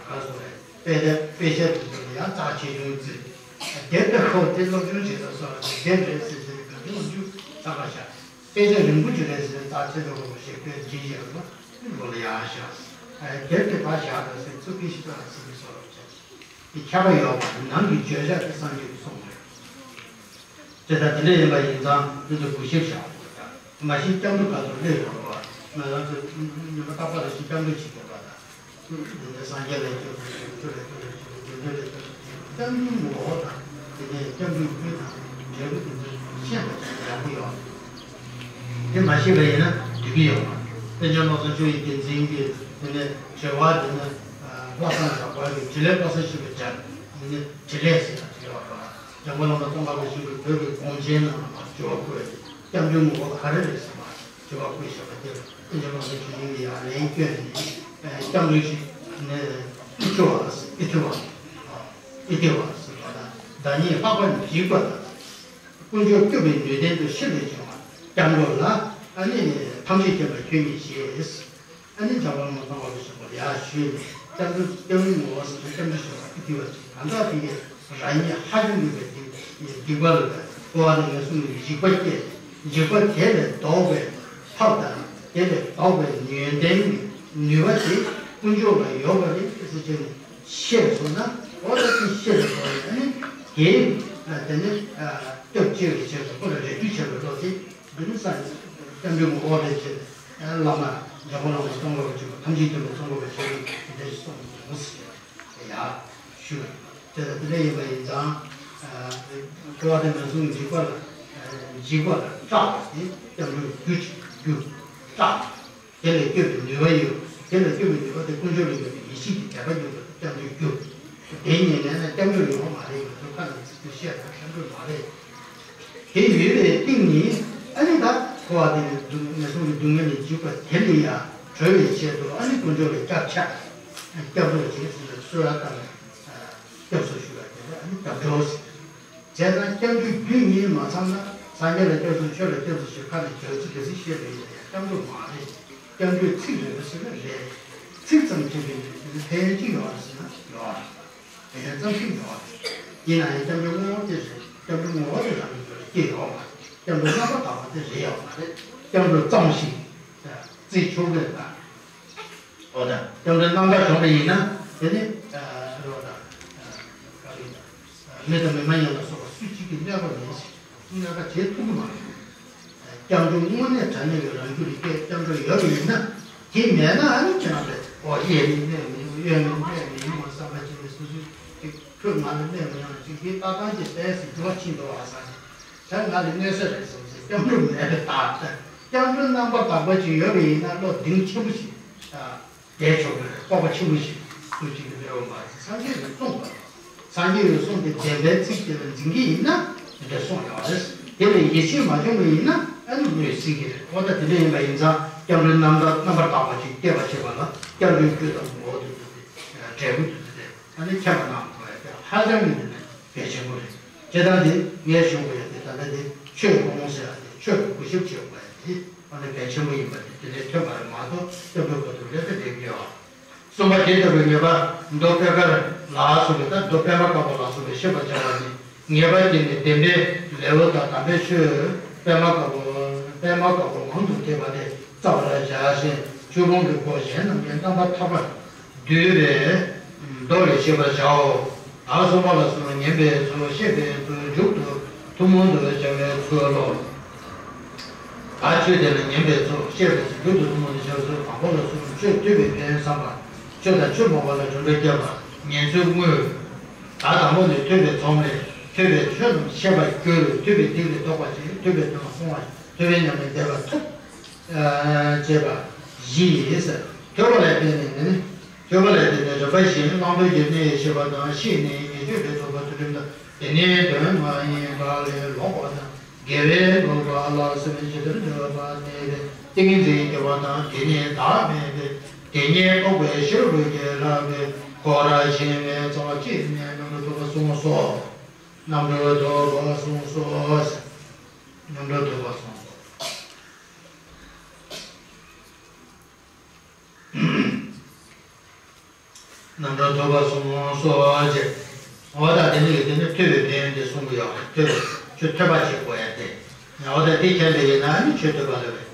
ག་སོ་རེད། དཔེ་དེབ་དཔེ་ཆ་དེ་ཚོ་ལ་ཡང་རྩ་ཆེ་ཆུང་བརྩི། དེབ་དང་ཁོ་དེ་སློབ་སྦྱོང་བྱེད་ས་སོགས་ལ་དེབ་རེད་ཟེར་ཟེར་ག་དུས་འོང་རྒྱུ་ད་ག་བཞག་དཔེ་ཆ་རིང་པོ་ཅིག་རེད་ཟེར་ནས་རྩ་ཆེ་ཆུང་བོ་ཞིག་དཔེ་འབྲི་བཞག་པ་ལོ་ལ་ཡང་བཞག་དེབ་དེ་ཕར་བཞག་དང་ཟེར་ཚུར་ཕི་ཤི་ཏོག་ཟེར་གི་སོགས་ལ་བྱས། དེ་ཁྱབ་པ་ཡོད་པ་ནང་གི་བརྗོད་བྱ་དེ་སངས་རྒྱས་ཀྱི་གསུང་རེད། དེ་ལྟར་དེ་འདྲ་ཡིན་པ་ཡིན་ཙང་འདི་ཚོ་གུས་ཞབས་བཞག་དགོས་ཀྱང་མ་གཞི་སྐྱབས་འགྲོ་ག་ཚོད་སླེབས་ཡོང་རོགས། ང་རང་ཚོ་ཉི་མ་རྟག་པར་ཞིག་སྐྱབས་འགྲོ་བྱེད་དགོས་པ་དང་ སངས་རྒྱས་ལ་སྐྱབས་སུ་མཆི། ཆོས་ལ་སྐྱབས་སུ་མཆི། དགེ་འདུན་ལ་སྐྱབས་སུ་མཆི། སྐྱབས་འགྲོའི་ངོ་བོ་དང་དེ་ནས་སྐྱབས་འགྲོའི་རྒྱུ་དང་འབྲས་བུ་དེ་ཚོ་ཤེས་པ་ཅིག་ཡག་པོ་ཡོད། དེ་མ་ཤེས་པ་ཡིན་ན་འགྲིག་གི་ཡོད་མ་རེད། པཎ་ཆེན་བློ་བཟང་ཆོས་ཀྱི་རྒྱལ་མཚན་གྱིས་དེ་ནས་དྲི་བ་དེ་ནི་བློ་བཟང་གྲགས་པ་གིས་དྲིས་ལན་བློ་བཟང་ཆོས་ཀྱི་སྦྱར། དེ་ནས་དྲིས་ལན་ཟེར་ཡག་དེ་ཡོད་རེད། འཇམ་མགོན་བླ་མ་ཙོང་ཁ་པ་ཆེན་པོས་བོད་ཀྱི་དགོངས་ཆེན་ནང་ལ་མར་དྲི་བ་བཀོད། སྐྱབས་འགྲོའི་ངོ་བོ་ག་རེ་རེད་ཟེར་བ། དྲི་བ་བཀོད་བཞག་པ་དེར་པཎ་ཆེན་བློ་བཟང་ཆོས་སྦྱིན་གྱིས་ཡང་ལན་བསྐྱོན་ནས། ཨ། སྐྱབས་འགྲོ་ཞེས་ནི་ཨི་ཐི་ཝ་ཟེར། ཨི་ཐི་ཝ། ཨི་ཐི་ཝ་ཟེར་བ་དང་། བདག་ཉིད་ལྷག་པར་འཇིགས་པ་དང་། དཀོན་མཆོག་སྐྱོབ་པའི་ནུས་ལྡན་དུ། ཤི་ལས་བྱུང་བ་སྐྱབས་འགྲོ་ལ། ཨ་ནི་ཐམས་ཅད་མཁྱེན་པ་ཁྱོད་ཉིད་ཞེས། ཨ་ནི་འཇམ་མགོན་བླ་མ་ཙོང་ཁ་པ་ཆེན་པོ་ལ་ཡར་ཞུས་ནས། སྐྱབས་འགྲོ། སྐྱབས་འགྲོའི་ངོ་བོ་ཟེར་ན་སྐྱབས་འགྲོ་ཞེས་པ་ཨི་ཐི་ཝ་ཅིག་གང་ལྟར་དེ་གའི་རང་ཉིད་ཧ་ཅང་གི་བའི་སྡིག་སྡིག་པ་ལ་བའི་འཁོར་བ་ནས་ངན་སོང་གི་འཇིགས་པ་སྐྱེས། འཇིགས་པ་དེ་ལས་ལྡོག་པའི་ཐབས་དང་། དེ་ལས་ལྡོག་པའི་ནུས་ལྡན་གྱི་ནུས་པ་དེ་དཀོན་མཆོག་ལ་ཡོད་པ་རེད་ཟེར་བྱས་ནས་ཤེས་སོང་ན། འོ་ད་དེ་ཤེས་པའི་སྒོ་ནས། ཨ་ནི་དེ་དེ་ནི་སྐྱབས་བཅོལ་བའི་ཆེད་དུ་ཁོ་ལ་རེ་ལྟོས་བྱེད་པའི་བློ་དེ། འདི་ནི་སངས་རྒྱས་སྐྱབས་འགྲོའི་ངོ་བོ་རེད་ཅེས་བླ་མ་འཇམ་མགོན་བླ་མ་ཙོང་ཁ་པ་ཆེན་པོ་ཐམས་ཅད་མཁྱེན་པ་ཙོང་ཁ་པ་ཆེན་པོས་དེ་འདྲ་ཞིག་གསུངས་ཡོང་ཟེར་ཡ་ཞུ། དེ་ལྟར་དེ་འདྲ་ཡིན་པ་ཡིན་ཙང་། འཁོར་བ་དང་ངན་སོང་གི་འཇིགས་པ་ལ། འཇིགས་པ་ལ་སྐྲག་པ་དེ་སྐྱབས་འགྲོའི་རྒྱུ་ཅིག་རྒྱུ་སྐྲག་དེ་ལས་སྐྱོབ་པའི་ནུས་པ་ཡོད། དེ་ལས་སྐྱོབ་པའི་ནུས་པ་དེ་དཀོན་མཆོག་ལ་ཡོད་པའི་ཡེ་ཤེས་ཀྱི་དད་པ་ཡོད་པ་དེ་སྐྱབས་འགྲོའི་རྒྱུ། དེ་ཉིད་མེད་ན་སྐྱབས་འགྲོ་ཡོང་བ་མ་རེད། ང་ཚོ་ཁ་ནང་ཚིག་ཏུ་བཤད་ན་སྐྱབས་འགྲོ་མ་རེད། དེ་ཡོད་པའི་སྟེང་ནས། ཨ་ནི་ད་འཁོར་བ་དེ་ནས་སྡུག་ངན་སོང་གི་སྡུག་བསྔལ་ལས་འཇིགས་པ་དེ་ལས་ཡང་གྲོལ་བའི་ཆེད་དུ། ཨ་ནི་དཀོན་མཆོག་ལ་སྐྱབས་ཆ། སྐྱབས་འགྲོ་བྱེད་ཟེར་ནས་གསོལ་བ་བཏབ་ནས་སྐྱབས་སུ་ཞུ་བ་དེ་ལ་ཨ་ནི་སྐྱབས་འགྲོ་ཟེར། བྱས་ཙང་སྐྱབས་འགྲོའི་རྒྱུ་ཉིད་མ་ཚང་ན། སངས་རྒྱས་ལ་སྐྱབས་སུ། ཆོས་ལ་སྐྱབས་སུ་ཞེས་ཁ་ནས་རྒྱག་ཚིག་ག་ཚིག་བཤད་པ་ཡིན་ན་ཡང་སྐྱབས་འགྲོ་མ་རེད། སྐྱབས་འགྲོའི་ཚིག་རེད་པ་ཟེར་ན་རེད། ཚིག་ཙམ་བྱས་པའི་ཕན་ཡོན་ཅི་ཡོད་རེད་ཟེར་ན་ཡོད་རེད། དེ་ཡང་ཙམ་ཞིག་ཡོད་རེད། ཡིན་ན་ཡང་སྐྱབས་འགྲོའི་དངོས་པོ་དེ་རེད། སྐྱབས་འགྲོའི་ངོ་བོ་དེ་རང་གི་རྒྱུད་ལ་སྐྱེས་ཡོད་མ་རེད། སྐྱབས་འགྲོ་རྣམ་པར་དག་པ་དེ་རེད་ཡོད་མ་རེད། སྐྱབས་འགྲོ་ཙམ་ཞིག་བརྩི་ཆོག་གི་རེད་ད། འོ་ད་སྐྱབས་འགྲོ་རྣམ་དག་བྱུང་བ་ཡིན་ན། དེ་ནི་རེད་བ་ད། མི་དང་མི་མ་ཡིན་ལ་སོགས་པ་སུ་གཅིག་གིས་གནོད་པ་མེད་ཅིང་གནོད་པ་བྱེད་ཐུབ་ཀྱི་མ་རེད། སྐྱབས་འགྲོ་དངོས་གནས་དྲང་གནས་ཀྱི་རང་རྒྱུད་ལ་སྐྱེས། སྐྱབས་འགྲོ་ཡོད་པ་ཡིན་ན། དེ་མེད་ན་ཨ་ནི་ཁྱེད་རང་ཚོས། ཨོ། གཡས་ནས་གནོད་མི་ཡོང་། གཡོན་ནས་གནོད་མི་ཡོང་བསམ་པ་བྱས་ནས། སོ་སོའི་ཁྱོད་ང་ལ་གནོད་མི་ཡོང་ཅིག་དེ་ལྟ་སྟངས་ཀྱི་ཏོག་ཙམ་འགྱུར་བ་ཕྱིན་འགྲོ་བ་བསམ་ནས། ད་ང་ལ་གནོད་ས་རེད་བསམ་ཟེར་སྐྱབས་འགྲོ་མེད་པའི་རྟགས། སྐྱབས་འགྲོ་རྣམ་པར་དག་པ་ཅིག་ཡོད་པ་ཡིན་ན་བློ་གདེང་ཆེན་པོ་ཞིག་བསྡད་ཆོག་གི་རེད། སྤོབས་པ་ཆེན་པོ་ཞིག་སུ་གཅིག་གིས་སླེབས་ཡོད་མ་རེད། སངས་རྒྱས་ཀྱིས་གསུངས་པ། སངས་རྒྱས་ཀྱིས་གསུངས་ཏེ་བདེན་པའི་ཚིག་དེ་ལ་འཛིན་གྱི་ཡིན་ན་དེ་འདྲ་གསུངས་ཡོད་རེད། དེ་ལ་ཡིད་ཆེས་མ་བྱུང་བ་ཡིན་ན་ཨ་ནི་གནོད་སྲིད་ཀྱི་རེད། འོ་ད་དེ་འདྲ་ཡིན་པ་ཡིན་ཙང་སྐྱབས་འགྲོའི་རྣམ་དག་རྣམ་པར་དག་པ་ཅིག་སྐྱེ་བར་བྱེད་པ་ལ་སྐྱབས་འགྲོའི་རྒྱུ་དང་ངོ་བོ་དེ་ཚོ་དེ། འབྲས་བུ་དེ་ཚོ་དེ་ཨ་ནི་མཁྱེན་པ་གནང་དགོས་ཡ་དེ་ཧ་ཅང་གི་དེ་ནི་གལ་ཆེན་པོ་རེད། སྤྱིར་བཏང་དེ་ངས་ཞུ་དགོས་ཡ་དེ་ད་ལྟ་དེ་ཆོས་སྤོང་ཟེར་ཡ་དེ། ཆོས་ཀྱི་གུས་ཞབས་བྱེད་དགོས་ཡ་དེ་ཨ་ནི་གལ་ཆེན་པོ་ཡིན་པ་དེ་དེ་ལས་ཐོན་པ་རེད་མ་གཏོགས་སྐྱབས་འགྲོའི་སྐབས་སུ་ལས་ཀ་ལས་ཀྱི་ཡོད། གསུམ་པ། དེ་ལྟ་བུའི་ངེས་པ་མདོ་པད་དཀར་ལ་སོགས་པའི། ད་མདོ་པད་མ་དཀར་པོ་ལ་སོགས་པས་བཤད་པར་བྱ་བ་ནི། ངེས་པ་དེ་ནི་བདེན་པའི་ལེའུ་དང་། དམ་པའི་ཆོས་པད་མ་དཀར་པོ། པད་མ་དཀར་པོ་མང་དུ་ཐེག་པ་ལས་བརྩམས་པར་བྱ་ཞིང་། ཆོས་སྤོང་གི་སྒོ་གཞན་རྣམས་ཀྱང་རྣམ་པར་ཐར་པར་འདུས་པས་མདོ་ལས་ཤེས་པར་བྱའོ། ད་གསུམ་པ་ལ་སོགས་ཉན་པའི་ཚུལ། བཤད་པའི་ཚུལ། མཇུག་ཏུ་ཐུན་མོང་དུ་སྦྱར་བའི་ཚུལ་ལོ། ད་ཆོས་དེ་ལ་ཉན་པའི་ཚུལ། བཤད་པའི་ཚུལ། མཇུག་ཏུ་ཐུན་མོང་དུ་སྦྱར་བའི་ཚུལ། དང་པོ་ལ་སོགས་ཆོས་ཐོས་པའི་ཕན་ཡོན་བསམ་པ། ཆོས་དང་ཆོས་སྤོང་བ་ལ་གྲུབ་འབྲས་བསྐྱེད་པ། ཉན་ཚུལ་དངོས། ད་དང་པོ་ནི་ཐོས་པའི་ཚོགས་ལས། ཐོས་པའི་ཆོས་རྣམས་ཤེས་པར་འགྱུར། ཐོས་པའི་སྡིག་ལས་ལྡོག་པར་བྱེད། ཐོས་པའི་དོན་ལ་སྤོང་བ། ཐོས་པའི་ཉམས་ལེན་འདས་པ་ཐོབ། ཨ། བྱེད་པ་བཞི་ཡིན་ཟེར། ཐོས་པ་ལ་བརྟེན་ནས་ནི། ཐོས་པ་ལ་བརྟེན་ནས་རིམ་པ་བཞིན་བླང་དོར་གྱི་གནས་ཤེས་པ་དང་། ཤེས་ནས་ཉེས་སྤྱོད་པའི་ཐོབ་པ་ཚུལ་ཁྲིམས་དང་། དེ་ནས་དོན་མ་ཡིན་པ་ལས་ལོག་པ་དང་། དགེ་བའི་ལོག་པ་ལ་སེམས་ཇི་ལྟར་འདོད་པ་གནས་པའི་ཏིང་ངེ་འཛིན་སྐྱེ་བ་དང་། དེ་ནས་བདག་མེད་པའི་དེ་ཉིད་རྟོགས་པའི་ཕྱིར་ལུས་ཀྱི་ལྷ་བས་ཁོ་ར་ཞེས་པའི་རྩ་བ་བཅད་ནས་རྣམ་གྲོལ་ཐོབ་པ་གསུངས་སོ། རྣམ་གྲོལ་ཐོབ་པ་གསུངས་སོ། རྣམ་གྲོལ་ཐོབ་པ་གསུངས་སོ། རྣམ་གྲོལ་ཐོབ་པ་གསུངས་སོ་ཞེས། འོ་ད་དེ་ནི་དེ་ནི་ཐོས་པའི་ཕན་ཡོན་དེ་གསུང་གི་ཡོད་རེད། ཐོས་པའི་ཆོས་ཐོས་པ་བྱེད་དགོས་ཡ་དེ། འོ་ད་དེ་མཁྱེན་པ་ཡིན་ན་ནི་ཆོས་ཐོས་པ་ལ་བས།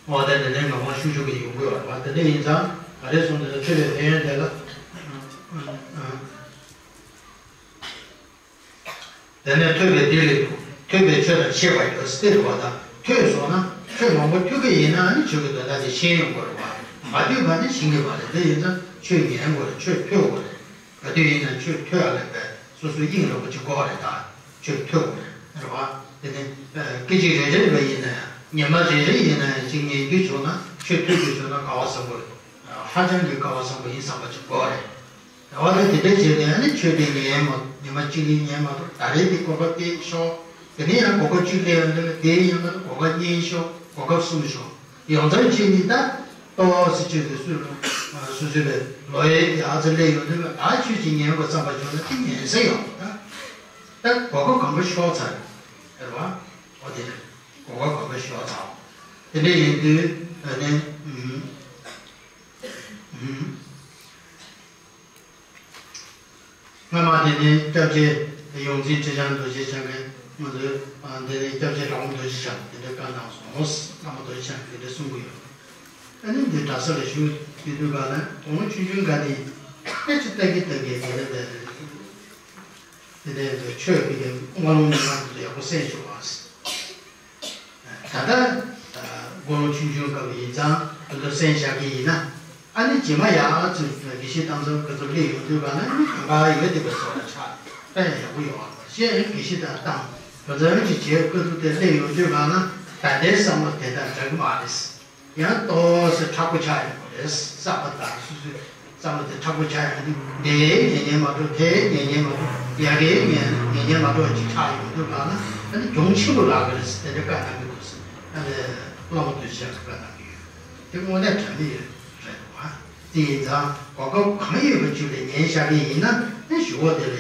འོ་ད་དེ་ནི་ངག་དབང་ཤུགས་ཆུང་གི་ཡོང་གི་ཡོད་རེད་བ། དེ་འདྲ་ཡིན་ཙང་ག་རེ་གསུངས་འདུག་ན། ཐོས་པའི་ཕན་ཡོན་དེ་ལ། དེ་ནས་ཐོས་པའི་སྡིག་ལས་ཐོབ། ཐོས་པའི་ཆོས་དང་ཕྱད་པ་ཡོད་ཟེར་བ་དང་། ཐོས་སོང་ན་ཆོས་མང་པོ་ཐོས་ཀྱི་ཡིན་ན་ནི་ཆོས་ཀྱི་དོན་དག་དེ་ཤེས་ཡོང་གི་རེད་བ། མ་ཐོས་པ་ནི་ཤེས་ཀྱི་མ་རེད། དེ་ཡིན་ཙང་ ཆོས་ཉན་དགོས་རེད། ཆོས་ཐོས་དགོས་རེད། ག་དུས་ཡིན་ན་ཆོས་ཐོས་ཡ་ལས་པའི་སོ་སོའི་དབྱིངས་རིན་པོ་ཆེ་དགོས་རེད། ད་ཆོས་ཐོས་དགོས་རེད། རེད་བ། དེ་ནས་སྐད་ཅིག་རེ་རེ་ལ་ཡིན་ན་ཡང་ཉི་མ་རེ་རེ་ཡིན་ན་ཡང་ཅིག་ཉན་རྒྱུ་བྱུང་ན་ཆོས་ཐོས་རྒྱུ་བྱུང་ན་དགའ་བ་བཟང་པོ་རེད། ཧ་ཅང་གི་དགའ་བ་བཟང་པོ་ཡིན་བསམ་པ་ཅིག་དགོས་རེད། འོ་ན་དེ་འདྲ་བྱས་ནས་ཨ་ནི་ཆོས་དེ་ཉན་མ་ཉི་མ་གཅིག་གཉིས་ཉན་མ་གཏོགས་ད་རེས་དེ་གོ་སྐབས་དེ་ཤོག་དེ་ནས་ཡང་གོ་སྐབས་གཅིག་སླེབས་ཡོང་དུས་ལ་དེ་ཡང་ན་གོ་སྐབས་གཉིས་ཤོག་གོ་སྐབས་གསུམ་ཤོག་ཡོངས་ཐབས་བྱས་ནས་ད་ཏོག་ཙམ་ཅིག་དེ་སུ་སུ་སུ་ལས་ལོ་ཡས་ཡག་ཙམ་སླེབས་ཡོང་དུས་ལ་ད་ཆོས་ཅིག་ཉན་དགོས་བསམ་པ་བྱུང་ན་དེ་ཉན་ས་ཡོང་ད། ད་གོ་སྐབས་གང་པོ་ཤོར་ཚར་རེད་བ། འོ་དེ་རེད། གོ་སྐབས་གང་པོ་ཤོར་ཚར། དེ་འདྲ་ཡིན་དུས་ཨ་ནི་ཨུམ། སྔ་མ་དེ་ནས་སྐྱབས་རྗེ་ཡོངས་འཛིན་ཁྲི་བྱང་རྡོ་རྗེ་འཆང་གིས་ང་ཚོའི་འདི་ནས་སྐྱབས་རྗེ་གྲགས་པ་རྡོ་རྗེ་འཆང་དེ་འདྲ་བཀའ་གནང་སོང་། བླ་མ་རྡོ་རྗེ་འཆང་གིས་དེ་འདྲ་གསུང་གི་ཡོད། ཨ་ནི་འདི་གྲྭ་ས་ལ་བཞུགས་ཡོད་དུས་ག་ལ་དགུང་ལོ་ཆུང་ཆུང་ག་ནས་དཔེ་ཆ་ལྟ་གི་ལྟ་གི་དེ་འདྲ་བས། དེ་ནས་ཆོས་ཀྱི་ངོ་ལོང་མི་མང་དེ་ཚོ་ཡག་པོ་གསན་བྱུང་བ། ད་ལྟ་དགུང་ལོ་ཆུང་ཆུང་སྐབས་ཡིན་ཙང་དེ་ཚོ་གསན་བཞག་གི་ཡིན་ན། ཨ་ནི་རྗེས་མ་ཡག་ཚུལ་དགེ་བཤེས་རྟགས་འཛོམས་ཁོ་ཚོ་སླེབས་ཡོང་དུས་ག་ན་ནི་གང་ག་ཡོད་དེ་བས་སོགས་ལ་ཆགས་དཔེ་ཡག་པོ་ཡོང་བ་རེད། གཞན་དགེ་བཤེས་དང་རྟགས་འཛོམས་ཅིག་བྱས་ཁོ་ཚོ་དེ་སླེབས་ཡོང་དུས་ག་ན་ད་ལྟའི་བསམ་བློ་དེ་དང་འདྲ་གི་མ་རེད། ཡང་ཏོག་ཙམ་མཁྲེགས་པོ་ཆགས་ཡོང་གི་རེད། བསགས་པ་དང་སོ་སོའི་བསམ་བློ་དེ་མཁྲེགས་པོ་ཆགས་ཡོང་དུས་འདིའི་ཉན་ཉན་མ་འགྲོ། དེའི་ཉན་ཉན་མ་འགྲོ། ཡ་གིའི་ཉན་ཉན་ཉན་མ་འགྲོ་ཅིག་ཆགས་ཡོང་དུས་གང་ན་ཨ་ནི་གྱོང་ཆེན་པོ་ལངས་གི་རེད། དེ་འདྲ་བཀའ་གནང་གི་འདུག་ཨ་ནི་བླ་མ་རྡོ་རྗེ་འཆང་གིས་བཀའ་གནང་གི་ཡོད། དེ་དངོས་གནས་དྲང་གནས་ཡོད་རེད་བ། དེ་ཡིན་ཙང་གོ་སྐབས་གང་ཡོད་པ་ཅིག་ལ་ཉན་བཞག་གི་ཡིན་ན་ཨ་ནི་གཞུག་གུ་དེ་ལ་ཡ་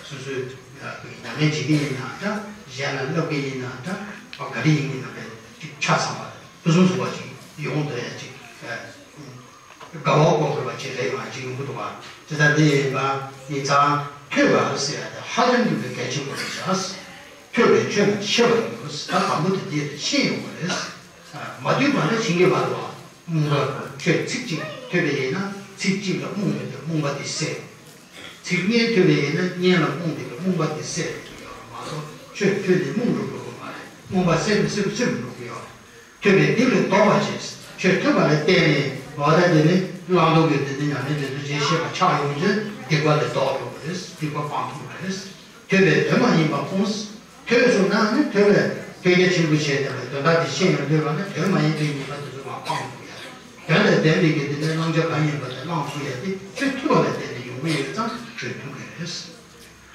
སོ་སོའི་ཉམས་ལེན་བྱེད་ཀྱི་ཡིན་ན་འདྲ། གཞན་ལ་བསླབ་ཀྱི་ཡིན་ན་འདྲ། ག་རེ་ཡིན་ཡིན་ན་བས་ཅིག་ཆ་ཚང་བ། ཕུན་སུམ་ཚོགས་པ་ཅིག་ཡོང་ཐུབ་ཡ་ཅིག་དགའ་བ་སྒོམ་དགོས་པ་ཅིག་རེད། ང་ཅིག་ཡོང་གི་འདུག་བ། དེ་ལྟར་དེ་ཡིན་པ་ཡིན་ཙང་ཐོས་པ་ཟེར་ཡ་དེ་ཧ་ཅང་གི་གལ་ཆེན་པོ་རེད་ཤག་ཐོས་པས་ཆོས་རྣམས་ཤེས་པར་འགྱུར། ད་དང་པོ་དེ་དེ་རེད། ཤེས་ཡོང་བ་རེད། མ་ཐོས་པ་ལ་ཤེས་ཀྱི་མ་རེད་བ། རྨོངས་པ་ཁྱོད་ཚིག་གཅིག་ཐོས་པ་ཡིན་ན་ཚིག་གཅིག་ལ་རྨོངས་པའི་རྨོངས་པ་དེ་སེལ། ཚིག་སྙན་ཐོས་པ་ཡིན་ན་སྙན་ལ་རྨོངས་པའི་རྨོངས་པ་དེ་སེལ་ཡོད་མ་གཏོགས་ཆོས་ཐོས་ནས་རྨོངས་འགྲོ་འགྲོ་གི་མ་རེད། རྨོངས་པ་སེལ་བའི་སེལ་བའི་སེལ་འགྲོ་གི་ཡོད་རེད། ཐོས་པས་དེ་ལས་ལྡོག་པར་བྱེད། ཆོས་ཐོས་པ་ལ་བརྟེན་ནས་འོ་ད་དེ་ནི་བླང་དོར་གྱི་དེ་ནི་ཉམས་ལེན་དེ་ཚོ་བྱེད་ཤེས་པ་ཆགས་ཡོང་ཚེ་སྡིག་པ་ལས་ལྡོག་འགྲོ་གི་རེད། སྡིག་པ་སྤང་ཐུབ་པ་རེད། ཐོས་པས་དོན་མ་ཡིན་པ་སྤོང་། ཐོས་སོང་ན་ནི་ཐོས་པས་ཐོས་རྒྱ་ཆེན་པོ་བྱས་ནས་དོན་དག་དེ་ཤེས་ཡོང་དུས་ག་ནི་དོན་མ་ཡིན་པའི་ཉེས་པ་དེ་ཚོ་མར་སྤང་ཐུབ་ཡ། དོན་དང་ལྡན་པའི་གི་དེ་ནི་བླང་བྱ་གང་ཡིན་པ་དེ་བླང་ཐུབ་ཡ་དེ་ཆོས་ཐོས་པ་ལ་བརྟེན་ནས་ཡོང་གི་ཡོད་ཙང་ཆོས་ཐོས་ཀྱི་རེད།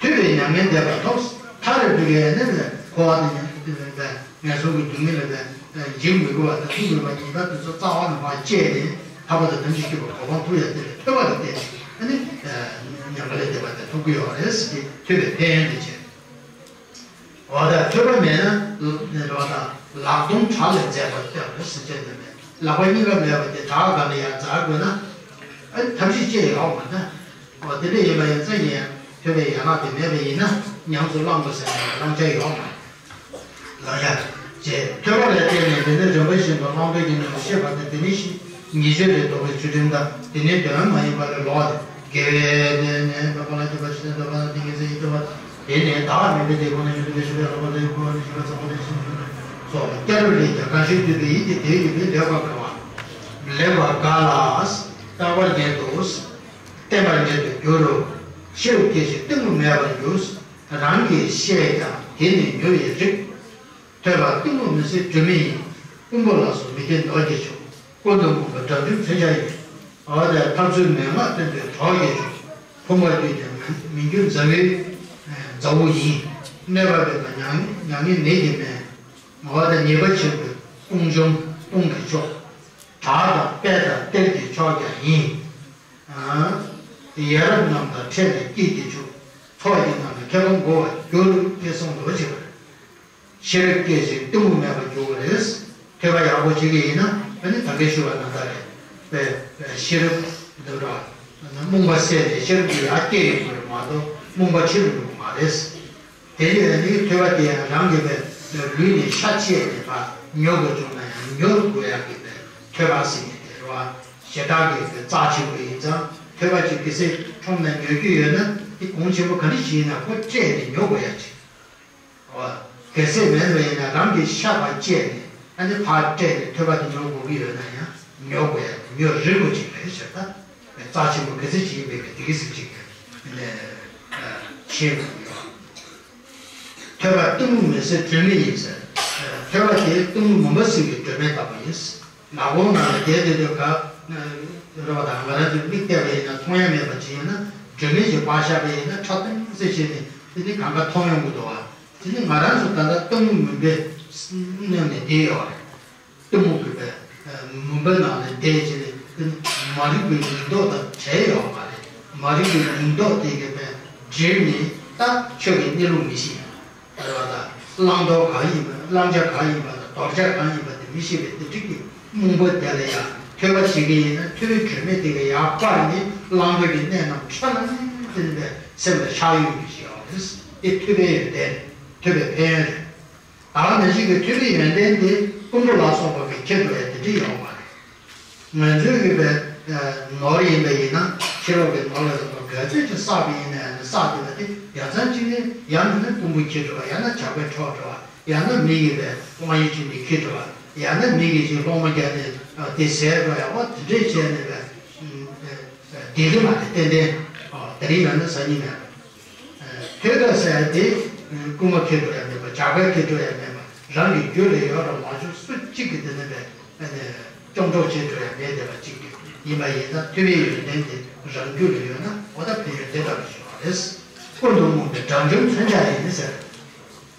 ཐོས་པས་མྱ་ངན་འདས་པ་ཐོབ། ཐར་པའི་གི་ནི་འཁོར་བ་དང་ངན་སོང་གི་སྡུག་བསྔལ་ལ་འཇིགས་མི་དགོས་པ་དང་སྡུག་དགོས་པ་ཉེས་པ་དེ་ཚོ་རྩ་བ་ནས་མར་བཅད་ནས་ཐར་པ་དང་ཐམས་ཅད་མཁྱེན་པའི་གོ་འཕང་ཐོབ་ཡ་དེ་ལ་ཐོས་པ་ལ་བརྟེན་ནས་ཨ་ནི་མྱ་ངན་ལས་འདས་པ་དེ་ཐོབ་ཀྱི་ཡོད་རེད་ཟེར་ཏེ་ཐོས་པའི་ཕན་ཡོན་དེ་བྱས། འོ་ད་ཐོས་པ་མེད་ན་ནི་རོ་དང་ལག་རྡུམ་བྲག་ལ་འཛེགས་པ་ལྟ་བུ་ཟེར་བྱས་ནས་མེད། ལག་པ་གཉིས་ཀ་མེད་པ་དེ་བྲག་སྒང་ལ་ཡར་འཛེགས་དགོས་ན་ཨ་ནི་ཐབས་ཤེས་ཅི་ཡང་ཡོད་མ་རེད། འོ་དེ་འདྲ་ཡིན་པ་ཡིན་ཙང་ཡིན་ཡང་ཐོས་པའི་ཡན་ལག་དེ་མེད་པ་ཡིན་ན་ཉམས་སུ་བླང་དགོས་ཟེར་ན་བླང་བྱ་ཡོད་མ་རེད། ལག་བྱ་བྱས་ཐོས་པ་ལ་བརྟེན་ནས་དེ་ནི་རིམ་པ་བཞིན་དུ་བླང་དོར་གྱི་རྣམ་པར་ཤེས་པ་དང་དེ་ནི་ཉེས་སྤྱོད་ལས་ལྡོག་པའི་ཚུལ་ཁྲིམས་དང་དེ་ནི་དོན་མ་ཡིན་པ་ལས་ལོག་སྟེ། དགེ་བའི་ནི་ནི་འདོད་པ་ལ་འདོད་པ་ཇི་ལྟར་འདོད་པ་དང་དེ་ཉིད་ཟེར་ཡིད་དུ་བ། དེ་ནི་བདག་མེད་པའི་དེ་ཁོ་ན་ཡོད་པའི་ཞི་བའི་རང་བཞིན་ཡོད་པའི་ཞི་བ་ཚང་བ་དེ་བཞིན་དུ་སོགས་ལ་སྐྱབས་རེ་ལས་ཀྱང་གང་ཞིག་འདུས་པའི་ཡིད་དེ་དེ་ཡོད་པའི་ལེགས་པར་དགའ་བ། ལེགས་པར་དགའ་ལ། བརྟག་པར་ཉེར་དུ། བསྟེན་པར་ཉེར་དུ་འགྱུར་རོ། ཤེས་རབ་སྐྱེ་ཞིང་གཏི་མུག་མེད་པར་འགྱུར། རང་གིས་བཤད་ཀྱང་དེ་ནི་མྱུར་བའི་རིགས། ཐོས་པ་གཏི་མུག་མི་སེལ་སྒྲོན་མེ་ཡིན། ཀུན་པོ་ལ་སོགས་མི་སྐྱེ་མདོག་གིས་ཕྱུག་ཀུན་ཏུ་མུན་པ་དགྲ་འདུལ་མཚོན་ཆ་ཡིན། འོ་དེ་ཐབས་ཚུལ་མན་ངག་བསྟན་པའི་གྲོགས་ཀྱིས་ཕྱུག་ཕུང་བར་གྱུར་ཀྱང་མི་འགྱུར་མཛའ་བོའི་མཛའ་བོ་ཡིན། གནོད་པ་མེད་པ་མྱ་ངན་མེད་ཀྱི་སྨན། འོ་དེ་ཉེས་པ་ཆེན་པོའི་དཔུང་འཇོམས་དཔུང་གི་མཆོག་བྲག་དང་དཔལ་དང་གཏེར་གྱི་མཆོག་ཀྱང་ཡིན། ཡ་རབས་རྣམས་དང་འཕྲད་ནས་སྐྱིད་ཀྱིས་ཕྱུག་ཚོགས་ཀྱི་རྣམས་ལ་ཁེ་ཕན་བསྐུར་བར་འགྱུར་ཞེས་གསུངས་འདུག་ཅེས་པ་རེད། ཤེས་རབ་སྐྱེ་ཞིང་གཏི་མུག་མེད་པར་འགྱུར་བ་རེད། ཐོས་པ་ཡག་པོ་བྱེད་ཀྱི་ཡིན་ན་ཨ་ནི་ད་གིན་ཞུས་པ་ནང་ལྟར་རེད། པའི་ཤེས་རབ་འདི་འདྲ་རྨོངས་པ་སེལ་ནས་ཤེས་རབ་ཀྱི་ཡར་སྐྱེ་ཡོང་གི་རེད་མ་གཏོགས་རྨོངས་པ་ཆེ་རུ་འགྲོ་གི་མ་རེད། དེ་ཡོད་ནི་ཐོས་པ་དེ་ཡང་རང་གི་བས་ལུས་ནས་ཤ་བཅད་ནས་ཕར་ཉོ་དགོས་བྱུང་ན་ཡང་ཉོ་དགོས་ཡག་གི་བས་ཐོས་པ་ཟེར་ནས་དེ་རེད་བ། ཞེ་དྲག་གི་བས་རྩ་ཆེན་པོ་ཡིན་ཙང་ཐོས་པ་ཅིག་གི་སེ་ཁྲོམ་ན་ཉོ་རྒྱུ་ཡོད་ན་དེ་གོང་ཆེན་པོ་ག་འདྲ་ཞིག་ཡིན་ན་ཁོ་སྤྲད་ནས་ཉོ་དགོས་ཡག་ཅིག་འོ། གལ་སྲིད་མེད་པ་ཡིན་ན་རང་གི་ཤ་ཕར་བཅད་ནས་ཨ་ནི་ཕར་སྤྲད་ནས་ཐོས་པ་དེ་ཉོ་དགོས་ཀྱི་ཡོད་ན་ཡང་ཉོ་དགོས་ཡ་ཉོ་རིན་པོ་ཆེ་རེད་ཟེར་ད། རྩ་ཆེན་པོ་ག་ཚོད་ཅིག་ཡིན་པའི་གི་དེ་གི་ཟིག་ཅིག་ནས་ཤེས་དགོས་ཀྱི་ཡོད། ཐོས་པ་གཏི་མུག་མེད་སའི་སྒྲོན་མེ་ཡིན་ཟེར། ཐོས་པ་དེ་གཏི་མུག་མུན་པ་སེལ་བའི་སྒྲོན་མེ་ལྟ་བུ་ཡིན། ནག་ཁུང་ནང་ལ་བསྡད་བསྡད་དུས་ག་རེ་བ་དང་ང་རང་ཚོས་མིག་བལྟས་པ་ཡིན་ན་མཐོང་ཡ་མེད་པ་ཅིག་ཡིན་ན། སྒྲོན་མེ་ཞིག་སྤར་བཞག་པ་ཡིན་ན་ཁྲ་ཐུང་ཙེ་བྱས་ནས་དེ་ནི་གང་ག་མཐོང་ཡོང་གི་འདུག་བ། དེ་ནི་ང་རང་ཚོ་ད་ལྟ་གཏི་མུག་མུན་པའི་གནས་ནས་བསྡད་ཡོད་རེད། གཏི་མུག་གི་པའི་མུན་པའི་ནང་ནས་བསྡད་བྱས་ནས་དེ་ནི་མ་རིག་པའི་མུན་ཏོག་དང་བྲལ་ཡོད་མ་རེད། མ་རིག་པའི་མུན་ཏོག་དེ་གི་པའི་འདྲེས་ནས་ད་ཆོས་ཀྱི་གནས་ལུགས་མི་ཤེས། རེད་བ་ད། བླང་དོར་གང་ཡིན་པ། བླང་བྱ་གང་ཡིན་པ་དང་དོར་བྱ་གང་ཡིན་པ་དེ་མི་ཤེས་པའི་དེ་འགྲིག་གི་རྨོངས་པ་དེ་ལ་ཡང་ཐོས་པ་བྱེད་ཀྱི་ཡིན་ན་ཐོས་པའི་སྒྲོན་མེ་དེ་ག་ཡར་སྤར་ནས་བླང་དོར་གྱི་གནས་རྣམས་ཁྲ་ལམ་དེ་ནི་པའི་སེམས་ལ་ཤར་ཡོང་རྒྱུ་ཞིག་ཡོང་རེད། དེ་ཐོས་པའི་ཡོན་ཏན་རེད། ཐོས་པའི་ཕན་ཡོན་རེད། ད་ག་ནང་བཞིན་གྱི་ཐོས་པའི་ཡོན་ཏན་དེ་ཀུན་རྫོབ་ལ་སོགས་པ་གི་ཁྱེར་འགྲོ་ཡ་དེ་འདྲ་ཡོད་མ་རེད། ང་ཚོའི་ཡོད་པའི་ནོར་ཡིན་པ་ཡིན་ན་ཕྱི་རོལ་གྱི་ནོར་ལ་སོགས་པ་ག་ཚོད་ཅིག་བསགས་པ་ཡིན་ན་ཡང་ན་བསགས་དེ་ལ་དེ་ཡ་མཚན་གཅིག་ནི་ཡང་མིན་ན་རྐུན་པོ་ཁྱེར་འགྲོ་བ། ཡང་ན་ཇག་པས་འཕྲོག་འགྲོ་བ། ཡང་ན་མི་ཡོད་པའི་དབང་ཡོད་ཅིག་ནས་ཁྱེར་འགྲོ་བ། ཡང་ན་མི་གིས་ཅིག་སློང་མོ་བརྒྱབ་ནས་དེ་ཟས་འགྲོ་ཡ། འོ་དེ་འདྲས་བྱས་ནས་པའི་བདེ་ལེགས་མ་རེད། ཏན་ཏན་དེ་རིང་ཡོད་ན་གཟའ་ཉི་མ་རེད། ཐོས་པ་ཟེར་ཡ་དེ་རྐུན་མ་ཁྱེར་འགྲོ་ཡ་མེད་པ། ཇག་པས་ཁྱེར་འགྲོ་ཡ་མེད་པ། རང་གི་རྒྱུད་ལ་ཡོད་ར་མ་བྱུང་སུ་གཅིག་གིས་དེ་ནི་པའི་སྐྱོབ་གྲོགས་བྱེད་འགྲོ་ཡ་མེད་བསྡད་པ་གཅིག་ཡིན་པ་ཡིན་ན་ཐོས་པའི་ཡོན་ཏན་དེ་རང་རྒྱུད་ལ་ཡོད་ན་འོ་ད་ཕན་ཡོན་དེ་ལྟ་བུ་ཞིག་ཡོད་རེད། ཀུན་ཏུ་རྨོངས་པའི་དགྲ་འཇོམས་མཚོན་ཆ་ཡིན་ཟེར།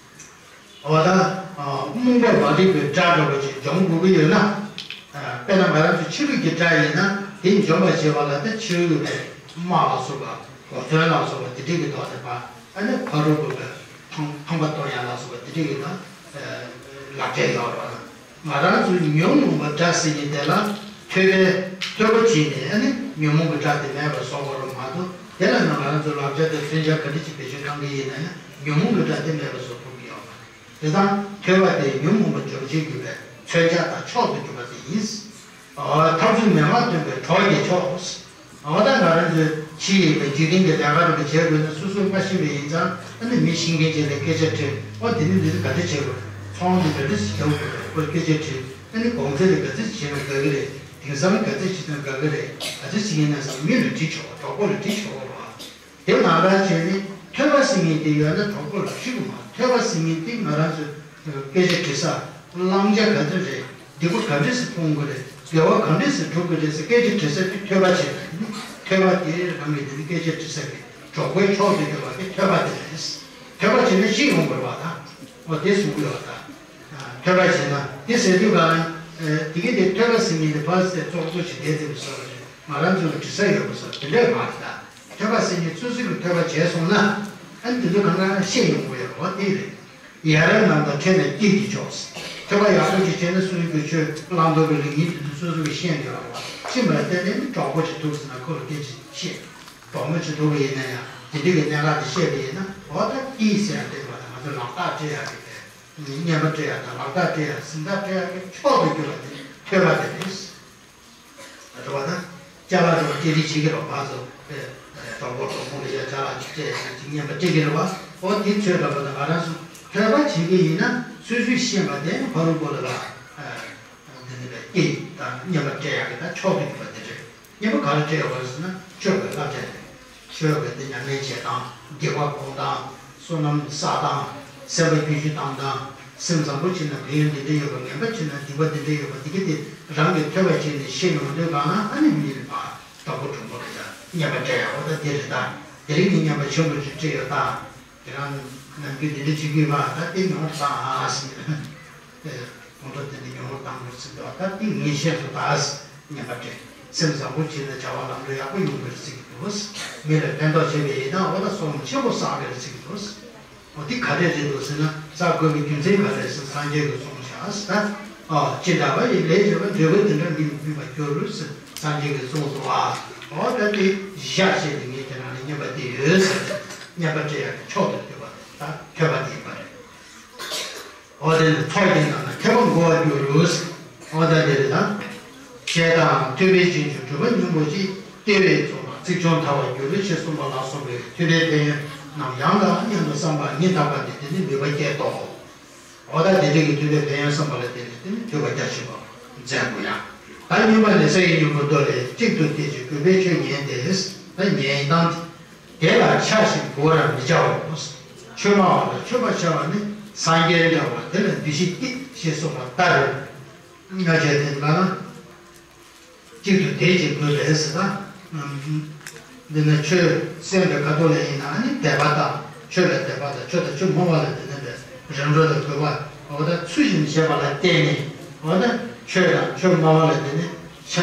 འོ་ད། རྨོངས་པ་མ་རིག་པའི་དགྲ་འདྲ་བོ་ཅིག་འཇོམས་དགོས་ཀྱི་ཡོད་ན། དཔེར་ན་ང་རང་ཚོ་ཕྱི་རོལ་གྱི་དགྲ་ཡིན་ན་དེ་འཇོམས་པར་བྱེད་པ་ལ་ད་ཕྱི་རོལ་གྱི་དམག་ལ་སོགས་པ་གོ་མཚོན་ལ་སོགས་པ་དེ་འདྲས་ཀྱི་ཐོག་ནས་ཕར་ཨ་ནི་ཕ་རོལ་པོ་གི་ཕངས་ཕངས་པ་གཏོང་ཡ་ལ་སོགས་པ་དེ་འདྲས་ཀྱི་ད་ལག་ཁྱེར་ཡོད་རེད། ང་རང་ཚོ་ཉོན་མོངས་པ་དགྲ་ཟེར་མཁན་དེ་ལ་ཐོས་པའི་ཐོས་པ་བྱས་ནས་ཨ་ནི་ཉོན་མོངས་ཀྱི་དགྲ་དེ་མེད་པར་བཟོ་དགོས་རེད་མ་གཏོགས། དེ་ལ་ནི་ང་རང་ཚོ་ལག་ཆ་དང་མཚོན་ཆ་ག་འདྲ་ཞིག་བེད་སྤྱོད་གཏང་གི་ཡིན་ན་ཡང་ཉོན་མོངས་ཀྱི་དགྲ་དེ་མེད་པར་བཟོ་ཐུབ་ཀྱི་ཡོད་མ་རེད། དེ་དང་ཐོས་པ་དེ་ཉོན་མོངས་པ་འཇོམས་བྱེད་ཀྱི་པའི་མཚོན་ཆ་དང་མཆོག་ཏུ་གྱུར་པ་དེ་ཡིན། འཐབ་རྩོད་མི་མང་སྟོན་པའི་གྲོགས་ཀྱི་མཆོག་འོ་ད་ང་རང་ཚོའི་ཕྱི་ཡི་པའི་འཇིག་རྟེན་གྱི་ལས་ཀ་རུ་བྱེད་དགོས་ན་སོ་སོས་མ་ཤེས་པ་ཡིན་ཙང་ཨ་ནི་མི་ཤེས་མཁན་ཅིག་ལ་སྐད་ཆ་དྲིས། འོ་དེ་ནི་འདི་ཚོ་ག་འདྲ་བྱེད་དགོས། ཚོང་འདི་ག་འདྲ་ཞིག་བྱེད་དགོས་ཁོས་སྐད་ཆ་དྲིས། ཨ་ནི་གོང་ཚད་ལ་ག་ཚོད་བྱེད་ན་དགའ་གི་རེད། དེང་སང་ག་ཚོད་བྱེད་ན་དགའ་གི་རེད། ག་ཚོད་བྱེད་ཡིན་ན་བསམ་མི་ལ་དྲིས་ཆོག་གྲོགས་པོ་ལ་དྲིས་ཆོག་པ། དེ་ནང་ལྟར་བྱས་ནས་ཐོས་པ་ཟེར་མཁན་དེ་ཡོད་ན་གྲོགས་པོ་ལ་ཞུ་གི་མ། ཐོས་པ་ཟེར་མཁན་དེ་ང་རང་ཚོའི་སྐད་ཆ་དྲི་ས། བླང་བྱ་ག་ཚོད་རེད། སྡིག་པ་ག་འདྲས་སེ་སྤོང་དགོས་རེད། དགེ་བ་ག་འདྲས་སེ་སྒྲུབ་དགོས་རེད་ཟེར་སྐད་ཆ་དྲི་ས་དེ་ཐོས་པ་བྱས་པ་ཡིན། ཐོས་པ་དེ་རང་གི་དེ་ནི་སྐད་ཆ་དྲི་ས་གི་གྲོགས་པོའི་མཆོག་ཏུ་གྱུར་པ་དེ་ཐོས་པ་དེ་རེད། ཐོས་པ་བྱས་ན་ཤེས་ཡོང་དགོས་རེད་བ་ད། འོ་དེ་གསུང་གི་ཡོད་ད། ཐོས་པ་བྱས་ན་དེ་ཟེར་དུས་ག་ལ། དེ་གི་དེ་ཐོས་པ་ཟེར་མཁན་དེ་ཕར་ཟེར་ཙོག་ཙོག་ཞིག་བསྡད་ཚེ་བཟོ་བ་རེད། ང་རང་ཚོ་ལ་དྲི་ས་ཡོད་པ་བཟོ་དེ་འདྲས་མ་རེད་ད། ཐོས་པ་ཟེར་མཁན་སོ་སོ་གི་ཐོས་པ་བྱས་སོང་ན། ཨ་ནི་དེ་ཚོ་གང་ག་ཤེས་ཡོང་གི་ཡོད་རེད་བ། དེ་རེད། ཡ་རབས་རྣམས་དང་འཕྲད་ནས་སྐྱེས་ཀྱི་མཆོག་ཐོས་པ་ཡག་པོ་ཅིག་བྱས་ན་སོ་སོ་གི་ཆོས་བླང་དོར་གྱི་ལེགས་ཉེས་དེ་ཚོ་སོ་སོ་གི་ཤེས་ཡོང་གི་ཡོད་རེད་བ། ཤེས་པ་ལ་བརྟེན་ནས་ནི་གྲོགས་པོ་ཅིག་ཐུག་ཟིན་ན་ཁོ་ལ་སྐད་ཆ་བཤད། གྲོགས་མོ་ཅིག་ཐུག་པ་ཡིན་ན་ཡང་དེ་འདྲ་གི་གནད་འགག་དེ་བཤད་པ་ཡིན་ན་འོ་ད་སྐྱེས་ཟེར་ཡ་དེ་བ་ད་ང་ཚོ་ལག་རྟགས་སྤྲད་ཡ་གི་བསྙེན་པ་སྤྲད་ཡ་དང་ལག་རྟགས་སྤྲད་ཡ་གཟེངས་རྟགས་སྤྲད་ཡ་གི་མཆོག་ཏུ་གྱུར་པ་དེ་ཐོས་པ་དེ་རེད། རེད་བ་ད། ཅ་ལག་འདྲ་བ་སྐྱེལ་རེས་བྱེད་ཀྱི་རེད་བ། ང་ཚོ་གྲོགས་པོ་གྲོགས་མོ་ལ་ཡ་ཅ་ལག་ཅིག་སྤྲད་ཡ་ཅིག་བསྙེན་པ་སྤྲད་ཀྱི་རེད་བ། འོ་དེ་ཚོས་འདྲ་བ་ད་ང་རང་ཚོ་ཐོས་པ་བྱེད་ཀྱི་ཡིན་ན་སོ་སོས་ཤེས་པ་དེ་ཕ་རོལ་པོ་ལ་ལ་དེ་ནི་བས་སྐྱེལ་དང་བསྙེན་པ་སྤྲད་ཡ་གི་ད་མཆོག་ཏུ་གྱུར་པ་དེ་རེད། བསྙེན་པ་ག་རེ་སྤྲད་ཡོད་པ་ཟེར་ན་ཆོས་པའི་བསླབ་བྱ་རེད། ཆོས་པའི་དེ་ཉམས་ལེན་བྱེད་སྟངས། སྡིག་པ་སྤོང་སྟངས། བསོད་ནམས་བསགས་སྟངས། སེམས་པ་བརྒྱུད་སྤྱོད་བཏང་སྟངས། སེམས་བཟང་པོ་བྱས་ན་ཕན་ཡོན་འདི་འདྲ་ཡོད་པ། ངན་པ་བྱས་ན་སྡིག་པ་འདི་འདྲ་ཡོད་པ། འདི་གི་དེ་རང་གིས་ཐོས་པ་བྱས་ནས་ཤེས་ཡོང་དུས་གང་ལ་ཨ་ནི་མི་ལ་ཕར་གྲོགས་པོ་གྲོགས་མོ་ལ་ཡ་བསྙེན་པ་སྤྲད་ཡ་འོ་ད་འདི་རེད་ད། དེ་རིང་ངས་བསྙེན་པ་ཆེན་པོ་ཞིག་སྤྲད་ཡོད་ད། དེ་རང་ནམ་རྒྱུན་འདི་འདྲ་བྱེད་ཀྱི་ཡོད་པ་ད་དེ་མྱོང་བཏང་ཨ་ཟེར། དགོང་དྲོ་དེ་འདྲ་ཉུང་རུ་བཏང་དགོས་ཟེར་འདུག་ད་དེ་ངས་ཤེས་སོང་ད་ཟེར་བསྙེན་པ་སྤྲད། སེམས་བཟང་པོ་བྱས་ན་བྱ་བ་ལམ་འགྲོ་ཡག་པོ་ཡོང་གི་རེད་ཟེར་གྱི་འདུག་མི་ལ་ཕན་ཐོགས་བྱས་པ་ཡིན་ན་འོ་ད་བསོད་ནམས་ཆེན་པོ་བསགས་ཀྱི་རེད་ཟེར་གྱི་འདུག་འོ་དེ་ག་འདྲས་རེད་འདུག་ཟེར་ན་བསགས་དགོས་པའི་རྒྱུ་མཚན་ག་རེ་རེད་ཟེར་སངས་རྒྱས་ཀྱིས་གསུངས་བཞག་ཟེར་ད། ཨོ་ཅི་འདྲ་བ་ཡི་ལས་བྱས་པ་འབྲས་བུ་དེ་འདྲ་མི་ལ་སྨིན་པར་འགྱུར་ཟེར་སངས་རྒྱས་ཀྱིས་གསུངས་འདུག་བ། འོ་ད་དེ་བཞག་བྱས་ནས་ངས་དེ་རང་ལ་བསྙེན་པ་འདི་ཡོད་ཟེར་བསྙེན་པ་སྤྲད་ཡག་གི་མཆོག་ཏུ་གྱུར་པ་ད་ཐོས་པ་དེ་ཡིན་པ་རེད། འོ་དེ་ནི་ཚོགས་ཀྱི་ནང་ན་མཁས་པ་འགོ་བར་འགྱུར། འོ་ད་དེ་རེད་ད། ཞེས་དང་ཐོས་པའི་རྗེས་འཇུག་གྲུབ་པ་སྙིང་པོ་ཅིག་ལྟེ་བའི་གཙུག་ལ་ཚིག་ཆུང་ཐལ་བར་འགྱུར་ཞེས་གསུངས་པ་ལ་སོགས་པའི་ཐོས་པའི་ཕན་ཡོན་རྣམས་ཡང་དང་ཡང་དུ་བསམ་པ་སྙིང་ཐག་པ་ནས་དེ་ནི་མོས་པ་བསྐྱེད་དོ། འོ་ད་དེ་འདྲ་གི་ཐོས་པའི་ཕན་ཡོན་བསམ་པ་ལ་བརྟེན་ནས་དེ་ནི་ཐོས་པ་རྒྱ་ཆེ་བ་འཛིན་དགོས་ཡ། ད་གཉིས་པ་ནི་ས་ཡི་སྙིང་པོ་མདོ་ལས། གཅིག་ཏུ་བསྡུས་ཀྱི་དགོས་པའི་ཆོས་ཉན་ཏེ། ད་ཉན་སྟངས་དེ་ལ་ཆགས་ཤིང་གུས་པར་མི་བྱའོ། ཆོས་སྨྲ་བ་ལ་མཆོད་པ་བྱ་བ་ནི་སངས་རྒྱས་འདྲ་བ་དེ་ལ་འདུ་ཤེས་སྐྱེད་ཅེས་གསུངས་པ་ལྟར། སྔ་ཕྱི་དེ་ལ་ན། གཅིག་ཏུ་བསྡུས་ཀྱི་དགོས་པས་ཟེར་ན། འདི་ནི་ཆོས་གསན་པའི་ཁ་ཐོག་ལ་ཡིན་ན་ནི་དད་པ་དང་ཆོས་ལ་དད་པ་དང་ཆོས་དང་ཆོས་སྨྲ་བ་ལ་དེ་ནི་རིམ་གྲོ་ལ་དགོས་པ། འོ་ད་ཚུལ་བཞིན་བྱེད་པ་ལ་བརྟེན་ནས། འོ་ད་ཆོས་དང་ཆོས་སྨྲ་བ་ལ་དེ་ནི་ཆ་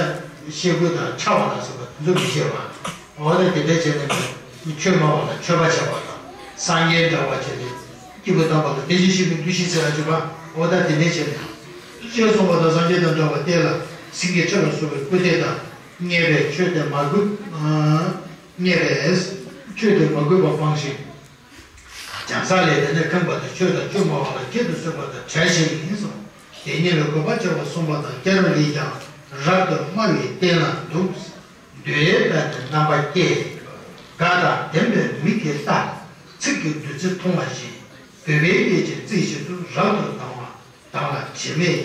ཤེས་དགོས་དང་འཕྱ་བ་ལ་སོགས་པ་དེ་ཚོ་མི་བྱེད་པ། འོ་ད་དེ་འདྲ་བྱས་ནས་ཆོས་སྨྲ་བ་ལ་མཆོད་པ་བྱ་བ་དང་། སངས་རྒྱས་འདྲ་བ་བྱས་ནས་སྐྱེས་བུ་དམ་པ་ལ་དེ་བཞིན་གཤེགས་པའི་འདུ་ཤེས་ཟེར་བ་བྱེད་པ། འོ་ད་དེ་འདྲ་བྱས་ནས། ཅེས་གསུངས་པ་དང་། སངས་རྒྱས་དང་འདྲ་བར་བསྟན་ལ། སེང་གེའི་ཁྲི་ལ་སོགས་པའི་སྐུ་སྟེགས་དང་། མཉེས་པས་མཆོད་དེ་མ་གུས། མཉེས་པས་མཆོད་དེ་མ་གུས་པ་སྤངས་ཤིང་། བྱང་ས་ལས་དེ་ནས་ཁེངས་པ་དང་། ཆོས་དང་ཆོས་སྨྲ་བ་ལ་ཁྱད་དུ་གསོད་པ་དང་བྲལ་ཞིང་གསུངས། དེ་ཉིད་ལ་གུས་པ་བྱ་བ་གསུངས་པ་དང་། སྐྱབས་ར་ལས་ཀྱང་རབ་ཏུ་དམའ་བའི་སྟན་ལ་འདུག། འདོད་ཡོན་དཔལ་དུ་རྣམ་པར་བསྐྱེད། དགའ་དང་ལྡན་པའི་མིག་གིས་ལྟ། ཚིག་གི་བདུད་རྩི་འཐུང་བ་བཞིན། འདོད་པའི་སྐད་ཀྱིས་རྩེ་གཅིག་ཏུ། རབ་ཏུ་དང་བ་དང་ལ་དྲི་མེད་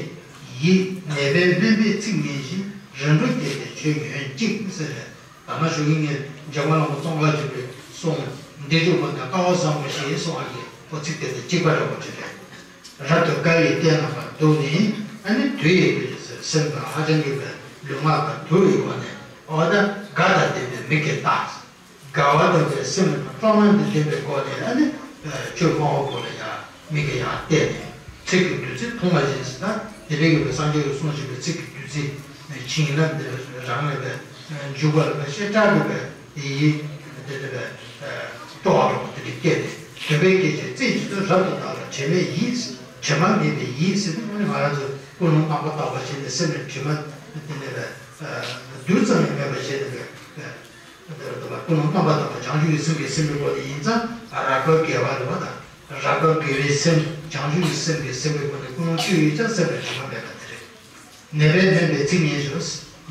ཡིད། ནད་པས་སྨན་པའི་ཚིག་ཉན་ཞིང་། རིམ་གྲོ་བསྐྱེད་དེ་ཆོས་ཉོན་ཅིག་ཟེར་བས། ད་ནང་ཞུ་གི་ངས་འཇམ་མགོན་བླ་མ་ཙོང་ཁ་པ་ཆེན་པོའི་གསུང་འདི་འཇུག་པ་དང་། ཀ་བ་བཟང་པོ་ཞེས་གསུང་བ་གི་འོ་ཚིག་དེ་དང་གཅིག་པ་འདྲ་པོ་བྲིས་པས། རབ་ཏུ་དགའ་བའི་སྟན་ལ་འདུག་ནས། ཨ་ནི་དུས་ཡོད་པའི་སེམས་དང་ཧ་ཅང་གི་བའི་ལུས་ངག་དང་དུ་བའི་སྒོ་ནས། འོ་ད་དགའ་དང་ལྡན་པའི་མིག་གིས་ལྟ། དགའ་བ་དང་བའི་སེམས་དང་སྤྲོ་སྣང་དང་ལྡན་པའི་སྒོ་ནས། ཨ་ནི་ཆོས་སྨྲ་བ་པོ་ལ་ཡང་མིག་གིས་ཡང་བལྟས་ནས། ཚིག་གི་བདུད་རྩི་འཐུང་བ་བཞིན་ཟེར་ན། དེ་འདྲའི་གི་བའི་སངས་རྒྱས་ཀྱིས་གསུངས་བཞིན་པའི་ཚིག་གི་བདུད་རྩི་བྱིན་ལ་འདི་རང་ལས་པའི་འཇུག་པ་ལ་པའི་ཤེས་བྱ་གི་པའི་ཡིད་དེ་དེ་པའི་སྤྲོ་བ་འདྲ་པོ་དེ་འདྲ་སྐྱེས་ཏེ། འདོད་པའི་སྐད་ཀྱིས་རྩེ་གཅིག་ཏུ། རབ་ཏུ་དགའ་ལ་དྲི་མེད་ཡིད། དྲི་མ་མེད་པའི་ཡིད་ཟེར་དུས་ནི་ང་རང་ཚོ་ཀུན་སློང་རྣམ་པར་དག་པ་བྱས་ནས་སེམས་ལ་དྲི་མ་དེ་མེད་པའི་རྡུལ་ཙམ་ཡང་མེད་པ་བྱས་ནས་པའི་ཀུན་སློང་རྣམ་པར་དག་པ་བྱང་ཆུབ་ཀྱི་སེམས་ཀྱི་སེམས་པའི་སྒོ་ནས་ཡིན་ཙང་། རབ་དགའ་དགེ་བ་རེད་པ་དང་། རབ་དགའ་དགེ་བའི་སེམས། བྱང་ཆུབ་ཀྱི་སེམས་ཀྱི་སེམས་པའི་སྒོ་ནས་ཀུན་སློང་བཅུ་ཡོད་ཀྱང་སེམས་ལ་དྲི་མ་མེད་པ་དེ་རེད། ནད་པས་སྨན་པའི་ཚིག་ཉན་ཞིང་།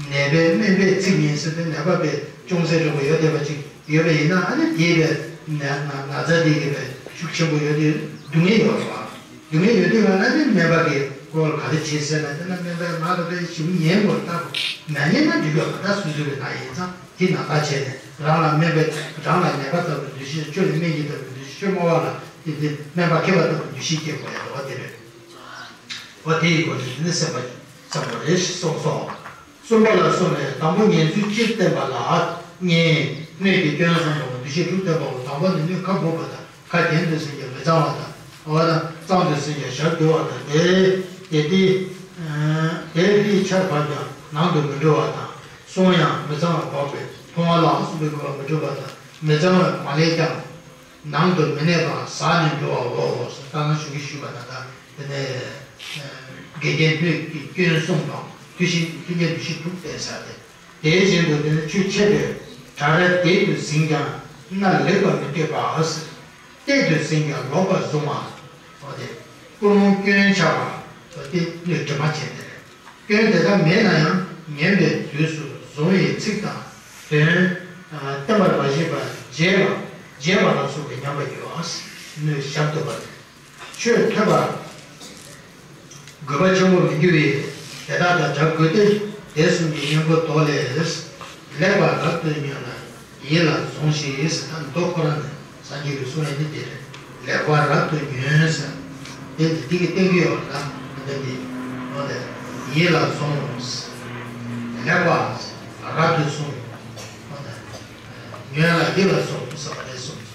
ནད་པས་སྨན་པའི་ཚིག་ཉན་ཟེར་དུས་ནད་པ་པས་ཅུང་ཟད་འདྲ་པོ་ཡོད་བསྡད་པ་ཅིག་ཡོད་པ་ཡིན་ན། ཨ་ནི་དེའི་པའི་ན་ན་ན་ཚ་དེ་གི་པའི་ཤུགས་ཆེན་པོ་ཡོད་དུས་སྡུག་བསྔལ་ཡོད་རེད་པ། སྡུག་བསྔལ་ཡོད་དུས་ང་ཨ་ནི་སྨན་པ་གིས་ཁོ་ལ་ག་རེ་བྱེད་ཟེར་ན། དེ་ན་སྨན་པས་ང་ལ་པའི་ཞིམ་ཉན་དགོས། ལྟ་དགོས། མ་ཉན་ན་འགྲིག་གི་ཡོད་པ། ད་སོ་སོའི་ནད་ཡིན་ཙང་དེ་ནང་ལྟ་བྱས་ནས། རང་ལ་སྨན་པའི་རང་ལ་ནད་པ་ལྟ་བུའི་འདུ་ཤེས། ཆོས་ལ་སྨན་གྱི་ལྟ་བུའི་འདུ་ཤེས། ཆོས་སྨྲ་བ་ལ་དེ་དེ་སྨན་པ་མཁས་པ་ལྟ་བུའི་འདུ་ཤེས་སྐྱེ་དགོས་ཡ་འདྲ་པོ་དེ་རེད། འོ་དེ་ཡི་སྒོ་ནས་དེ་ནི་སེམས་པ་བསམ་པ་རེད་གསུངས་སོ། གསུམ་པ་ལ་སོགས་ནས་དང་པོ་ཉན་ཚུལ་སྤྱིར་བསྟན་པ་ལ། གཉིས། སྣོད་ཀྱི་སྐྱོན་གསུམ་དང་པོ་འདུ་ཤེས་དྲུག་བསྟན་པའོ། དང་པོ་ནི་སྣོད་ཁ་སྦུབ་པ་དང་། ཁ་གྱེན་དུ་ཟིན་ཀྱང་མི་གཙང་བ་དང་། འོ་ན་གཙང་དུ་ཟིན་ཀྱང་ཞབས་རྡོལ་བ་དང་། དེ་དེ་དེ་དེ་ལྷའི་ཆར་བབས་ཀྱང་ནང་དུ་མི་འགྲོ་བ་དང་། བསྲུང་ཡང་མི་གཙང་བ་འབབ་པས་མཐོང་བ་ལ་གསུམ་པའི་དགོས་པ་མི་འགྲུབ་པ་དང་། མི་གཙང་བས་མ་བསླད་ཀྱང་། ནང་དུ་མི་གནས་པར་ཟག་ནས་འགྲོ་བའོ། ད་ནང་ཞུ་གི་ཞུས་པ་ན། ད་དེ་ནས་དགེ་རྒན་སྣོད་ཀྱི་སྐྱོན་གསུམ་དང་། མཐུན་ཞིང་མཐུན་རྐྱེན་འདུ་ཤེས་དྲུག་བསྟན་ས་སྟེ། དེ་བཞིན་དུ་དེ་ནི་ཆུ་ཆད་པས་བྲག་རལ་བདེ་དུ་ཟིན་ཀྱང་སྣ་ལེགས་པར་མི་གཏོད་པ། བལྟས་དུ་ཟིན་ཀྱང་ལོག་པར་བཟུང་བ། འོ་དེ་ཀུན་སློང་སྐྱོན་ཆགས་པ། འོ་དེ་སྣོད་དྲི་མ་ཅན་དེ་རེད། སྐྱོན་དེ་དག་མེད་ན་ཡང་ཉན་པའི་དུས་སུ་བཟུང་བའི་ཚིག་དང་དོན། བསྟན་པར་མ་བྱས་པར་བརྗེད་པ་བརྗེད་པ་ལ་སོགས་པའི་ཉམས་པ་ཡོད་པ། སྣོད་ཞབས་རྡོལ་བ་རེད། ཆོས་ཐོས་པར་གུས་པ་ཆེན་པོ་མི་འགྱུར་བས། དེ་དག་དང་བྲལ་དགོས་ཏེ། དེ་གསུམ་གྱི་གཉེན་པོ་དོར་ལས། ལེགས་པར་རབ་ཏུ་ཉོན་ལ་ཡིད་ལ་ཟུངས་ཤིག་ཟེར། ད་མདོ་ཁོ་རང་ནས་སངས་རྒྱས་ཀྱིས་གསུངས་ཡ་ནི་དེ་རེད། ལེགས་པར་རབ་ཏུ་ཉོན་ཟེར། དེ་འདི་འདི་གི་སྟེང་གི་ཡོད་ལ། འདི་འདི་འོ་དེ་ཡིད་ལ་ཟུངས། ལེགས་པར་རབ་ཏུ་ཟུངས། འོ་དེ་ཉོན་ལ་ཡིད་ལ་ཟུངས་ཟེར་བ་དེ་གསུངས།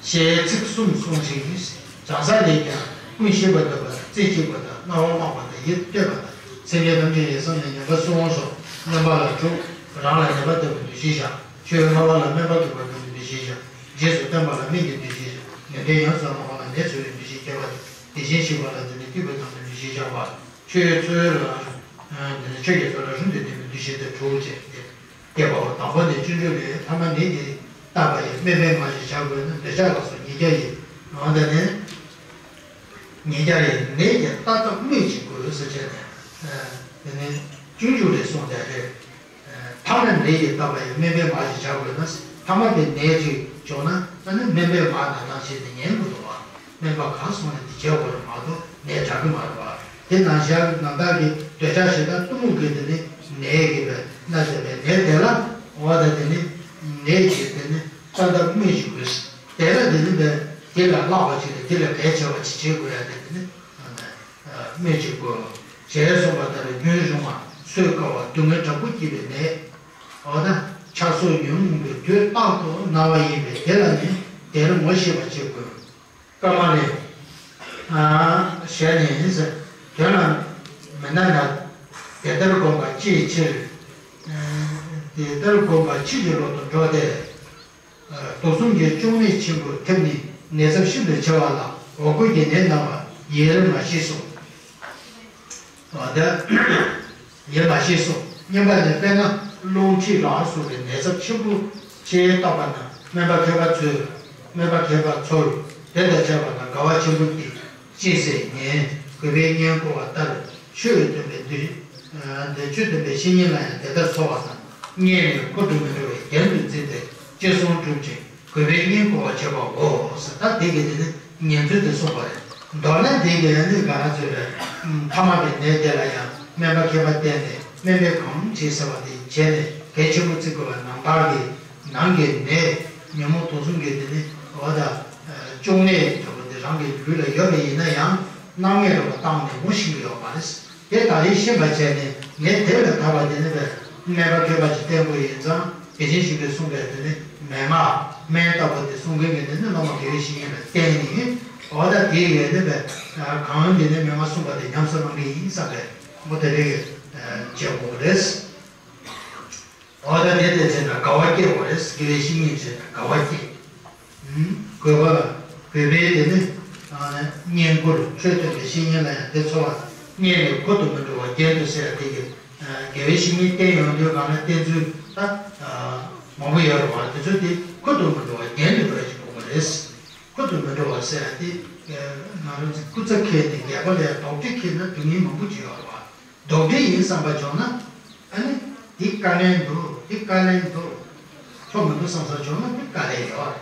ཞེས་ཚིག་གསུམ་གསུངས་ཤིང་། བྱང་ས་ལས་ཀྱང་ཀུན་ཤེས་པ་ལྟ་བུ་དང་། རྩེ་གཅིག་པ་དང་། རྣ་བ་མང་བ་དང་། ཡིད་གཏད་པ་དང་། སེམས་ཅན་ཐམས་ཅད་ཡིད་བསམ་ལ་ཉན་པར་གསོལ་བ་སོགས་སྨོན་པ་ལ་དྲུག། རང་ལ་ནད་པ་ལྟ་བུའི་འདུ་ཤེས་བཞག། ཆོས་སྨྲ་བ་ལ་སྨན་པ་གི་བར་དུ་འདུ་ཤེས་བཞག། རྗེས་སུ་བསྟན་པ་ལ་སྨན་གྱི་འདུ་ཤེས་བཞག། ནད་དོན་ཡོངས་སུ་སྨྲ་བ་ལ་ནད་གསོ་བའི་འདུ་ཤེས་བསྐྱེད་པ་དང་། དེ་བཞིན་གཤེགས་པ་ལ་དེ་ནི་བསྟོད་པའི་དོན་དུ་འདུ་ཤེས་བཞག་པ། ཆོས་འཚོལ་ལ་ཆོས་ཀྱི་འཚོལ་ལ་རིམ་དུ་བསྟེན་པའི་འདུ་ཤེས་དེ་དྲུག་བྱས་ཏེ། བསྐྱེད་པའོ། དང་པོ་ནི་སྤྱོད་འཇུག་ལས། ཐ་མ་ནད་ཀྱིས་བཏབ་པ་ཡི། སྨན་པས་མ་ཞེས་བྱ་དགོས་ན། འདོད་ཆགས་ལ་སོགས་ཉེས་བརྒྱ་ཡིས། འོ་ད་ནི་ཉེས་བརྒྱ་ཡིས། ནད་ཀྱིས་བཏབ་སྟབས་སྨོས་ཅི་དགོས་ཟེར་བྱས་ནས། དེ་ནི་སྤྱོད་འཇུག་ལས་གསུངས་ཏེ་རེད། ཐ་མ་ནད་ཀྱིས་བཏབ་པ་ཡི། སྨན་པས་མ་ཞེས་བྱ་དགོས་ན། ཐ་མ་དེ་ནད་ཅིག་བྱུང་ན། ཨ་ནི་སྨན་པས་མ་ན་ཐང་བྱས་ནས་ཉན་དགོས་འདུག་བ། སྨན་པ་ག་སོང་ནས་དེ་བྱེད་དགོས་རེད་མ་གཏོགས་ནད་དྲག་གི་མ་རེད་བ། དེ་ནང་བཞག་ནང་བདག་གི་འདོད་ཆགས་ཞེ་སྡང་གཏི་མུག་གི་དེ་ནི། ནད་ཀྱི་བའི་ན་ཟེར་བའི་ནད་དེ་ལ་འོ་ད་དེ་ནི་ནད་ཀྱི་དེ་ནི་ས་མཐར་སྨོས་ཅི་དགོས། དེ་ལ་དེ་ནི་བའི་དེ་ལ་བརླག་པ་ཅིག་ལ་དེ་ལ་གལ་ཆེ་བ་ཅིག་བྱེད་དགོས་ཡ་དེ་དེ་ནི་སྨོས་ཅི་དགོས། ཞེས་གསུངས་པ་ལྟར་རྒྱུན་རིང་བ་གསོས་དཀའ་བ་སྡུག་བསྔལ་དྲག་པོ་སྐྱེད་པའི་ནད། འོ་ད་ཆགས་སོགས་ཉོན་མོངས་པའི་དུས་རྟག་ཏུ་ན་བ་ཡིན་པས་དེ་ལ་ནི་དེར་ངོ་ཤེས་པར་བྱེད་དགོས། ཀ་མ་ལས། ཞལ་ནས་ཟེར། དོན་ལ་མི་སྣང་ན། དེ་ལྟར་བསྒོམ་པ་ཅིའི་ཕྱིར། དེ་ལྟར་བསྒོམ་པ་ཕྱིས་ཀྱི་ལོག་ཏུ་འགྲོ་སྟེ། དུག་གསུམ་གྱི་གཅོང་ནད་ཆེན་པོར་ཐིམ་ནས་ནད་ཚབས་ཤིན་ཏུ་ཆེ་བ་ལ་འོ་སྐོལ་གྱི་ནད་ན་བ་ཡེ་རེ་མ་ཤེས་སོ། འོ་ད། ཡེ་མ་ཤེས་སོ། སྙམ་པ་ནི་དཔེར་ན་རླུང་མཁྲིས་ལ་སོགས་པའི་ནད་ཚབས་ཆེན་པོ་ཆེས་བཏགས་པ་ན་སྨན་པ་མཁས་པ་ཚོས་སྨན་པ་མཁས་པ་ཚོར་དེ་དང་བཅས་པ་ན་དགའ་བ་ཆེན་པོ་སྐྱེས། ཅི་ཟེར་ཉན། གུས་པས་སྙན་བསྐུར་བ་ལྟར་ཆོས་སྟོན་པའི་མདུན། འདི་ཆོས་སྟོན་པའི་བཤེས་གཉེན་ལ་ཡང་དེ་ལྟར་འཚོ་བ་དང་། སྙན་ནས་ཁུར་དུ་མི་འགྲོ་བའི་རྒྱན་དུ་འཛིན་ཏེ་ཅི་གསུང་སྒྲུབ་ཅིང་། གུས་པས་སྙན་བསྐུར་བར་བྱེད་པའོ། ད་དེ་གི་དེ་ནི་ཉན་ཚུལ་དེ་གསུངས་པ་རེད། མདོར་ན་དེ་གི་ནི་ག་ར་ཚོད་རེད། ཐ་མལ་པའི་ནད་དེ་ལ་ཡང་སྨན་པ་མཁས་པ་བསྟེན་ནས་སྨན་པས་གང་བྱེད་ཟེར་བ་དེ་བྱས་ནས་གལ་ཆེན་པོ་བརྩི་དགོས་པ། ནང་པ་གི་ནང་གི་ནད་ཉོན་མོངས་དུག་གསུམ་གྱི་དེ་ནི་འོ་ད་གཅོང་ནད་འདྲ་པོ་དེ་རང་གི་ལུས་ལ་ཡོད་པ་ཡིན་ན་ཡང་སྣང་མེད་རུ་བཏང་ནས་ངོ་ཤེས་ཀྱི་ཡོད་མ་རེད། དེ་ད་རེས་ཤེས་པ་བྱས་ནས་ངས་དེ་ལ་ཐར་པ་དེ་ནི་བས་སྨན་པ་མཁས་པ་ཅིག་བསྟེན་དགོས་ཡིན་ཙང་དགེ་ཆེན་ཞིག་གིས་གསུངས་པའི་དེ་ནི་མན་ངག་སྨན་ལྟ་བུ་དེ་གསུང་མཁན་གྱི་དེ་ནི་སློབ་མ་དགེ་བའི་བཤེས་གཉེན་ལ་བསྟེན་ནས་འོ་ད་དེ་ཡས་ནི་བས་གང་དེ་ནི་མན་ངག་གསུངས་པ་དེ་ཉམས་སུ་བླང་གི་ཡིན་བསམ་པས་འོ་དེ་རེ་བྱེད་དགོས་རེད། འོ་ད་དེ་དེ་བྱས་ན་དགའ་བ་སྐྱེ་དགོས་རེད། དགེ་བའི་བཤེས་གཉེན་བྱས་ན་དགའ་བ་སྐྱེ། གུས་པ། གུས་པའི་དེ་ནི། སྙན་བསྐུར་ཆོས་སྟོན་པའི་བཤེས་གཉེན་ལ་ཡང་དེ་འཚོ་བ། སྙན་ནས་ཁུར་དུ་མི་འགྲོ་བ་རྒྱན་དུ་ཟེར་ཡ་དེ་གི། དགེ་བའི་བཤེས་གཉེན་བསྟེན་ཡོང་དུས་གང་ལ་བསྟེན་ཚུལ་ད། མང་པོ་ཡོད་རེད་བ། དེ་ཚོ་དེ་ཁུར་དུ་མི་འགྲོ་བ་རྒྱན་དུ་འགྲོ་ཡ་ཞིག་དགོས་པ་རེད། ཁུར་དུ་མི་འགྲོ་བ་ཟེར་ཡ་དེ། ང་རང་ཚོ་སྐུ་ཚེ་འཁྱེར་ནས་རྒྱལ་པོ་ལ་ཡང་དོགས་འདྲི་འཁྱེར་ན་སྡུག་བསྔལ་མང་པོ་ཅིག་ཡོད་རེད་བ། སྡུག་བསྔལ་ཡིན་བསམ་པ་བྱུང་ན། ཨ་ནི། འདི་དཀའ་ལས་འདུག་འདི་དཀའ་ལས་འདུག་ཆོག་མི་འདུག་བསམ་ས་བྱུང་ན་འདི་དཀའ་ལས་ཡོད་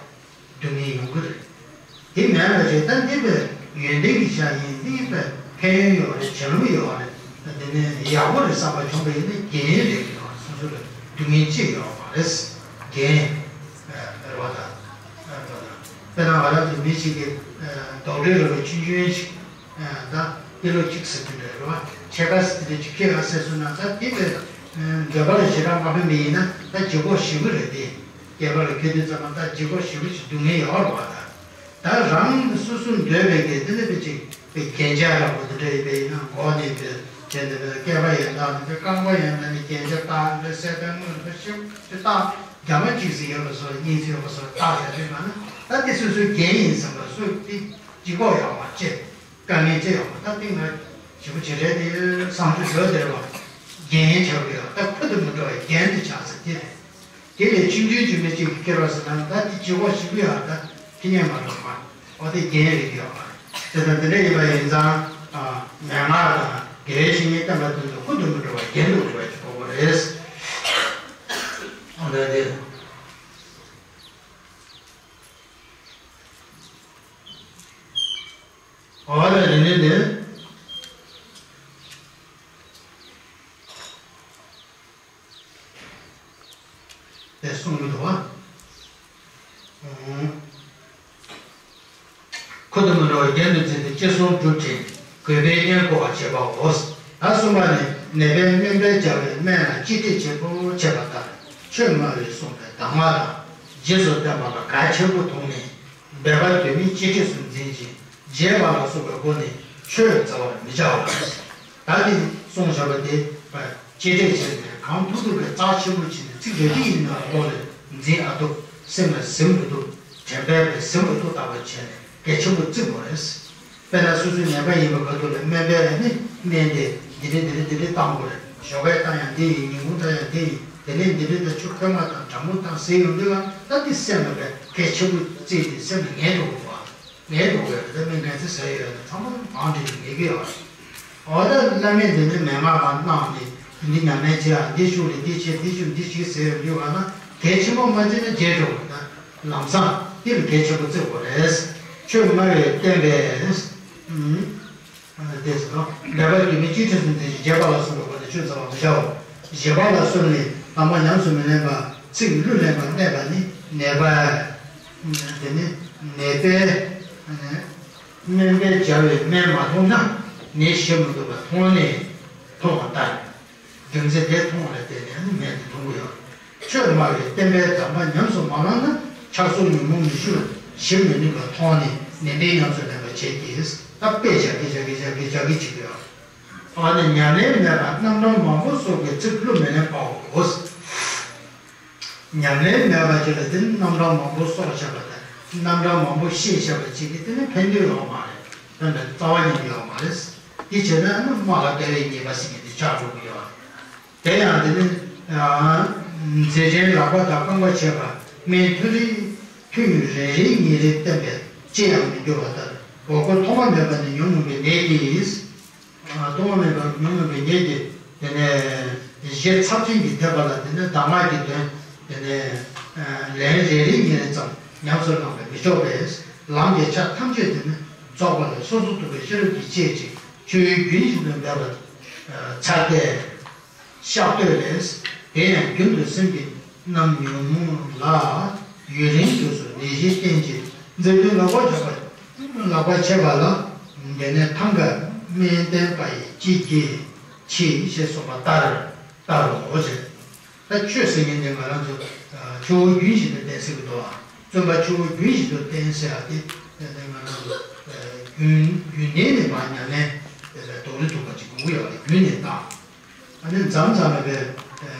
རེད། སྡུག་བསྔལ་ཡོང་གི་རེད། དེ་མེད་པ་བྱས་ད་འདི་བས་ཡོན་ཏན་གྱི་ཆ་ཡིན། འདི་བས་ཕན་ཡོན་ཡོད་རེད། བྱིན་རླབས་ཡོད་རེད། འདི་ནས་ཡག་པོ་རེད་བསམ་པ་བྱུང་བ་ཡིན་ན་རྒྱན་རེད་ཀྱི་རེད་བ། སོ་སོ་ལ་སྡུག་བསྔལ་ཅི་ཡོད་མ་རེད། རྒྱན། རེད་བ་དང་། དཔེར་ན་ང་རང་ཚོ་མི་ཞིག་གིས་རྡོག་ཁྲེས་རེད་བ། ཆུང་ཆུང་ཞིག་ད་ཏི་ལོ་གཅིག་ཟེར་དུས་འདྲ་རེད་བ། ཕྱེད་ཀ་ཟེར་དུས་ཅིག་ཁྱེད་ཨ་ཟེར་སོང་ན་ད་དེ་བས་འདོད་པ་ལ་ཞེ་དྲག་མ་ཕན་པ་ཡིན་ན་ད་ལྗིད་ཁོག་ཞེ་པོ་རེད་དེ། སྐྱེས་པ་ལ་ཁྱེད་དུས་ཙམ་པ་ད་ལྗིད་ཁོག་ཞེ་པོ་ཞིག་སྡུག་བསྔལ་ཡོད་རེད་བ། ད་ད་རང་སོ་སོ་འདོད་པའི་གི་དེ་ནི་བས་ཅིག་པའི་རྒྱན་ཆ་འདྲ་པོ་དེ་འདྲ་ཡིན་པ་ཡིན་ན་མགོ་ནས་འདོད་བྱས་ནས་བས་སྐེད་པ་ཡན་དག་ནས་བས་རྐང་པ་ཡན་དག་ནས་རྒྱན་ཆ་བཏགས་ནས་བས་སེ་ཏན་དངོས་རེད་བ། ཞེ་པོ་ཅིག་བཏགས་རྒྱ་མ་གཅིག་ཟིག་ཡོད་པ་སོགས་གཉིས་ཟིག་ཡོད་པ་སོགས་བཏགས་བྱ་དུས་ན་ད་དེ་སོ་སོའི་རྒྱན་ཡིན་བསམ་པ་སོ་དེ་ལྗིད་ཁོག་ཡོད་མ་བྱེད། དཀའ་ངལ་ཅི་ཡོང་བ་ད་སྟེང་ན་ཞེ་པོ་ཅིག་རེད་དེ་བསམ་ཚུལ་ཡོད་དེ་རེད་བ། རྒྱན་ཆགས་ཀྱི་ཡོད་ད་ཁུར་དུ་མི་འགྲོ་བའི་རྒྱན་དུ་ཆགས་ས་དེ་རེད། དེ་ལས་ཆུང་ཆུང་ཆུང་མ་ཅིག་གིས་ཁྱེར་བ་ཟེར་ན་ད་དེ་ལྗིད་ཁོག་ཞེ་པོ་ཡོད་ད་ཁྱི་ཉན་མ་འགྲོ་བ། འོ་དེ་རྒྱན་རེད་ཡོད་བ། དེ་དང་དེ་འདྲ་ཡིན་པ་ཡིན་ཙང་། མན་ངག་དང་དགེ་བའི་བཤེས་གཉེན་བསྟེན་པ་དེ་ཚོ་ཁུར་དུ་མི་འགྲོ་བའི་རྒྱན་དུ་འགྲོ་བའི་གོ་དགོས་རེད། འོ་ད་དེ། འོ་ན་དེ་ནས་དེ་དེ་གསུང་གི་འདུག་བ། ཁུར་དུ་མི་འགྲོ་བའི་རྒྱན་དུ་འཛིན་ཏེ་ཅི་གསུང་སྒྲུབ་ཅིང་གུས་པས་སྙན་བསྐུར་བར་བྱེད་པའོ། ད་གསུམ་པ་ནི་ནད་པས་སྨན་པས་སྦྱར་བའི་སྨན་ལ་གཅེས་སྤྲས་བྱེད་དགོས་ཅེས་པ་ལྟར་ཆོས་སྨྲ་བས་གསུངས་པའི་གདམས་ངག་དང་རྗེས་སུ་བསྟན་པ་ལ་གལ་ཆེན་པོ་མཐོང་ནས། འབད་པ་དུ་མའི་གཅེས་སྤྲས་སུ་འཛིན་ཅིང་རྒྱས་པ་ལ་སོགས་པའི་སྒོ་ནས་ཆོས་བཙལ་བར་མི་བྱའོ། ད་དེ་གསུངས་བཞག་པ་དེ་གཅེས་སྤྲས་བྱས་ནས་གང་ཐུབ་ཐུབ་ཀྱིས་རྩ་ཆེན་པོ་བྱས་ནས་ཚིག་རེ་རེ་ཡིན་ན་བློ་ལ་འཛིན་ཨ་ཐུབ། སེམས་ལ་ཟིན་མི་ཐུབ། དྲན་པས་ཟིན་མི་ཐུབ་ལྟ་བུ་བྱས་ནས་གལ་ཆེན་པོ་བརྩི་དགོས་རེད། དཔེར་ན་སོ་སོའི་ནད་པ་ཡིན་པ་ག་དུས་ལ་སྨན་པས་ནི་སྨན་དེ་འདི་འདྲ་འདི་འདྲ་འདི་འདྲ་བཏང་དགོས་རེད། ཞོགས་ཀས་བཏང་ཡང་འདི་ཡིན། ཉིན་གུང་བཏང་ཡང་འདི་ཡིན། དེ་ནས་འདི་འདྲ་དང་ཆུ་ཁོལ་མ་དང་གྲང་མོ་བཏང་ཟེར་ཡོང་དུས་ལ་ད་འདི་སེམས་ལ་བས་གལ་ཆེན་པོ་བརྩིས་ཏེ་སེམས་ལ་ངེས་འགྲོ་དགོས་པ། ངའི་འགྲོ་དགོས་རེད། ད་སྨན་ག་ཚོད་ཟ་ཡོད་ན་ཚང་མ་མང་དྲགས་ངེས་ཀྱི་ཡོད་རེད། འོ་ད་བླ་མས་འདི་འདྲའི་མན་ངག་གང་གནང་ནས་འདི་ཉམས་ལེན་བྱེད་ཨ། འདི་ཤུགས་ལས་འདི་བྱེད་འདི་ཤུགས་འདི་བྱེད་ཟེར་ཡོང་དུས་ག་ན་གལ་ཆེན་པོ་མ་བརྩིས་ན་བརྗེད་འགྲོ་གི། ད་ལམ་སང་འདི་ལ་གལ་ཆེན་པོ་བརྩི་དགོས་རེད། ཆོས་སྨྲ་བས་བསྟན་པས། ཨུམ། དེ་ཟེར་ནོ། འབད་པ་དུ་མའི་གཅེས་སྤྲས་སུ་འཛིན་ཅིང་རྒྱས་པ་ལ་སོགས་པའི་སྒོ་ནས་ཆོས་བཙལ་བར་མི་བྱའོ། བཞི་པ་ལ་སོགས་ནས་དམ་པ་ཉམས་སུ་མི་ལེན་པ། ཚིག་གླུ་ལེན་པར་གནས་པ་ནི་ནད་པ། དེ་ནི་ནད་པས་སྨན་པས་སྦྱར་བའི་སྨན་མ་མཐོང་ན་ནད་ཞི་མི་ཐུབ་པ་མཐོང་ནས་མཐོང་བ་ལྟར། རྒྱུ་མཚན་དེ་མཐོང་བ་ལ་བརྟེན་ནས་ནི་སྨན་དེ་འཐུང་གི་ཡོད། ཆོས་སྨྲ་བའི་བསྟན་པའི་གདམས་པ་ཉམས་སུ་མ་བླངས་ན་ཆགས་སོགས་ཉོན་མོངས་མི་ཞི་བར་ཞི་མི་ནུས་པ་མཐོང་ནས་ནན་ཏན་ཉམས་སུ་ལེན་པ་བྱེད་ཀྱི། ད་དཔེ་བཞག་གི་བཞག་གི་བཞག་གི་བཞག་གི་བྱེད་ཀྱི་ཡོད། ཨ་ནི་ཉམས་ལེན་མེད་པར་རྣམ་གྲངས་མང་པོ་སོགས་ཀྱི་ཚིག་གླུ་མི་ལེན་པའོ། ཉམས་ལེན་མེད་པ་ཅིག་ལ་དེ་ནི་རྣམ་གྲངས་མང་པོ་སོགས་བྱས་པ་དང་རྣམ་གྲངས་མང་པོ་ཤེས་བྱས་པ་ཅིག་གིས་དེ་ནི་ཕན་ཐོགས་ཡོད་མ་རེད། ཕན་པའི་རྩ་བ་ཉིད་ཡོད་མ་རེད། དེ་བྱས་ན་ཨ་ནི་སྨྲ་བ་དགེ་བའི་ཉེས་པ་ཟེར་མཁན་དེ་ཆགས་འགྲོ་གི་ཡོད་རེད། དེ་ཡང་དེ་ནི་མཛེ་ཅན་ལག་པ་དང་རྐང་པ་བྱས་པ་སྨན་ཐུན་རེ་ཐུན་རེ་རེ་ཉིན་རེ་བསྟེན་པས་ཅི་ཡང་མི་འགྱུར་བ་ལྟར་འོ་སྐོལ་ཐོག་མ་མེད་པ་ནས་ཉོན་མོངས་པའི་ནད་དེ་ཡིས། ལྟུང་བ་མེད་པར་ཉོན་མོངས་པའི་ཉེས་ཀྱི་དེ་ནས་གཞི་ཚབས་ཆེན་གྱི་ཐེག་པ་ལ་དེ་ནས་གདམས་ངག་གི་དོན་དེ་ནས་ལན་རེ་རེ་ཉིན་རེ་ཙམ་ཉམས་སུ་བླངས་པས་མི་ཆོག་པས། ལམ་གྱི་ཆ་ཐམས་ཅད་དེ་ནས་རྫོགས་པ་ལས་སོ་སོར་རྟོག་པའི་ཤེས་རབ་ཀྱིས་དཔྱད་ཅིང་ཆོས་ཡུལ་རྒྱུན་བཞིན་དུ་འབད་པར་འཚལ་ཏེ། བཤགས་བསྟོད་ལས། དེ་ཡང་རྒྱུན་དུ་སེམས་ཀྱི་རྣམ་ཉོན་མོངས་ལ་ཡུན་རིང་དུས་སུ་ནད་གཞི་བསྟེན་ཅིང་མཛེ་ཐུན་ལག་པ་བྱས་པ་ལག་པ་བྱས་པ་ལ་དེ་ནས་ཐང་ག་སྨན་བསྟེན་པ་ཡི་ཅི་བགྱི་ཆེ་ཞེས་གསུངས་པ་ལྟར་ལྟར་རོ་ཞེས། ད་ཆོས་ཟེར་མཁན་དེ་ང་རང་ཚོ་ཆུ་བོ་རྒྱུན་བཞིན་དུ་བསྟེན་ཟེར་གྱི་འདུག་ཨ། བརྩོན་པ་ཆུ་བོ་རྒྱུན་བཞིན་དུ་བསྟེན་ཟེར་ཡ་དེ་དེ་ནས་ང་རང་ཚོ་རྒྱུན་རྒྱུན་གནས་ནས་མར་ཉམས་ལེན་དེ་ལ་དོགས་རེ་འདུག་པ་ཅིག་དགོས་ཀྱི་ཡོད་རེད། རྒྱུན་ནས་བཏང་། ཨ་ནི་མཚམས་མཚམས་ལ་བས་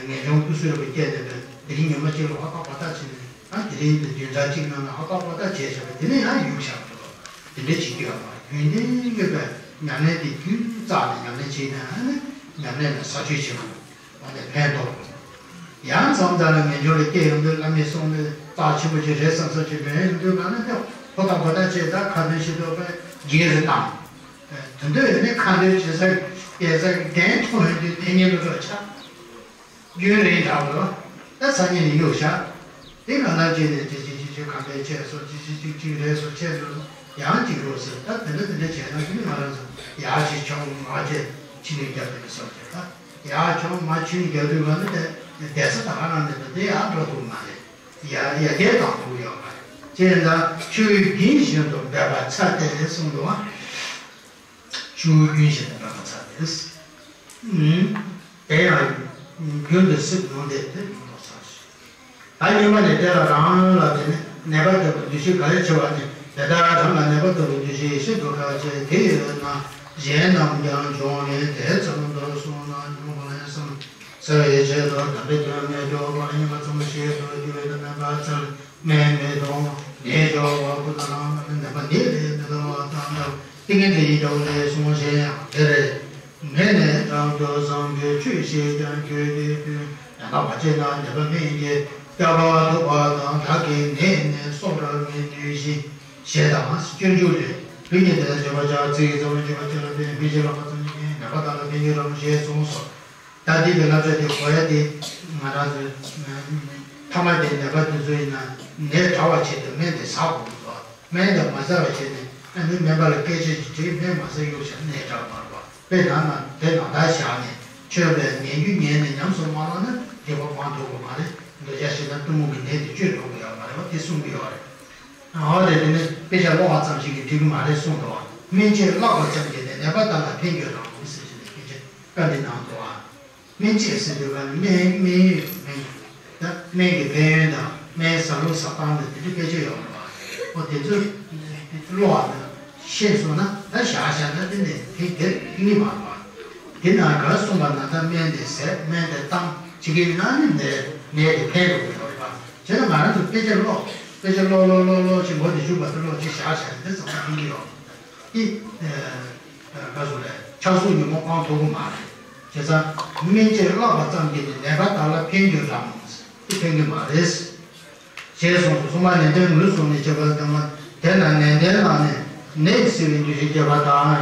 ངེས་འབྱུང་ཀུན་གསལ་རབ་སྐྱེས་ནས་བས་དེ་རིང་ཉི་མ་གཅིག་ལ་ཧོ་ཐག་ཧོ་ཐག་བྱས་ནས་ཨ་དེ་རིང་དེ་བདུན་ཕྲག་གཅིག་ནང་ལ་ཧོ་ཐག་ཧོ་ཐག་བྱས་བྱས་པ་དེ་ནས་ཡང་ཡུག་བཞག་འགྲོ། དེ་འདྲ་བྱེད་རྒྱུ་ཡོད་མ་རེད། རྒྱུན་ལྡན་གྱི་བས་ཉམས་ལེན་དེ་རྒྱུན་བཙགས་ནས་ཉམས་ལེན་བྱས་ན་ཨ་ནི་ཉམས་ལེན་ལ་ས་ཆོད་བྱེད་དགོས། ཨ་ནི་ཕན་ཐོགས། ཡང་མཚམས་མཚམས་ལ་ངེས་འབྱུང་ལ་སྐྱེ་ཡོང་དུས་བླ་མས་གསུངས་ནས་རྩ་ཆེན་པོ་ཅིག་རེད་བསམ་བསམ་ཅིག་འདོན་ཡོང་དུས་གང་ན་དེ་ཧོ་ཐག་ཧོ་ཐག་བྱས་ད་ཁ་འདོན་ཞིག་འདོགས་པས་རྒྱས་རེ་བཏང་། དོན་དུ་ཡོད་ནས་ཁ་འདོན་བྱེད་ས་སྐྱེ་ས་གདན་མཐོང་ཡོང་དུས་དེ་ཉིད་དུ་རོ་ཆགས། རྒྱུན་རིང་དྲགས་པ་ལ་ད་སང་ཉིན་ནས་གཡུག་བཞག་དེ་གང་ལྟར་བྱས་ནས་ཅི་ཅི་ཅི་ཅི་གང་འདོན་བྱས་སོ་ཅི་ཅི་ཅི་ཅི་རེད་སོ་བྱས་སོ་ཡང་ཅིག་རོ་ཟེར། ད་དེ་འདྲ་དེ་འདྲ་བྱས་ན་དེ་ནི་ང་རང་ཚོ་ཡག་ཅིག་བྱུང་མ་བྱས་ཕྱི་ནས་རྒྱབ་དེ་ནས་སོ་བྱས་ད། ཡར་བྱུང་མར་ཆུ་རྒྱག་དུས་ག་ནི་དེ་བསྡད་ས་དང་ཧ་ལམ་མེད་པ་དེ་ཡར་འགྲོ་ཐུབ་མ་རེད། ཡར་ཡར་རྒྱས་བཏང་ཐུབ་ཡོད་མ་རེད། བྱས་ཙང་ཆུ་རྒྱུན་བཞིན་དུ་འབད་པ་ཚར་ཏེ་གསུངས་འདུག་བ། ཆུ་རྒྱུན་བཞིན་དུ་འབད་པ་ཚར་ཏེ། དེ་ཡང་རྒྱུན་དུ་སྲིབ་ནང་བསྡད་དེ་ཡོང་དུ་ཚར། ད་སྔོན་མ་ནས་དེ་ལ་རང་ལ་དེ་ནི་ནད་པ་ལྟ་བུ་འདུ་ཤེས་ག་ལས་ཆེ་བ་ནི་དེ་ལྟར་རང་ལ་ནད་པ་ལྟ་བུ་འདུ་ཤེས་ཤིན་ཏུ་ཁག་ཆེ། དེ་ཡོད་ན་གཞན་རྣམས་ཀྱང་འབྱུང་བས་དེ་ཙམ་དུ་སོང་ན་འབྱུང་བ་ལས་སམ། ཟེར་བའི་ཆེད་དུ་དམ་པའི་དོན་མེད་འགྲོ་བར་ཡིན་པ་ཙམ་ཞིག་ཏུ་འགྱུར་བའི་ནད་པ་ཚར་སྨན་མི་འདོང་ནད་འབྱུང་བ་ཀུན་ལའང་ནད་པ་ནད་ལས་མི་འདའ་བ་དང་འདྲ། ཏིང་ངེ་འཛིན་གྱི་འདྲ་བོ་ལས་གསུངས་ཤིང་ཡང་དེ་རེད། ནད་ནི་རང་དུ་བཟང་པོའི་ཆོས་ཤིག་ཀྱང་ཁྱོད་ཀྱིས་ཀུན་ཡང་དག་པར་བྱས་ན་ནད་པ་སྨན་གྱིས་བསྐྱབ་པ་ཐུབ་པ་དང་བདག་གི་ནད་ནི་གསོ་བར་མི་ནུས་ཤིང་ཞེས་དང་སྤྱོད་འཇུག་ལས་ལུས་ཀྱི་ནད་ལ་བྱེད་པ་ཅག་ཚིག་གི་རྩ་བ་འཇུག་པ་ཅི་ལ་ཕན་ཕན་ཕྱིར་ལག་པ་ཙམ་གྱིས་ནད་པ་དག་ལ་ཕན་གྱི་རང་ཞེས་གསུངས་སོ། ད་འདི་གི་བསླབ་བྱ་དེ་གོ་ཡ་དེ་ང་རང་ཚོའི་ཐ་མ་དེ་ནད་པ་དེ་ཚོ་ཡིན་ན་ནད་དྲག་པ་བྱེད་དུས་སྨན་དེ་ཟ་དགོས་ཀྱི་འདུག་སྨན་དེ་མ་ཟ་བ་བྱས་ནས་ཨ་ནི་སྨན་པ་ལ་སྐད་ཆ་ཅིག་དྲིས་སྨན་མ་ཟ་གཡུག་བཞག་ནད་དྲག་མ་རེད་པ། དཔེ་ནང་ན་དེ་ནང་ལྟར་བཞག་ནས་མཆོད་པའི་ཉན་རྒྱུ་ཉན་ནས་ཉམས་སུ་མ་བླངས་ན་སྡིག་པ་སྤང་ཐུབ་ཀྱི་མ་རེད། འདོད་ཆགས་ཞེ་སྡང་གཏི་མུག་གི་ནད་དེ་བཅོས་ཐུབ་ཀྱི་ཡོད་མ་རེད་པ་དེ་གསུང་གི་ཡོད་རེད། འོ་དེ་དེ་ནི་དཔེ་ཆ་ཀློག་པ་ཙམ་ཞིག་གིས་འགྲིག་གི་མ་རེད་གསུངས་འདུག་བ། སྨན་དཔྱད་བཀླགས་པ་ཙམ་གྱིས་ནི་ནད་པ་དག་ལ་ཕན་གྱི་རང་ཟེར་བཞིན་དུ་སྐད་ཆ་བཀའ་འདི་གནང་འདུག་བ། སྨན་དཔྱད་ཟེར་དུས་ག་ནི་སྨན་སྨན་ཡོད་སྨན་ཡོད། ད་སྨན་གྱི་ཕན་ཡོན་དང་སྨན་ཟ་ལུགས་ཟ་སྟངས་དང་དེ་འདྲ་དཔེ་ཆ་ཡོད་རེད་བ། འོ་དེ་ཚོ་ཀློག་པ་དང་ཤེས་སོང་ན་ད་བཞག་བཞག་ན་དེ་ནས་ཕན་དེ་ནི་མ་རེད་བ། དེ་ན་ག་གསུངས་པ་ན་ད་སྨན་དེ་ཟས་སྨན་དེ་བཏང་བྱེད་ཀྱི་ཡིན་ན་ནི་ནད་ནད་དེ་ཕན་འགྲོ་གི་ཡོད་རེད་བ། བྱས་ན་ང་རང་ཚོ་དཔེ་ཆ་ཀློག་དཔེ་ཆ་ཀློག་ཀློག་ཀློག་ཀློག་ཅིག་མགོ་དེ་མཇུག་བར་དུ་ཀློག་ཅིག་བཞག་བཞག་ནས་དེ་ཚང་མ་ཕན་གྱི་ཡོད། དེ་ག་སོ་རེད་ཆགས་སོགས་ཉོན་མོངས་སྤང་ཐུབ་ཀྱི་མ་རེད། བྱས་ཙང་སྨན་དཔྱད་བཀླགས་པ་ཙམ་གྱིས་ནི་ནད་པ་དག་ལ་ཕན་གྱི་རང་དེ་ཕན་གྱི་མ་རེད། ཞེས་གསུངས་སོ། གསུམ་པ་ནན་ཏན་ངོས་བཟུང་ནས་བྱེད་པ་དང་། དེ་ན་ནན་ཏན་ལ་ནི་ནད་སེལ་བའི་འདུ་ཤེས་བསྐྱེད་པ་དང་།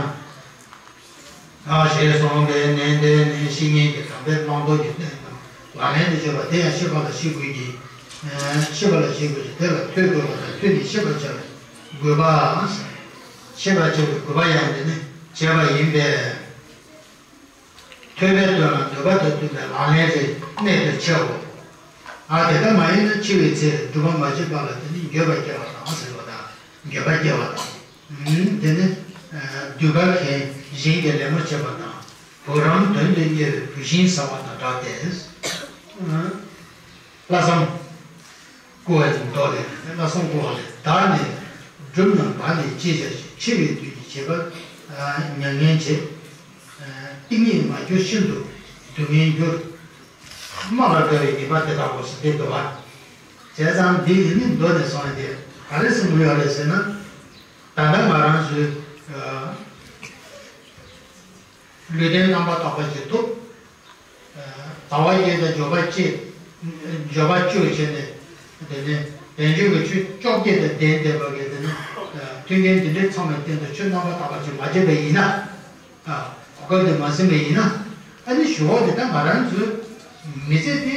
ཞེས་གསུངས་པས་ནན་ཏན་ནི་བཤེས་གཉེན་གྱི་དམ་པའི་བླང་དོར་གྱི་གནས་དང་ལག་ལེན་དུ་བྱེད་པ་དེ་ཡང་ཤེས་པ་ལ་ཤེས་དགོས་ཀྱི། ཤེས་པ་ལ་ཤེས་དགོས་ཀྱི་དེ་ལ་ཐོས་དགོས་པ་དང་ཐོས་ནས་ཤེས་པར་བྱ་བའི་དགོས་པའམ། ཤེས་པར་བྱ་བའི་དགོས་པ་ཡང་དེ་ནི་བྱས་པ་ཡིན་པས། ཐོས་པའི་དོན་ལ་འདོད་པ་དང་བསྟུན་པའི་ལག་ལེན་རེ་གནད་དུ་ཆེའོ། ཨ་དེ་ལྟ་མ་ཡིན་ན་འཆི་བའི་ཚེ་སྒྲུབ་པ་མ་བྱས་པ་ལ་དེ་ནི་འགྱོད་པ་སྐྱེ་བ་དང་ཟེར་བ་དང་འགྱོད་པ་སྐྱེ་བ་དང་། དེ་ནི་གདུལ་དཀའ་མཁན་གཞན་གྱི་ལད་མོ་བྱེད་པ་དང་། བུ་རམ་དོན་དུ་གཉེར་བའི་བུད་ཤིང་ཟ་བ་དང་འདྲ་སྟེ། ལྷག་བསམ་བསྐུལ་བའི་མདོ་ལས། ལྷག་བསམ་བསྐུལ་བ་ལས། བདག་ནི་བསྒྲུབ་རྣམས་བདག་ནི་ཅི་བྱ་ཞིང་། འཆི་བའི་དུས་ཀྱི་བྱེད་པ་མྱ་ངན་བྱེད། ཏིང་ངེ་མ་གྱུར་ཤིན་ཏུ་སྡུག་བསྔལ་འགྱུར། སྨྲ་ལ་དགའ་བའི་ཉེས་པ་དེ་དག་གོ་ཟེར་ཏེ་འདུག་བ། བྱས་ཙང་འདི་ཡི་ནི་མདོ་ནས་སོང་བའི་དེ་ག་རེ་གསུངས་ཡོད་རེད་ཟེར་ན། ད་ལྟ་ང་རང་ཚོའི་ལུས་རྟེན་རྣམ་པར་དག་པ་ཅིག་ཐོབ། ཟླ་བ་བརྒྱད་དང་འབྱོར་པ་བཅས། འབྱོར་པ་བཅུ་བྱས་ནས། དེ་ནས་བྱང་ཆུབ་ཀྱི་ཆོས་བཅོ་བརྒྱད་དང་ལྡན་བསྡད་པ་གི་དེ་ནས་མཐུན་རྐྱེན་འདི་འདྲའི་ཚང་བའི་སྟེང་དུ་ཆོས་རྣམ་པར་དག་པ་ཅིག་མ་བྱས་པ་ཡིན་ན། གོ་སྐབས་དེ་མ་ཟིན་པ་ཡིན་ན། ཨ་ནི་ཞུ་བ་དེ་ད་ང་རང་ཚོའི་མི་ཚེ་དེ་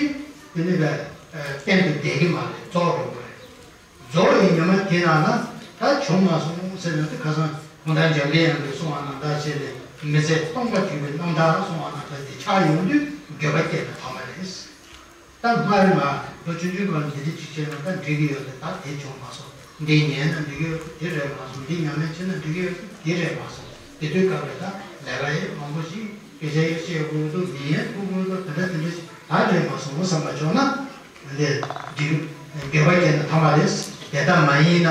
དེ་ནི་གཏན་དུ་བསྡད་ཀྱི་མ་རེད། རྫོགས་འགྲོ་གི་རེད། རྫོགས་པའི་ཉི་མ་དེ་ན་ན་ད་བྱུང་མ་སོང་ཟེར་ན། དེ་ཁ་སང་གུང་ཐང་འཇམ་དཔལ་དབྱངས་ཀྱིས་གསུངས་པ་ནང་ལྟར་བྱས་ནས་མི་ཚེ་སྟོང་པ་གྱུར་པའི་རྣམ་ཐར་གསུངས་པ་ནང་ལྟར་དེ་ཆགས་ཡོང་དུས་འགྱོད་པ་སྐྱེས་ན་ཐ་མ་རེད། ད་སྔར་ང་ལོ་ཆུང་ཆུང་སྒང་ལ་འདི་འདྲ་ཅིག་བྱས་ན་ད་འགྲིག་གི་ཡོད་རེད། ད་དེ་བྱུང་མ་སོང་། འདི་ཉན་ན་འགྲིག་གི་ཡོད་རེད། འདི་རེད་མ་སོང་། འདི་ཉམས་ལེན་བྱས་ན་འགྲིག་གི་ཡོད་རེད། འདི་རེད་མ་སོང་། དེ་དུས་སྐབས་ལ་ད་ལས་ཀ་ཡང་མང་པོ་ཞིག་སྐད་ཆ་ཡང་བཤད་དགོས་འདུག་མི་ཡང་ཐུག་དགོས་འདུག་དེ་འདྲ་དེ་འདྲ་ཞིག་ད་རེད་མ་སོང་བསམ་པ་བྱུང་ན། འདི་འདི་འགྱོད་པ་སྐྱེས་ན་ཐ་མ་རེད། དེ་ལྟ་མ་ཡིན་ན་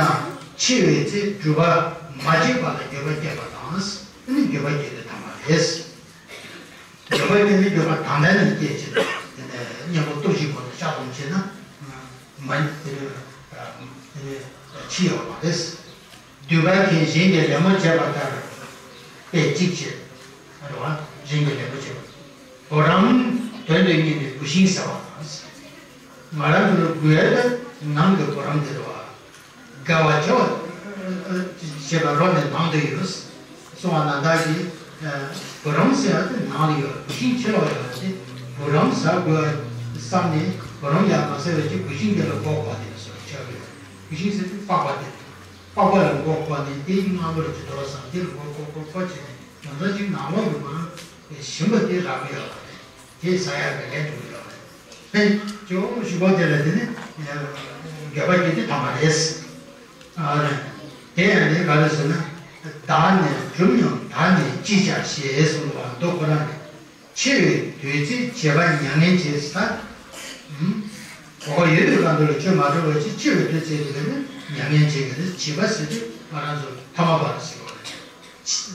འཆི་བའི་ཚེ་སྒྲུབ་པ་མ་བྱས་པ་ལ་འགྱོད་པ་སྐྱེས་པ་དང་། ཨ་ནི་འགྱོད་པ་སྐྱེས་ཏེ་ཐ་མ་རེད། འགྱོད་པ་སྐྱེས་ནས་འགྱོད་པ་དང་ལྡན་ནས་སྐྱེས་ཕྱིར། དེ་ནས་གཉེན་པོ་སྟོབས་བཞིའི་སྒོ་ནས་བཤགས་སྡོམ་བྱས་ན། མ་དེ་ནས་དེ་ནས་འཆི་ཡོད་མ་རེད། གདུལ་དཀའ་མཁན་གཞན་གྱི་ལད་མོ་བྱས་པ་ལྟར། དཔེ་གཅིག་བྱེད། རེད་བ། གཞན་གྱི་ལད་མོ་བྱས་པ། བུ་རམ་དོན་དུ་གཉེར་ནས་བུད་ཤིང་ཟ་བ་དང་། ང་རང་ཚོ་ལ་དགོས་ཡ་དེ་ནང་གི་བུ་རམ་དེ་རེད་བ། དགའ་བ་བྱ་བ་བྱེད་པ་རོ་ནི་ནང་དུ་ཡོད། གསུངས་པ་ནང་ལྟར་གྱི། བུ་རམ་ཟེར་བ་དེ་ནང་ལ་ཡོད། བུད་ཤིང་ཕྱི་ལ་ཡོད་དེ། བུ་རམ་ཟ་དགོས་བསམ་ནས་བུ་རམ་ཡང་མ་ཟ་བའི་ཆེད་བུད་ཤིང་དེ་ལ་མགོ་འཁོར་ནས་ཟེར་བ་ཆགས་ཡོད། བུད་ཤིང་ཟེར་དུས་པགས་པ་དེ། པགས་པ་ལ་མགོ་འཁོར་ནས་དེའི་སྔ་མོར་གྱི་དོ་བསམ་དེ་ལ་མགོ་འཁོར་འཁོར་འཁོར་བྱས་ནས་ཡང་ན་ཅིག་ནང་ལོགས་ཀྱི་བུ་རམ་ཞིམ་པ་དེ་རག་གི་ཡོད་པ་རེད། དེ་ཟ་ཡག་གི་ལས་འགྲོ་གི་ཡོད་རེད། ཧེ། ཅོ་ཞུ་བ་དེ་ལ་དེ་ནི་འགྱོད་པ་སྐྱེས་ཏེ་ཐ་མ་རེད། ཨ་རེད། དེ་ཡང་ནི་ག་རེ་ཟེར་ན། བདག་ནི་བསྒྲུབ་སྙམ་བདག་ནི་ཅི་བྱ་ཞེས་གསུངས་པ་མདོ་ཁོ་རང་ནས། འཆི་བའི་དུས་ཚེ་བྱེད་པ་མྱ་ངན་བྱེད་ཟེར། ད་གོ་སྐབས་ཡོད་པའི་སྒང་དུ་ལ་ཆོས་མ་སྒྲུབ་པ་ཅིག་འཆི་བའི་དུས་ཚེ་དེ་ལ་ནི་མྱ་ངན་བྱེད་ཀྱི་རེད། བྱེད་པ་ཟེར་དུས་ང་རང་ཚོ་ཐ་མལ་པ་ཟེར་བ་རེད།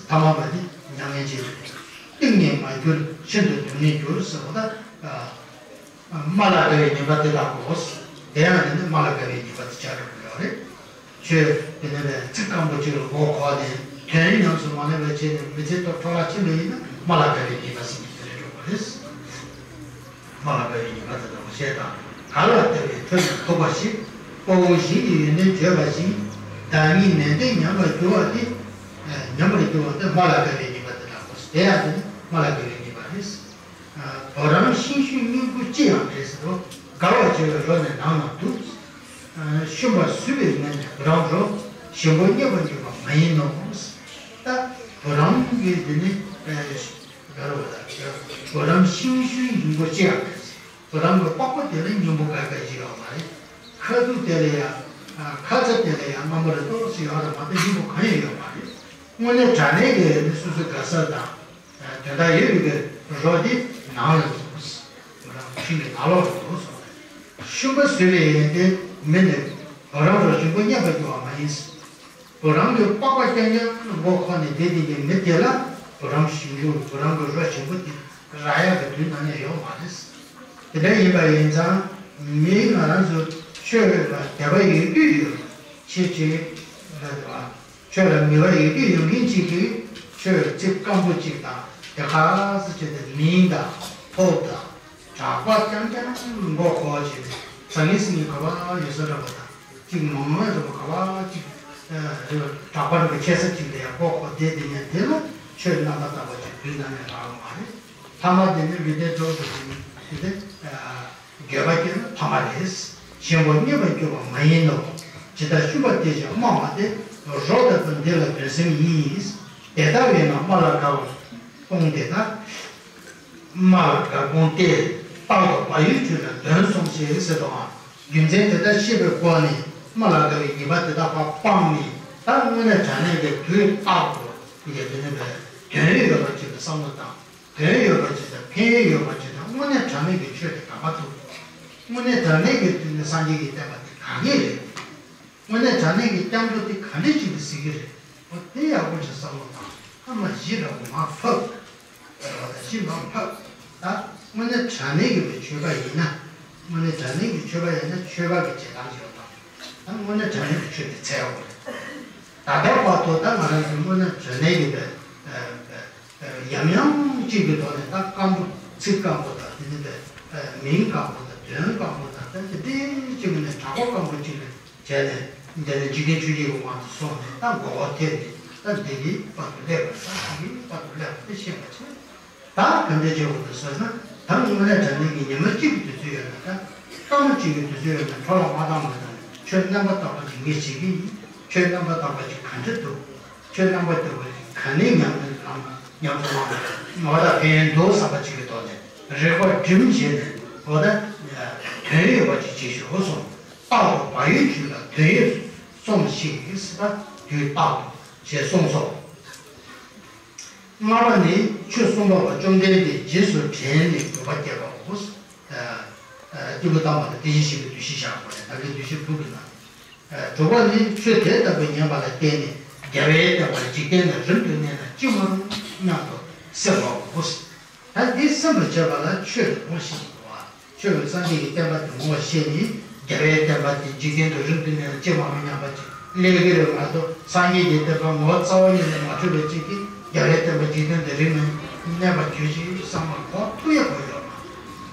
ཐ་མལ་པ་ནི་མྱ་ངན་བྱེད་པའི་ཏིང་ངེ་མ་གྱུར་ཤིན་ཏུ་སྡུག་བསྔལ་འགྱུར་ཟེར་བ་ད། སྨྲ་ལ་དགའ་བའི་ཉེས་པ་དེ་དག་གོ། དེ་ཡང་དེ་ནི་སྨྲ་ལ་དགའ་བའི་ཉེས་པ་དེ་ཆགས་འགྲོ་གི་ཡོད་རེད། ཁྱོད་དེ་ནི་ནས་ཚིག་སྐམ་པོ་གཅིག་ལ་མགོ་འཁོར་ནས་དོན་ཉམས་སུ་མ་ལེན་པའི་ཆེད་ནས་མི་ཚེ་ཐོག་འཕྲོ་བརླག་ཕྱིན་པ་ཡིན་ན་སྨྲ་ལ་དགའ་བའི་ཉེས་པ་ཟེར་གྱི་དེ་རེད་འགྲོ་གི་རེད། སྨྲ་ལ་དགའ་བའི་ཉེས་པ་དེ་དག་གོ་ཞེས་དང་། ག་ལ་ལྟ་བའི་ཁྲོ་ནས་ཐུག་པ་ཞིག་དཔའ་བོ་ཞིག་གི་ཡོན་ཏན་བརྗོད་པ་བཞིན། བདག་ཉིད་ནན་ཏན་ཉམས་པར་འགྱུར་བ་སྟེ། ཉམས་པར་འགྱུར་བ་སྟེ་སྨྲ་ལ་དགའ་བའི་ཉེས་པ་དེ་དག་གོ། དེ་ཡང་དེ་ནི་སྨྲ་ལ་དགའ་བའི་ཉེས་པ་རེད། བུ་རམ་ཤིང་ཤུན་སྙིང་པོ་ཅི་ཡང་མེད་ཟེར་རོ། དགའ་བར་བྱེད་པའི་རོ་ནི་ནང་ན་འདུག་ཤུན་པ་ཟུས་པའི་མེ་ནི་བུ་རམ་རོ། ཞིམ་པོ་རྙེད་པར་འགྱུར་བ་མ་ཡིན་ནོ། ད་བུ་རམ་གྱི་འདི་ནི་དགའ་རོ་ལ་བུ་རམ་ཤིང་ཤུན་སྙིང་པོ་ཅི་ཡང་མེད། བུ་རམ་གྱི་པགས་པ་དེ་ལ་སྙིང་པོ་ག་ག་ཅི་ཡོད་མ་རེད། ཁ་ཐུག་དེ་ལ་ཡང་ཁ་ཚ་དེ་ལ་ཡང་མངར་མོ་རེ་ཏོག་ཙམ་ཡོད་རེད་མ་གཏོགས་སྙིང་པོ་གང་ཡང་ཡོད་མ་རེད། དངོས་གནས་དྲང་གནས་ཀྱི་ནི་སོ་སོའི་དགའ་ས་དང་། དོན་དག་ཡོད་པའི་གི་རོ་དེ་ནང་ལ་འདུག་བུ་རམ་ཤིང་གི་ནང་ལོགས་ལ་འདུག་སོང་། ཤུན་པ་ཟུས་པའི་ཡོན་ཏན་མེ་ནི་བུ་རམ་རོ་ཞིམ་པོ་རྙེད་པར་འགྱུར་བ་མ་ཡིན། བུ་རམ་གྱི་པགས་པ་རྐྱང་རྐྱང་མགོ་འཁོར་ནས་བསྡད་བསྡད་ཀྱི་མི་དེ་ལ་བུ་རམ་ཞིམ་རྒྱུ་བུ་རམ་གྱི་རོ་ཞིམ་པོ་དེ་རག་ཡག་གི་དུས་ནམ་ཡང་ཡོད་མ་རེད། དེ་འདྲ་ཡིན་པ་ཡིན་ཙང་མི་ང་རང་ཚོ་ཆོས་ལ་དད་པ་ཡོད་རྒྱུ་ཡོད་ཆེ་ཆེ་ལ་དད་པ། ཆོས་ལ་ངེས་པ་ཡོད་རྒྱུ་ཡོད་མཁན་གཅིག་གིས་ཆོས་ཚིག་སྐམ་པོ་གཅིག་དང་དེ་ག་ཚོད་ཅིག་དེ་མིང་དང་ཕོབ་དང་གྲགས་པ་རྐྱང་རྐྱང་མགོ་འཁོར་བྱས་ནས་ཟང་ངེ་ཟིང་ངེ་ག་པར་ཡོད་ས་འདྲ་པོ་དང་གཅིག་མང་མང་འདྲ་པོ་ག་པར་གཅིག་རེད་པ། གྲགས་པ་འདྲ་པོ་ཁྱད་མཚར་གཅིག་ལ་ཡང་མགོ་འཁོར་བསྡད་དེ་ཡང་དེ་ལ་ཆོས་རྣམ་པར་དག་པ་ཅིག་དུས་ནམ་ཡང་རག་ཡོད་མ་རེད། ཐ་མ་དེ་ནི་ལུས་རྟེན་གྲོགས་སུ་འཛིན་དེ་དེ། འགྱོད་པ་སྐྱེས་ན་ཐ་མ་རེད། ཞིམ་པོ་རྙེད་པར་འགྱུར་བ་མ་ཡིན་ནོ། ཇི་ལྟར་ཤུན་པ་དེ་བཞིན་སྨྲ་བ་སྟེ། རོ་ལྟ་བུ་འདི་ལ་འདོད་སེམས་ཡིན། དེ་ལྟ་བས་ན་སྨྲ་ལ་དགའ་བར་སྤོང་དེ་ལྟ། སྨྲ་ལ་དགག་སྤོང་སྟེ། རྟག་ཏུ་བག་ཡོད་རྒྱུད་ལ་དོན་བསྲུངས་ཤིག་ཟེར་དོ། རྒྱུ་མཚན་དེ་དག་ཤེས་པའི་སྒོ་ནས་སྨྲ་ལ་དགའ་བའི་ཉེས་པ་དེ་དག་ཕར་སྤངས་ནས། ད་དངོས་གནས་དྲང་གནས་ཀྱི་དུས་རྟག་ཏུ་ཡ་དེ་ནས་པའི་དོན་ཡོད་པ་ཅིག་ལ་བསམ་བློ་བཏང་། དོན་ཡོད་པ་ཅིག་དང་ཕན་ཡོན་ཡོད་པ་ཅིག་དང་། དངོས་གནས་དྲང་གནས་ཀྱི་ཆོས་དེ་ག་པར་འདུག་དངོས་གནས་དྲང་གནས་ཀྱི་དུས་ནས་སངས་རྒྱས་ཀྱི་བསྟན་པ་དེ་ག་གེ་རེད། དངོས་གནས་དྲང་གནས་ཀྱི་སྐྱབས་འགྲོ་དེ་ག་འདྲ་ཅིག་གིས་གཟིགས་ཀྱི་རེད། འོ་དེ་ཡག་པོ་ཅིག་བསམ་བློ་བཏང་། ཨ་མ་གཞི་ར་བོ་མར་ཕབ། རེ་བ་དང་གཞི་མར་ཕབ། ད་དངོས་གནས་དྲང་གནས་ཀྱི་བའི་ཆོས་པ་ཡིན་ན། དངོས་གནས་དྲང་གནས་ཀྱི་ཆོས་པ་ཡིན་ན་ཆོས་པ་གི་བྱེད་སྟངས་ཅིག་ཡོད་པ། ད་དངོས་གནས་དྲང་གནས་ཀྱི་ཆོས་དེ་འཚལ་དགོས་རེད། ད་ལྟ་བར་དུ་ད་ང་རང་ཚོ་དངོས་གནས་དྲང་གནས་ཀྱི་བའི་ཡང་ཡང་གཅིག་གི་ཐོག་ནས་ད་སྐམ་པོ་ཚིག་སྐམ་པོ་དང་དེ་ནི་བའི་མིང་སྐམ་པོ་དང་དོན་སྐམ་པོ་དང་ད་དེ་འདྲའི་གཅིག་ནས་གྲགས་པ་སྐམ་པོ་གཅིག་ལ། བྱས་ནས་འདི་ནི་འཇིག་རྟེན་ཆོས་བརྒྱད་ཀྱི་དབང་དུ་སོང་ནས་ད་མགོ་བོ་ཐེབས་ནས་ད་འདི་གི་བར་དུ་སླེབས་པ་ད་འདི་གི་བར་དུ་སླེབས་པ་དེ་ཤེས་པ་བྱས། ད་ག་འདྲ་བྱེད་དགོས་འདུག་ཟེར་ན། ད་དངོས་གནས་དྲང་གནས་ཀྱི་ཉི་མ་གཅིག་གི་དུས་ཚོད་ཡོད་ན། ད་སྐར་མ་གཅིག་གི་དུས་ཚོད་ཡོད་ན་འཕྲོ་བརླག་མ་བཏང་བ་དང་། ཆོས་རྣམ་པར་དག་པ་ཅིག་ངས་བྱེད་ཀྱི་ཡིན། ཆོས་རྣམ་པར་དག་པ་ཅིག་ག་འདྲ་འདུག་ཆོས་རྣམ་པར་དག་པ་ཅིག་ག་ནས་ཉམས་སུ་བླངས། ཉམས་སུ་བླངས་པ་ང་ད་ཕན་ཡོན་འདུག་བསམ་པ་ཅིག་གི་ཐོག་ནས་རིག་པ་སྒྲིམ་བྱས་ནས། འོ་ད་དོན་ཡོད་པ་ཅིག་བྱེད་ཤོག་གསུངས། རྟག་ཏུ་བག་ཡོད་རྒྱུད་ལ་དོན་ཡོད་བསྲུངས་ཤིག་ཟེར། ད་དུས་རྟག་ཏུ་ཞེས་གསུངས་སོ། ལྔ་པ་ནི། ཆོས་གསུངས་པ་པོ་བཅོམ་ལྡན་འདས་རྗེས་སུ་དྲན་ནས་དགོས་པ་བསྐྱེད་པའོ། ཨ་ཨ་སྐྱེས་བུ་དམ་པ་ལ་དེ་བཞིན་གཤེགས་པའི་འདུ་ཤེས་བཞག་དགོས་རེད། ད་གིན་འདུ་ཤེས་ཕུག་གི་ན། ཨ་དྲུག་པ་ནི། ཆོས་དེ་ལྟ་བུ་ཉན་པ་ལ་བརྟེན་ནས་རྒྱལ་བའི་བསྟན་པ་འཇིག་རྟེན་ན་རིང་དུ་གནས་ན་ཅི་མ་རུང་སྙམ་དུ་སེམས་པའོ། ད་འདི་སེམས་པར་བྱེད་པ་ལ་ཆོས་ལ་ངོ་ཤེས་དགོས་པ། ཆོས་ལ་སངས་རྒྱས་ཀྱི་བསྟན་པ་དེ་ངོ་ཤེས་ནས། རྒྱལ་བའི་བསྟན་པ་དེ་འཇིག་རྟེན་དུ་རིང་དུ་གནས་ན་ཅི་མ་རུང་སྙམ་པ་ཅིག་སླེབས་ཀྱི་རེད་མ་གཏོགས། སངས་རྒྱས་ཀྱི་བསྟན་པ་ངོ་ཚ་བ་ཉིད་ནས་མ་འཕྲོད་པའི་ཅིག་གིས་རྒྱལ་བའི་བསྟན་པ་འཇིག་རྟེན་དུ་རིང་ནས་གནས་པར་གྱུར་ཅིག་བསམ་པ་ཁོག་ཐུག་ཡག་པོ་ཡོད་མ།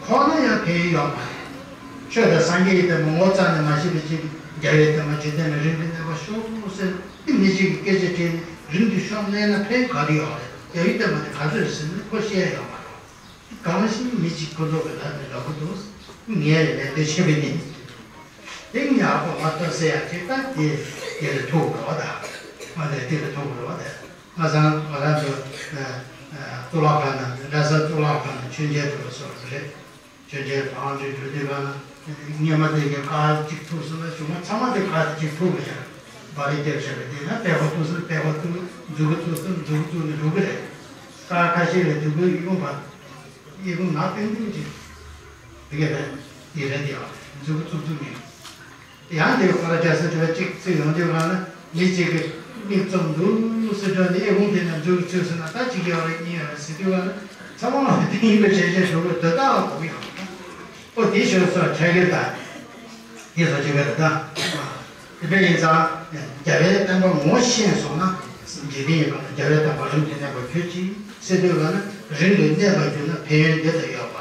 ཁོག་ན་ཡང་ཕན་ཡོན་ཡོད་མ་རེད། ཆོས་དང་སངས་རྒྱས་ཀྱི་བསྟན་པ་ངོ་ཚ་ནས་མ་ཤེས་པའི་ཅིག་གིས་རྒྱལ་བའི་བསྟན་པ་འཇིག་རྟེན་ལ་རིང་དུ་གནས་པར་ཤོག་ཟེར་ཏེ་མི་གཅིག་གིས་སྐད་ཆ་དྲིས་ནས་རིང་དུ་ཤོག་གནས་ན་ཕན་ག་རེ་ཡོད་རེད། རྒྱལ་བའི་བསྟན་པ་དེ་ག་ཚོད་རེད་ཟེར་ན་ཁོ་བཤད་ཡོད་མ་རེད། གང་ཞིག་མི་གཅིག་ཁོ་ཚོ་གི་ལ་ནི་ལ་ཁོ་ཚོ་ངས་ལས་དེ་བྱེད་པའི་ནི། དེ་ཉག་པོ་མ་གཏོགས་ཟེར་ཡག་ཅིག་ད་དེ་དེ་ལ་ཐུག་རོགས་ད། ང་ལས་དེ་ལ་ཐུག་རོགས་ད། ང་ཚང་ང་རང་ཚོ་གཙུག་ལག་ཁང་ནང་གྲྭ་ས་གཙུག་ལག་ཁང་ནང་མཆོད་མཇལ་འགྲོ་བ་སོགས་རེད། མཆོད་མཇལ་བང་སྒྲིག་འགྲོ་དུས་གང་ན་སྔོན་མ་དེ་གའི་ཁ་གཅིག་ཐུག་སོང་ན་གཞུག་མ་ཚང་མ་དེ་ཁ་གཅིག་ཐུག་མི་ཡང་སྦ་རི་སྟེར་བྱས་པ་དེ་ན་པད་ཁོ་ཐུག་སོང་པད་ཁོ་ཐུག་མཛུ་གུ་ཐུག་སོང་མཛུ་གུ་ཐུག་ནས་འགྲོ་གི་རེད། ཀ་ཁ་ཤས་ལ་དུས་འགོའི་ཡོང་བ། ཡེ་གུང་ནག་ཏིང་ཏིང་ཅིག་དེ་ག་རེད། དེ་རེད་དེ་ཡང་མཛུ་གུ་ཐུག་ཐུག་མིན། ཡང་དེ་ཁོ་ར་རྒྱ་སེ་དྲི་བ་གཅིག་ཚིག་ཡོང་དུས་གང་ན་མི་གཅིག་གིས་མིག་བཙུམ་འདུག་ཟེར་འགྲོ་ནས་ཨེ་ཧུང་དེ་ན་མཛུབ་ཚུགས་ཟེར་ན་ད་གཅིག་ཡོད་རེད་གཉིས་ཡོད་རེད་ཟེར་དུས་གང་ན་ཚང་མ་ལ་དེ་ཡིན་པའི་དྲན་ཤེས་འགྲོ་གི་དོ་ད་གོ་གི་ཡོད། ཨོ་དེ་ཞོར་སོ་ཁྲལ་གི་ད་དེ་ཚོ་གཅིག་གི་རེད་ད། དེ་འདྲ་ཡིན་ཙང་རྒྱལ་བའི་བསྟན་པ་ངོ་ཤེས་སོང་ན་འཇིག་རྟེན་ཡིན་པ་ན་རྒྱལ་བའི་བསྟན་པ་རིང་དུ་གནས་པར་གྱུར་ཅིག་ཟེར་དུས་གང་ན་རིང་དུ་གནས་པར་གྱུར་ན་ཕན་ཡོན་འདི་ལྟ་ཡོད་པ།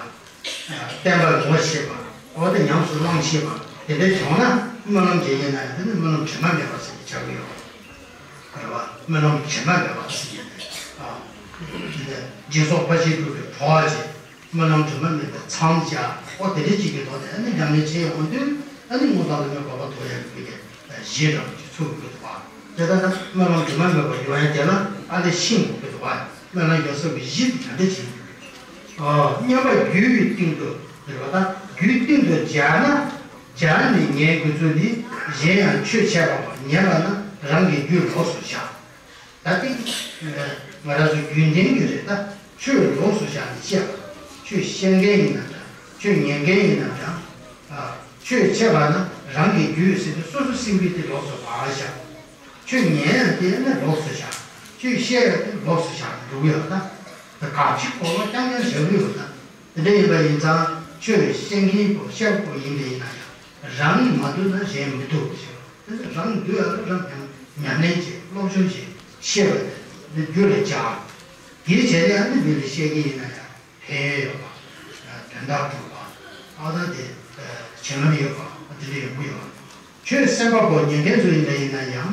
བསྟན་པ་ངོ་ཤེས་པ། འོ་དེ་ཉམས་སུ་བླང་ཤེས་པ། དེ་འདྲ་བྱུང་ན་སྨོན་ལམ་ཅིག་ཡིན་ན་ཡང་དེ་ནི་སྨོན་ལམ་དྲི་མ་མེད་པ་ཟེར་གྱི་ཆགས་ཀྱི་ཡོད་རེད་བ། སྨོན་ལམ་དྲི་མ་མེད་པ་ཟེར་གྱི་རེད། ཨ། དེ་ནས་སྦྱིན་སོགས་ཕར་ཕྱིན་དྲུག་གི་གྲོགས་བྱས། སྨོན་ལམ་དྲི་མ་མེད་པའི་མཚམས་སྦྱར། འོ་དེ་འདྲ་ཅིག་གི་ཐོག་ནས་ཨ་ནི་ཉམས་ལེན་བྱེད་ཡོང་དུས་ཨ་ནི་སྔོན་དང་ལ་མེད་པ་བ་དོ་ཡང་གི་གི་གཞི་འདྲ་པོ་ཅིག་ཚུགས་ཡོང་གི་འདུག་བ། དེ་ལྟར་ན་སྨོན་ལམ་དྲི་མ་མེད་པ་ཡོང་ཡ་དེ་ལ་ཨ་ལས་ཤིང་དགོས་ཀྱི་འདུག་བ། སྨོན་ལམ་ཡོད་ས་གི་གཞི་དེ་ག་འདྲ་ཅིག་ཡིན། ཨོ། སྙན་པ་རྒྱུད་ཀྱི་སྟེང་དུ་ཟེར་བ་དང་རྒྱུད་སྟེང་དུ་སྦྱར་ན། སྦྱར་ནས་ཉན་དགོས་ཚུལ་ནི། གཞན་ཡང་ཆོས་འཆད་པ་པོ་ཉན་པ་ན་རང་གི་རྒྱུད་ལོགས་སུ་བཞག་ད་ལྟའི་ང་རང་ཚོ་རྒྱུན་ལྡན་གྱི་རེད་ད། ཆོས་ལོགས་སུ་བཞག་ནས་བཤད་པ། ཆོས་བཤད་མཁན་ཡིན་ན་འདྲ། ཆོས་ཉན་མཁན་ཡིན་ན་འདྲ། ཨ། ཆོས་འཆད་པ་ན་རང་གི་རྒྱུད་ཟེར་ཏེ་སོ་སོ་སེམས་རྒྱུད་དེ་ལོགས་སུ་བཞག་ཆོས་ཉན་ཡང་དེ་ནི་ལོགས་སུ་བཞག་ཆོས་བཤད་ཡང་དེ་ལོགས་སུ་བཞག་འགྲོ་གི་ཡོད་ད། དགག་བྱའི་གོ་བ་རྐྱང་རྐྱང་བཞག་གི་ཡོད་ད། དེ་འདྲ་ཡིན་པ་ཡིན་ཙང་ཆོས་བཤད་མཁན་པོ་བཤད་པོ་ཡིན་པ་ཡིན་ན་ཡང་རང་གིས་མ་འདུལ་ན་གཞན་མི་འདུལ་ཞེས་པ། དེ་ནི་རང་འདུལ་ཡ་ལ་རང་ཉམས་ཉམས་ལེན་བྱེད། སློབ་སྦྱོང་བྱེད། ཤེས་པ་དེ་རྒྱུད་ལ་འཇགས། དེའི་བྱས་ནས་ཨ་ནི་མི་ལ་བཤད་ཀྱི་ཡིན་ན་ཡང་ཕན་ཡོན་ཡོད་པ། དོན་དག་གྲུབ་པ། ཨ་ད་དེ་བྱིན་རླབས་ཡོད་པ་དེ་འདྲ་ཡོང་གི་ཡོད། ཆོས་གསན་པ་པོ་ཉན་མཁན་ཚོ་ཡིན་ན་ཡིན་ན་ཡང་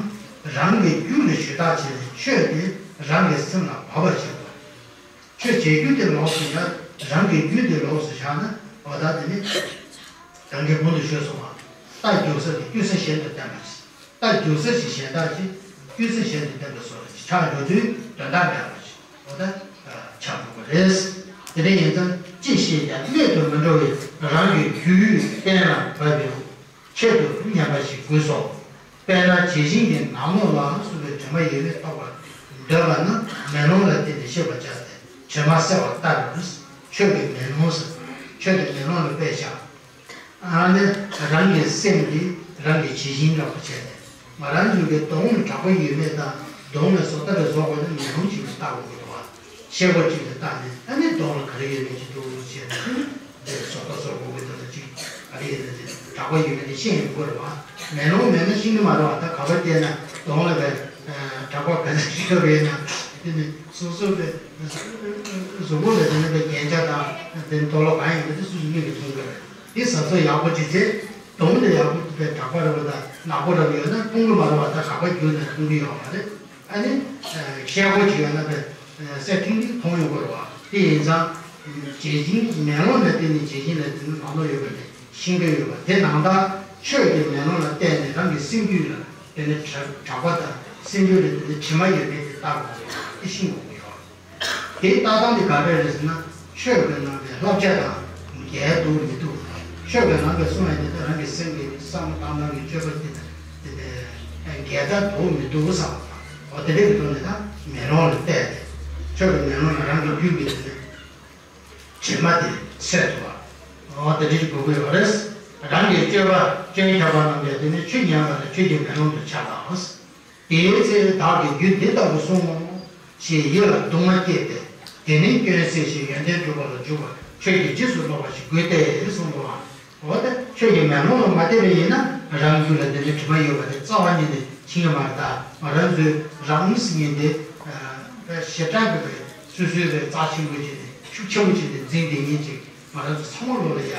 རང་གི་རྒྱུད་ལ་ཞུས་དག་བྱས་ནས་ཆོས་དེ་རང་གི་སེམས་ལ་བབས་པ་བྱེད་དགོས། ཆོས་བྱེད་རྒྱུ་དེ་ལོགས་སུ་བཞག་རང་གི་རྒྱུད་དེ་ལོགས་སུ་བཞག་ན་འོ་ད་དེ་ནི་གང་གི་གོང་དུ་ཞུས་སོང་བ། རྟ་རྒྱུག་ས་དེ་རྒྱུག་ས་གཞན་དུ་བསྟན་པ་ཞིག་རྟ་རྒྱུག་ས་ཞིག་གཞན་དག་ཅིག་རྒྱུག་ས་གཞན་དུ་བསྟན་པ་སོགས་ཆགས་འགྲོ་དུས་དོན་དག་མེད་པ་ཞིག་འོ་ད་ཆགས་འགྲོ་གི་རེད། དེ་འདྲ་ཡིན་ཙང་ཅི་བཤད་ཀྱང་གནད་དུ་མི་འགྲོ་བས། རང་གི་རྒྱུད་གཏན་ལ་བབས་པའི་ཆེད་དུ་ཉམས་པ་ཞིག་དགོས་སོ། དཔེར་ན་ཇི་བཞིན་གྱི་ནམ་ལངས་ལ་སོགས་པའི་དྲི་མ་ཡོད་མེད་བརྟག་པར་འདོད་པ་ན་མེ་ལོང་ལ་བརྟེན་ནས་ཤེས་པར་བྱ་སྟེ། དྲི་མ་སེལ་བ་ལྟར། ཆོས་ཀྱི་མེ་ལོང་ཟེར། ཆོས་ཀྱི་མེ་ལོང་ལ་དཔེ་བཞག་ཨ་ནི་རང་གི་སེམས་འདི་རང་གི་ཇི་བཞིན་འདྲ་པོ་བྱས་ནས། ང་རང་ཚོའི་གི་གདོང་ལ་དྲེག་པ་ཡོད་མེད་དང་། གདོང་ལ་བཟོ་ལྟ་རེ་བཟོ་དགོས་ན་མེ་ལོང་ཅིག་ལ་བལྟ་དགོས་ཀྱི་འདུག་བ། ཤེལ་སྒོ་ཅིག་ལ་བལྟ་ནས། ཨ་ནི་གདོང་ལ་ག་རེ་ཡོད་མེད་ཅིག་འདུག་བྱས་ནས། ཨ་ནི་འདིར་བཟོ་ལྟ་བཟོ་དགོས་ཀྱི་འདུག་ན་ཅིག་ག་རེ་ཡོད་མེད་དེ་དྲེག་པ་ཡོད་མེད་དེ་ཤེས་ཡོང་གི་རེད་བ། མེ་ལོང་མེད་ན་ཤེས་ཀྱི་མ་རེད་བ། ད་ག་པར་བལྟས་ན་གདོང་ལ་བས་དྲེག་པ་ག་ཚོད་ཡོད་རེད་ན། དེ་ནི་སོ་སོ་བས་གཟུགས་པོ་ལ་དེ་ནི་བས་རྒྱན་ཆ་དང་དེ་ནི་དོ་ལོ་གང་ཡིན་པ་དེ་སོ་སོ་མིག་གིས་མཐོང་གི་རེད། དེ་གཟབ་གཟབ་ཡག་པོ་ཅིག་བྱས། གདོང་དེ་ཡག་པོ་བས་དྲེག་པ་རེད་པ་དང་ནག་པོ་རེད་པ་ཡོད་ན་མཐོང་གི་མ་རེད་བ། ད་ག་པར་བསྒྱུར་ནས་མཐོང་གི་ཡོད་མ་རེད། ཨ་ནི་ཤེལ་སྒོ་ཅིག་ཡོད་ན་བས་གསལ་ཐིང་ཐིང་མཐོང་ཡོང་གི་རེད་བ། དེ་ཡིན་ཙང་ཇི་བཞིན་མེ་ལོང་ལ་བརྟེན་ནས་ཇི་བཞིན་ལ་བརྟེན་ནས་ནམ་ལངས་ཡོད་པ་དེ་ཤེས་ཀྱི་ཡོད་པ་དེ་ནང་ལྟར་ཆོས་ཀྱི་མེ་ལོང་ལ་བརྟེན་ནས་རང་གི་སེམས་རྒྱུད་ལ་དེ་ནི་དྲེག་པ་དང་སེམས་རྒྱུད་ལ་དེ་ནི་དྲི་མ་ཡོད་མེད་དེ་བརྟག་དགོས་པ་དེ་ཤེས་དགོས་ཀྱི་ཡོད། དེའི་ལྟ་སྟངས་དེ་ག་འདྲ་རེད་ཟེར་ན། ཆོས་ཀྱི་ནང་གི་བསླབ་བྱ་དང་འགལ་འདུག་མི་འདུག་ཆོས་ཀྱི་ནང་གི་གསུང་ཡ་དེ་དག་རང་གི་སེམས་ཀྱི་བསམ་བློ་བཏང་སྟངས་ཀྱི་སྤྱོད་པ་དེ་དང་དེ་འགལ་ཟླ་འདུག་མི་འདུག་བསམ་པ་དང་། འོ་དེ་འདྲ་གི་ཐོག་ནས་ད་མེ་ལོང་ལ་བལྟས་ཏེ། ཆོས་ཀྱི་མེ་ལོང་ལ་རང་གི་རྒྱུད་ཀྱི་དེ་ནས་དྲི་མ་དེ་སེལ་ཐུབ་པ། འོ་དེ་འདྲ་ཞིག་དགོས་ཀྱི་ཡོད་རེད། རང་གི་སྤྱོད་པ་སྐྱོན་ཁྱབ་པ་རྣམས་ཀྱང་དེ་ནི་ཆོས་ཉན་པ་ལ་ཆོས་ཀྱི་མེ་ལོང་དུ་འཆར་བའོ། དེའི་ཚེ་བདག་གིས་རྒྱུད་འདི་ལྟ་བུ་གསུངས་སོ། ཞེས་ཡིད་ལ་གདུང་བ་སྐྱེས་ཏེ། དེ་ནས་སྐྱོན་སེལ་ཞིང་ཡོན་ཏན་སྒྲུབ་པ་ལ་འཇུག་པར་ཆོས་ཀྱི་རྗེས་སུ་སློབ་པ་ཞིག་དགོས་ཏེ་གསུངས་པ། འོ་ད་ཆོས་ཀྱི་མེ་ལོང་ལ་མ་བལྟས་པ་ཡིན་ན་རང་རྒྱུད་ལ་དེ་འདྲའི་དྲི་མ་ཡོད་པ་དེ་རྩ་བ་ཉིད་ནས་ཤེས་ཀྱི་མ་རེད། ད་ང་རང་ཚོའི་རང་ཟེར་མཁན་དེ་ཞེ་དྲག་གི་རེད། སོ་སོའི་རེད་རྩ་ཆེན་པོ་བྱས་ནས་ཤུགས་ཆེན་པོ་བྱས་ནས་འཛིན་བསྡད་མཁན་ཅིག་ང་རང་ཚོ་ཚང་མ་ལོ་ལ་ཡ།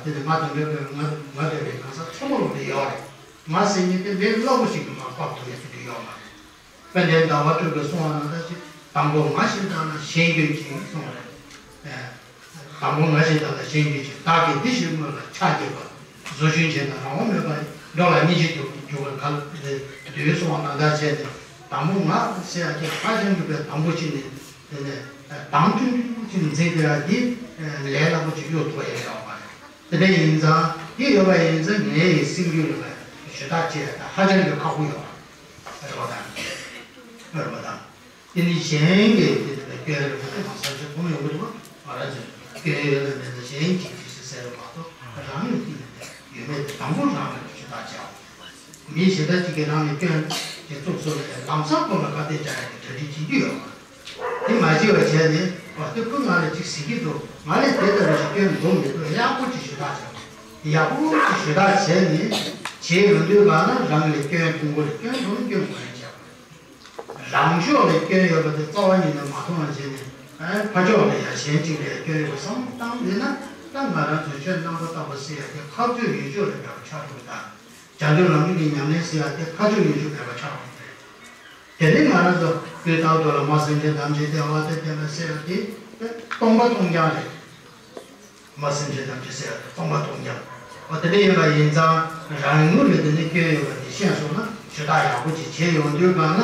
དེ་ནི་ང་དང་འདྲ་བའི་ང་ང་འདྲ་བའི་ང་ཚོ་ཚང་མ་ལོ་ལ་ཡོད་རེད། ང་ཟེར་མཁན་དེ་ལས་སླ་པོ་ཞིག་གི་མ་དཔག་ཐུབ་ཡ་དེ་འདྲ་ཡོད་མ་རེད། དཔལ་ལྡན་ཟླ་བ་སྤྲུལ་པས་གསུངས་པ་ནང་ལྟར་ཅིག་དང་པོ་ང་ཞེས་བཏགས་ལ་གཞན་སྐྱོན་ཅིང་གསུངས་པ་རེད། དང་པོ་ང་ཞེས་བཏགས་ལ་གཞན་སྐྱོན་ཅིང་། བདག་གིས་འདི་ཞེས་སྨོས་ལ་ཕྱག་བགྱིས་པ། རྫུ་འཕྲུལ་ཆེ་ན་རང་དབང་མེད་པར་འགྲོ་ལ་སྙིང་རྗེ་སྒྲུབ་པར་གལ་ཏེ་འདོད་གསུངས་པ་ནང་ལྟར་བྱས་ཏེ། དང་པོ་ང་ཟེར་ཡ་དེ་ཧ་ཅང་གི་དཔེ་དང་པོ་ཅིག་ནས་དེ་ནས་དང་ཐུང་ཐུང་ཅིག་འཛིན་དེ་ཡ་དེ་ལས་སླ་པོ་ཅིག་གཡོལ་ཐུབ་པ་ཡང་ཡོད་མ་རེད། དེ་འདྲ་ཡིན་ཙང་དེ་ཡོད་པ་ཡིན་ཙང་ངའི་སེམས་རྒྱུད་ལ་ཞུ་དག་བྱས་ཡ་ད་ཧ་ཅང་གི་ཁག་པོ་ཡོད་རེད་བ། ད་རེད་བ་ད། དེ་ནི་གཞན་གྱི་དེ་ལ་སྐྱོན་རེ་མ་ཐུབ་པ་བསམ་ཚུལ་ཁོང་ཡོང་གི་འདུག་བ། ང་རང་ཚོས་སྐྱོན་ཡོད་ན་མེད་ན་གཞན་གྱིས་ཅི་ཞིག་ཟེར་བ་མ་གཏོགས་རང་ལ་ཅི་ཡོད་ཡོད་མེད་དེ་དང་པོ་རང་ལ་ཞུ་དག་བྱའོ། མི་གཞན་དག་ཅིག་གིས་རང་ལ་སྐྱོན་དེ་བཙུགས་སོང་ན་ལམ་སང་ཁོ་ལ་ཁ་གཏད་བཅག་ཡ་གི་གྲ་སྒྲིག་བྱེད་རྒྱུ་ཡོད་མ་རེད། དེ་མ་བྱས་པ་བྱས་ནས་བ་དེ་ཁོས་ང་ལ་ཅིག་ཟེར་གྱི་འདུག་ང་ལ་དེ་ལྟ་བུ་ཞིག་སྐྱོན་འདུག་མི་འདུག་ཡག་པོ་ཅིག་ཞུ་དག་བྱའོ། ཡག་པོ་ཅིག་ཞུ་དག་བྱས་ནས་བྱས་ཡོང་དུས་གང་ན་རང་ལ་སྐྱོན་མཐོང་གི་རེད། སྐྱོན་མཐོང་ན་སྐྱོན་གོ་རེ་བྱས་པ་རེད། རང་ཕྱོགས་ལ་སྐྱོན་ཡོད་པ་དེ་རྩ་བ་ཉིད་ནས་མ་མཐོང་བ་བྱས་ནས། ཨ་ཕར་ཕྱོགས་ལ་ཡང་གཞན་གཅིག་ལ་ཡང་སྐྱོན་ཡོད་པ་བསམ་བློ་བཏང་བསྡད་ན། ད་ང་རང་ཚོའི་ཆོས་རྣམ་པར་དག་པ་ཟེར་ཡ་དེ་ཁ་རྩོད་ཡིད་དཔྱོད་ལ་འབད་པ་ཆགས་འགྲོ་གི། ད་བྱང་ཆུབ་ལམ་རིམ་གྱི་ཉམས་ལེན་ཟེར་ཡ་དེ་ཁ་རྩོད་ཡིད་དཔྱོད་འབད་པ་ཆགས་འགྲོ་གི་རེད། དེ་ནས་ང་རང་ཚོ་སྐུའི་ལྟག་ཐོག་ལ་མ་སེམས་ཅན་ཐམས་ཅད་བདེ་བ་དང་ལྡན་པ་ཟེར་ཡ་དེ་སྟོང་པ་སྟོང་རྐྱང་རེད། མ་སེམས་ཅན་ཐམས་ཅད་ཟེར་ཡ་དེ་སྟོང་པ་སྟོང་རྐྱང་། འོ་དེ་འདྲ་ཡིན་པ་ཡིན་ཙང་རང་ངོས་ལ་དེ་ནས་སྐྱོན་ཡོད་པ་དེ་ཤེས་སོང་ན་ཞུ་དག་ཡག་པོ་ཅིག་བྱས་ཡོང་དུས་གང་ན་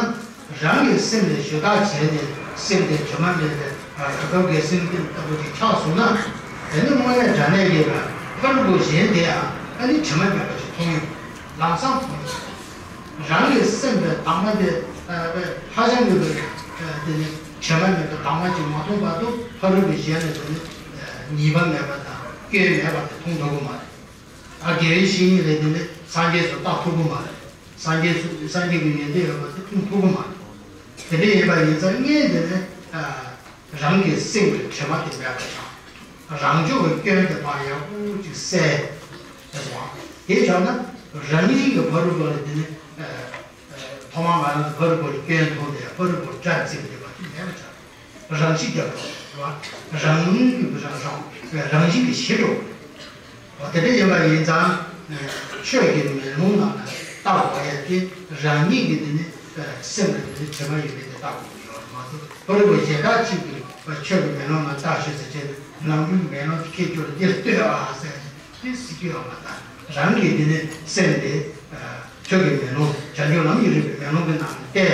རང་གི་སེམས་ལ་ཞུ་དག་བྱས་ནས་སེམས་དེ་དྲི་མ་མེད་པའི་རབ་ཏུ་དགའི་སེམས་ལྟ་བུ་ཅིག་ཆགས་སོང་ན། དེ་ནི་དངོས་གནས་དྲང་གནས་ཀྱི་ཕ་རོལ་པོ་གཞན་དེའང་ཨ་ནི་དྲི་མ་མེད་པ་ཅིག་མཐོང་ཡོང་། ལམ་སང་མཐོང་ཡོང་། རང་གི་སེམས་པའི་དྭངས་མ་དེ་ཧ་ཅང་གི་དེ་ནི་དྲི་མ་མེད་པའི་དྭངས་མ་ཅིག་མ་མཐོང་བར་དུ་ཕ་རོལ་པོའི་གཞན་ལ་དེ་ནི་ཉེས་པ་མེད་པ་དང་སྐྱོན་མེད་པ་དེ་མཐོང་ཐུབ་ཀྱི་མ་རེད། ཨ་དགེ་བའི་བཤེས་གཉེན་ལ་དེ་ནི་སངས་རྒྱས་སུ་བལྟ་ཐུབ་ཀྱི་མ་རེད། སངས་རྒྱས་སུ་སངས་རྒྱས་ཀྱི་ཡོན་ཏན་ཡོད་པ་དེ་མཐོང་ཐུབ་ཀྱི་མ་རེད། དེ་འདྲ་ཡིན་པ་ཡིན་ཙང་ངས་དེ་ནི་རང་གི་སེམས་ཀྱི་དྲི་མ་དེ་མེད་པ་དང་། རང་ཕྱོགས་ཀྱི་སྐྱོན་དེ་ཕར་ཡག་པོ་ཅིག་སེལ། དེ་སོང་། དེ་བྱས་ན་རང་བཞིན་གྱི་ཕ་རོལ་པོ་ལ་དེ་ནི་ཐོག་མར་ང་རང་ཚོ་ཕ་རོལ་པོ་ལ་སྐྱོན་མཐོང་དེ་ཕ་རོལ་པོ་དགྲར་བརྩིས་བསྡད་པ་དེ་མེད་པ་ཆགས། རང་ཤི་རྒྱག་དགོས་རེད་བ། རང་ཉིད་ཀྱི་རང་རང་རང་བཞིན་གྱིས་ཞི་འགྲོ་དགོས་རེད། འོ་དེ་འདྲ་ཡིན་པ་ཡིན་ཙང་། ཆོས་ཀྱི་མེ་ལོང་ནང་ལ་བལྟ་དགོས་ཡ་དེ་རང་ཉིད་ཀྱི་དེ་ནི་སེམས་ལ་དེ་ནི་དྲི་མ་ཡོད་མེད་དེ་བལྟ་དགོས་ཀྱི་ཡོད་རེད་མ་གཏོགས། ཕ་རོལ་པོ་གཞན་དག་ཅིག་གིས་ཆོས་ཀྱི་མེ་ལོང་ནང་བལྟ་ཤོག་ཟེར་བྱས་ནས་ནམ་རྒྱུན་མེ་ལོང་དེ་ཁྱེད་ཚོ་ལ་འདིར་ལྟོས་ཨ་ཟེར་ནས་དེ་ཟེར་རྒྱུ་ཡོད་མ་རེད། རང་གི་དེ་ནི་སེམས་དེ་ཆོས་ཀྱི་མེ་ལོང་བྱང་ཆུབ་ལམ་གྱི་རིམ་པའི་མེ་ལོང་གི་ནང་ལ་བལྟས་ཏེ།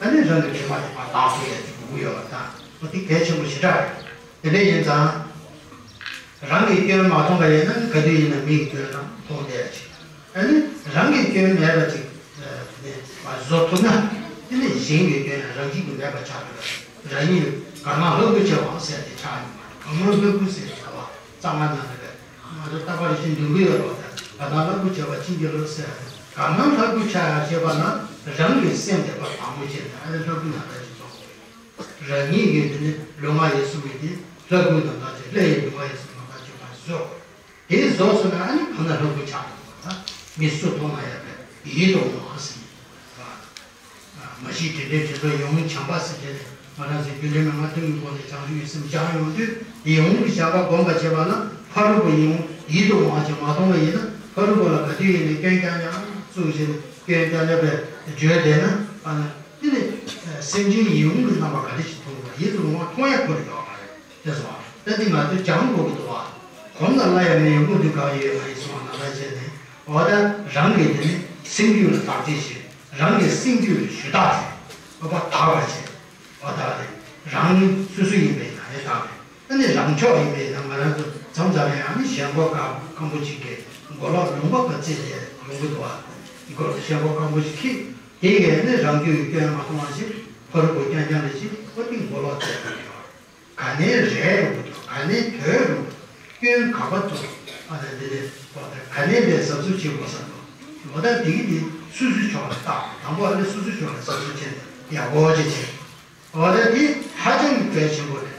ཨ་ནི་རང་གི་དྲི་མ་དེ་མར་དག་ཐུབ་ཡ་དེ་དགོས་ཀྱི་ཡོད་པ་དང་། འོ་དེ་གལ་ཆེན་པོ་ཞེ་དྲག་རེད། དེ་འདྲ་ཡིན་ཙང་། རང་གི་སྐྱོན་མ་མཐོང་བ་ཡིན་ན་ག་དུས་ཡིན་ན་མི་ཡི་སྐྱོན་རང་མཐོང་བསྡད་ཅིག་ཨ་ནི་རང་གི་སྐྱོན་མེད་པ་ཅིག་ནས་བཟོ་ཐུབ་ན། དེ་ནས་གཞན་གྱི་སྐྱོན་ཡང་རང་བཞིན་གྱིས་མེད་པ་ཆགས་འགྲོ་བ། རང་ཉིད་གང་ན་ལྷ་སྐུ་ཆེ་བ་ཟེར་ཏེ་ཆགས་ཡོང་བ། གང་ན་ལྷ་སྐུ་ཟེར་ཏེ་བྱ་བ་གཙང་མ་ན་ནི་རེད། ང་ཚོ་རྟག་པར་ཤིང་འདུན་གྱི་ཡོད་རོགས་དང་། གང་ན་ལྷ་སྐུ་ཆེ་བ་ཕྱིན་གྱི་ལོ་ཟེར། གང་ན་ལྷ་སྐུ་ཆགས་ཡ་བྱེད་པ་ན་རང་གི་སེམས་དེ་བ་དང་པོ་བྱས་ནས་ཨ་ནི་ལྷ་སྐུ་ན་ད་ཅིག་ཚོགས། རང་ཉིད་ཀྱི་དེ་ནི་ལུས་ངག་ཡིད་གསུམ་གྱི་དེ་ལྷ་སྐུ་དང་ལྡན་ཅིང་ལྷ་ཡི་ལུས་ངག་ཡིད་གསུམ་དང་ལྡན་ཅིག་པར་བཟོ། དེ་བཟོ་སོང་ན་ཨ་ནི་གང་ན་ལྷ་སྐུ་ཆགས་འགྲོ་བ་དང་། མི་སུ་མཐོང་ན་ཡང་བས་ཡིད་དུ་འོང་བ་ཟེར། མ་གཞི་དེ་འདྲའི་དེ་ཚོ་ཡིད་འོང་བྱམས་པ་ཟེར་དེ་ནི་ང་རང་ཚོའི་རྒྱུད་ལྡན་མན་ངག་ཐུན་གྱི་སྒོ་ནས་བྱང་ཆུབ་ཀྱི་སེམས་སྦྱངས་ཡོང་དུས། ཡིད་འོང་གི་བྱམས་པ་སྒོམ་པ་བྱེད་པ་ན་ཕ་རོལ་པོ་ཡིད་འོང་ཡིད་དུ་འོང་བ་ཅིག་མ་མཐོང་བ་ཡིན་ན། ཕ་རོལ་པོ་ལ་ག་དུས་ཡིན་ནའི་སྐྱོན་རྐྱང་རྐྱང་བཙུགས་བྱས་ནས་སྐྱོན་རྐྱང་རྐྱང་བས་བརྗོད་བསྡད་ན། ཨ་ནི་དེ་ནི་སེམས་ཅན་ཡིད་འོང་གི་རྣམ་པ་ག་འདྲ་ཞིག་མཐོང་དགོས་པ། ཡིད་དུ་འོང་བ་མཐོང་ཡ་ཁོ་རང་ཡོད་མ་རེད། དེ་སོང་བ་ད་འདི་ང་ཚོས་སྦྱང་དགོས་ཀྱི་འདུག་བ། གོམས་ལ་སླ་ཡང་མི་ཡོང་ཁུངས་འདི་གང་ཡོད་མ་ཡིན་སོང་བ་ན་ལ་བྱས་ནས། འོ་ད་རང་གི་དེ་ནི་སེམས་རྒྱུད་ལ་བརྟག་དཔྱད་བྱེད། རང་གི་སེམས་རྒྱུད་ལ་ཞུ་དག་བྱེད། འོ་བ་དག་པ་བྱེད། འོ་ད་རེད། རང་སོ་སོ་ཡིན་པའི་ན་ཡང་དག་རེད། ཨ་ནི་རང་ཕྱོགས་ཡིན་པའི་ན་ང་རང་ཚོ་མཚམས་མཚམས་ཡང་ཨ་ནི་ཞེན་ཁོག་སྐམ་སྐམ་པོ་ཅིག་གིས་མགོ་ལོག་ལུང་པ་ག་ཚད་ལས་ཡོང་གི་འདུག་བ། མགོ་ཞེན་ཁོག་སྐམ་པོ་ཅིག་གིས་དེ་ཡས་ནི་རང་རྒྱུད་ཀྱི་སྐྱོན་མ་མཐོང་བ་ཞིག་ཕ་རོལ་པོ་རྐྱང་རྐྱང་ལས་ཅིག་ཨོ་དེ་མགོ་ལོག་བཙལ་དགོས་ཡོད། ག་ནས་རེད་རུང་ག་ནས་དོད་རུང་སྐྱོན་ག་པ་འདུག་ཨ་ནི་འདི་ནས་ག་ནས་ལས་གཟབ་གཟབ་བྱེད་དགོས་བསམ་འདུག་འོ་ད་དེ་གི་དེ་སོ་སོའི་ཕྱོགས་ལ་བལྟ། དང་པོ་ཨ་ནི་སོ་སོའི་ཕྱོགས་ལ་གཟབ་གཟབ་བྱས་ནས་ཡག་པོ་ཅིག་བྱེད། འོ་ད་དེ་ཧ་ཅང་གི་གལ་ཆེན་པོ་རེད།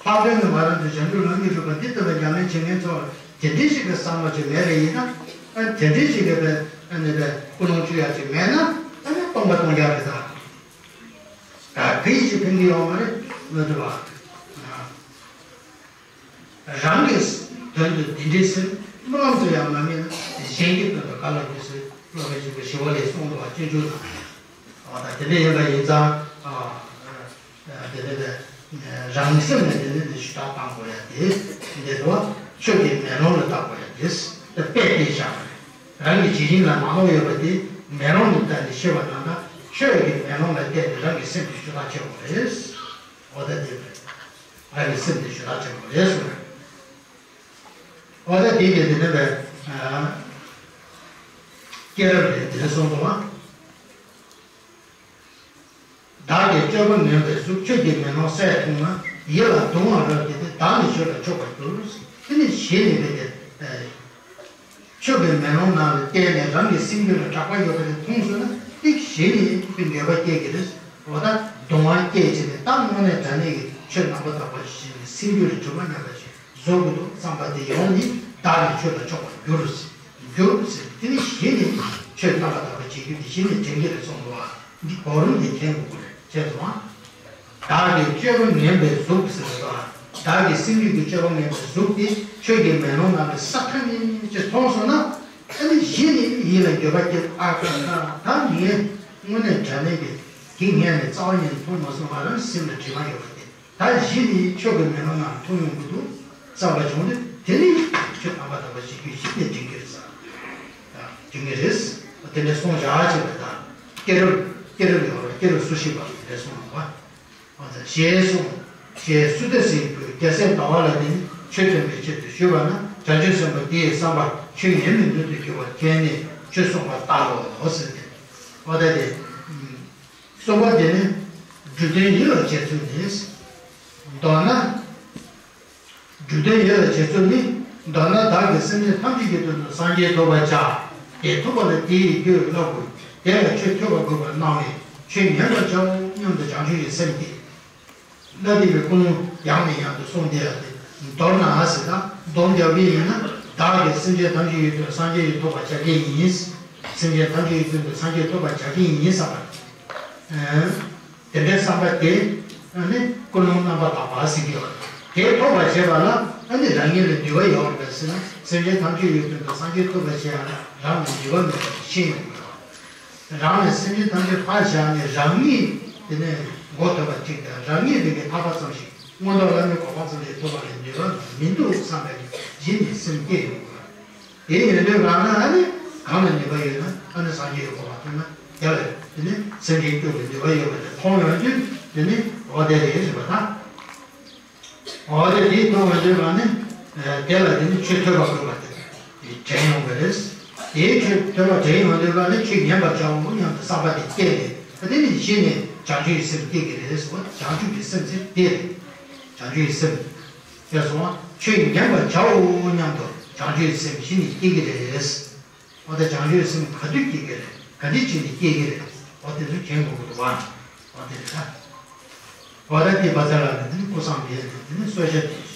ལྷག་དོན་ནི་ང་རང་ཚོ་བྱང་ཆུབ་ལམ་གྱི་རིམ་པ་འདི་ལྟ་བུ་ཉམས་ལེན་བྱེད་མཁན་ཚོ་ལ་དེ་འདྲའི་ཞིག་གི་བསམ་བློ་ཅིག་མེད་པ་ཡིན་ན། ཨ་དེ་འདྲའི་ཞིག་གི་བས་ཨ་ནི་བས་ཀུན་སློང་བཅོས་ཡག་ཅིག་མེད་ན་ཨ་ནི་སྟོང་པ་སྟོང་རྐྱང་རེད་ད། ད་གི་ཡིད་ཆེས་ཕན་གྱི་ཡོད་མ་རེད་མི་འདུག་བ། རང་གི་དོན་དུ་འདི་འདྲའི་སེམས་སྨོན་ལམ་དུ་ཡང་མ་དམིགས་ན་གཞན་གྱི་དོན་དུ་ག་ལ་འདུས་སེ་སློབ་དཔོན་ཆེན་པོ་ཞི་བ་ལྷས་གསུངས་འདུག་བ། སྤྱོད་འཇུག་དང་། འོ་ད་དེ་འདྲ་ཡིན་པ་ཡིན་ཙང་། དེ་འདྲ་རང་སེམས་ནས་དེ་འདྲ་ཞུ་དག་བཏང་དགོས་ཡ་དེ་འདི་འདུག་བ། ཆོས་ཀྱི་མེ་ལོང་ལ་བལྟ་དགོས་ཡ་དེ་དཔེ་དེ་བཞག་པ་རེད། རང་གི་ཇི་བཞིན་ལ་མ་ནོར་ཡོད་པ་དེ་མེ་ལོང་དུ་བལྟས་ནས་ཤེས་པ་དང་འདྲ། ཆོས་ཀྱི་མེ་ལོང་ལ་བལྟས་ནས་རང་གི་སེམས་དེ་ཞུ་དག་བྱེད་དགོས་རེད། འོ་ད་དེ་རེད། རང་གི་སེམས་དེ་ཞུ་དག་བྱེད་དགོས་རེད་གསུངས། འོ་ད་དེ་གས་དེ་ནས་བས། སྐྱེས་རབས་ལས་དེ་ནས་གསུངས་འདུག་བ། བདག་གི་སྤྱོད་པ་ངན་པའི་གཟུགས། ཆོས་ཀྱི་མེ་ལོང་གསལ་མཐོང་ན། ཡིད་ལ་གདུང་བ་རབ་སྐྱེས་ཏེ། བདག་ནི་ཆོས་ལ་ཕྱོགས་པར་འགྱུར། དེ་ནི་གཞི་ནས་བས་ཏེ། ཆོས་ཀྱི་མེ་ལོང་ནང་ལ་བལྟས་ནས་རང་གི་སེམས་རྒྱུད་ལ་གྲགས་པ་ཡོད་པ་དེ་མཐོང་སོང་ན་དེ་གཞི་ནས་འདོད་པ་སྐྱེ་གི་རེད། འོ་ད་གདུང་བ་སྐྱེས་བྱས་ནས་ད་དངོས་གནས་དྲང་གནས་ཀྱི་ཆོས་རྣམ་པར་དག་པ་ཞིག་བྱས་ནས་སེམས་རྒྱུད་ལ་གྲིབ་མ་ཉམས་པ་ཞིག་བཟོ་དགོས་འདུག་བསམ་པ་དེ་ཡོང་ནས་བདག་ནི་ཆོས་ལ་ཕྱོགས་པར་འགྱུར། འགྱུར་ཟེར་དེ་ནི་གཞི་ནས་ཆོས་རྣམ་པར་དག་པ་བྱེད་རྒྱུ་དེ་གཞི་ནས་དྲན་གྱི་རེད་གསུངས་འདུག་བ། འདི་གོ་རིམ་དེ་མཁྱེན་དགོས་ཀྱི་རེད་ཅེས་སོང་ང་། བདག་གི་སྤྱོད་པ་ངན་པའི་གཟུགས་ཟེར་བ་དང་། བདག་གི་སེམས་རྒྱུད་ཀྱི་སྤྱོད་པ་ངན་པའི་གཟུགས་དེ་ཆོས་ཀྱི་མེ་ལོང་ནང་ལ་ས་ཁ་ནས་ཅིག་མཐོང་སོང་ན། ཨ་ནི་གཞི་ནས་ཡིད་ལ་འགྱོད་པ་སྐྱེ། ཨ་ཁ་ཁ་ད་ངས་དངོས་གནས་དྲང་གནས་ཀྱི་དེ་ངས་ནས་རྩ་བ་ཉིད་ནས་མཐོང་མ་སོང་། ང་རང་སེམས་ལ་དྲི་མ་ཡོད་པ་དེ་ད་གཞི་ནས་ཆོས་ཀྱི་མེ་ལོང་ནང་མཐོང་ཡོང་གི་འདུག་བསམ་པ་བྱུང་དུས་དེ་ནི་ཆོས་རྣམ་པར་དག་པ་ཞིག་རྒྱུད་གཞི་ནས་དྲན་གྱི་རེད་ཟེར། དྲན་གྱི་རེད། དེ་འདྲ་གསུངས་བཞག་ཅེས་པ་དང་། སྐྱེས་རབས་སྐྱེས་རབས་ཡོད་རེད། སྐྱེས་རབས་སོ་བཞི་པ་དེ་འདྲ་གསུངས་འདུག་བ། ཞེས་གསུངས། ཞེས་སུ་དེ་སྲིད་པོས་རྒྱལ་སྲས་ཟླ་བ་ལ་ནི་ཆོས་སྟོན་པའི་ཆེད་དུ་ཞུས་པ་ན། བྱང་ཆུབ་སེམས་དཔའ་དེ་ཡི་བསམ་པར་ཆོས་ཉན་པའི་མདུན་དུ་གྱུར་པར་མཁྱེན་ནས་ཆོས་གསུངས་པ་ལྟ་ལོ་ཟེར་ཏེ། འོ་ད་དེ། གསུངས་པ་དེ་ནི་སྒྲུབ་དོན་ཡིད་ལ་བྱེད་ཚུལ་ནི། མདོར་ན། སྒྲུབ་དོན་ཡིད་ལ་བྱེད་ཚུལ་ནི། མདོར་ན་བདག་གིས་སེམས་ཅན་ཐམས་ཅད་ཀྱི་དོན་དུ་སངས་རྒྱས་ཐོབ་པར་བྱ། དེ་ཐོབ་པ་ལ་དེ་ཡི་རྒྱུར་བསླབ་དགོས། དེ་ལ་ཆོས་ཐོས་པ་དགོས་པར་སྣང་བས་ཆོས་ཉན་པར་བྱའོ་སྙམ་དུ་བྱང་ཆུབ་ཀྱི་སེམས་བསྐྱེད། ལ་དེ་བའི་ཀུན་སློང་ཡང་ནས་ཡང་དུ་གསུངས་ཏེ། ཡང་དེ་མདོར་ན་ཟེར་ན་སྡོམ་རྒྱག་གི་ཡིན་ན། བདག་གིས་སེམས་ཅན་ཐམས་ཅད་ཀྱི་དོན་སངས་རྒྱས་ཀྱི་ཐོབ་པར་བྱ་གི་ཡིན། སེམས་ཅན་ཐམས་ཅད་ཀྱི་དོན་དུ་སངས་རྒྱས་ཐོབ་པར་བྱ་གི་ཡིན་བསམ་པ། དེ་འདྲའི་བསམ་པ་དེ་ནི་ཀུན་སློང་རྣམ་པར་དག་པ་ཟེར་གྱི་ཡོད། དེ་ཐོབ་པར་བྱེད་པ་ལ་ཨ་ནི་རང་ཉིད་ལ་ནུས་པ་ཡོད་རེད་པས་ཟེར་ན། སེམས་ཅན་ཐམས་ཅད་ཀྱི་དོན་དུ་སངས་རྒྱས་ཐོབ་པར་བྱེད་ཡ་ལ་རང་ལ་ནུས་པ་མེད་པ་ཤེས་ཡོང་གི་ཡོད། རང་ལ་སེམས་ཅན་ཐམས་ཅད་ཕར་བཞག་ནས་རང་ཉིད་དེ་ནས་མགོ་ཐོན་པ་གཅིག་དང་། རང་ཉིད་དེ་གའི་ཐར་པ་ཙམ་ཞིག་མངོན་མཐོ་བླ་མེད་གོ་འཕང་ཙམ་ཞིག་ཐོབ་པ་ལ་ནུས་པ་མི་འདུག་བསམ་པའི་གཞི་ནས་སེམས་སྐྱེ་ཡོང་གི་ཡོད། དེ་ཡོད་དུས་རང་ལ་ཨ་ནི་གང་ལ་ནུས་པ་ཡོད་ན་ཨ་ནི་སངས་རྒྱས་ཀྱི་གོ་འཕང་ཐོབ་ན་རྒྱལ་བའི་དེ་ནི་སེམས་ཅན་སྐྱོབ་པའི་ནུས་པ་ཡོད་པ་དེ་མཐོང་ཡོང་དུས་དེ་ནི་འོ་དེ་རེད་ཟེར་བ་དང་། འོ་དེ་དེའི་དོན་འོས་འདོད་ལ་ནི། དེ་ལ་དེ་ནི་ཆོས་ཐོས་པ་དགོས་པ་དེ་དྲན་ཡོང་གི་རེད། དེའི་ཆོས་ཐོས་པ་དྲན་ཡོང་འདོད་ལ་ནི་ཆོས་ཉན་པར་བྱའོ་སྙམ་དུ་བསམ་པ་དེ་སྐྱེས་ནས་དེ་ནི་གཞི་ནས་བྱང་ཆུབ་ཀྱི་སེམས་སྐྱེ་གི་རེད་ཟེར་བ། བྱང་ཆུབ་ཀྱི་སེམས་ཟེར་དེ་རེད། བྱང་ཆུབ་ཀྱི་སེམས། དེ་སོང་བ་ཆོས་ཉན་པར་བྱའོ་སྙམ་དུ་བྱང་ཆུབ་ཀྱི་སེམས་གཞི་ནས་སྐྱེ་གི་རེད། འོ་ད་བྱང་ཆུབ་སེམས་ག་དུས་སྐྱེ་གི་རེད། ག་འདྲ་བྱས་ནས་སྐྱེ་གི་རེད། འོ་དེ་ཚོ་མཁྱེན་དགོས་ཀྱི་འདུག་བ། འོ་དེ་རེད་ད། འོ་ད་དེ་བ་ཚ་ལ་ནི་དེ་ནི་ཀུན་བཟང་ལས་ནི་དེ་ནི་གསོལ་ཇ་དེ་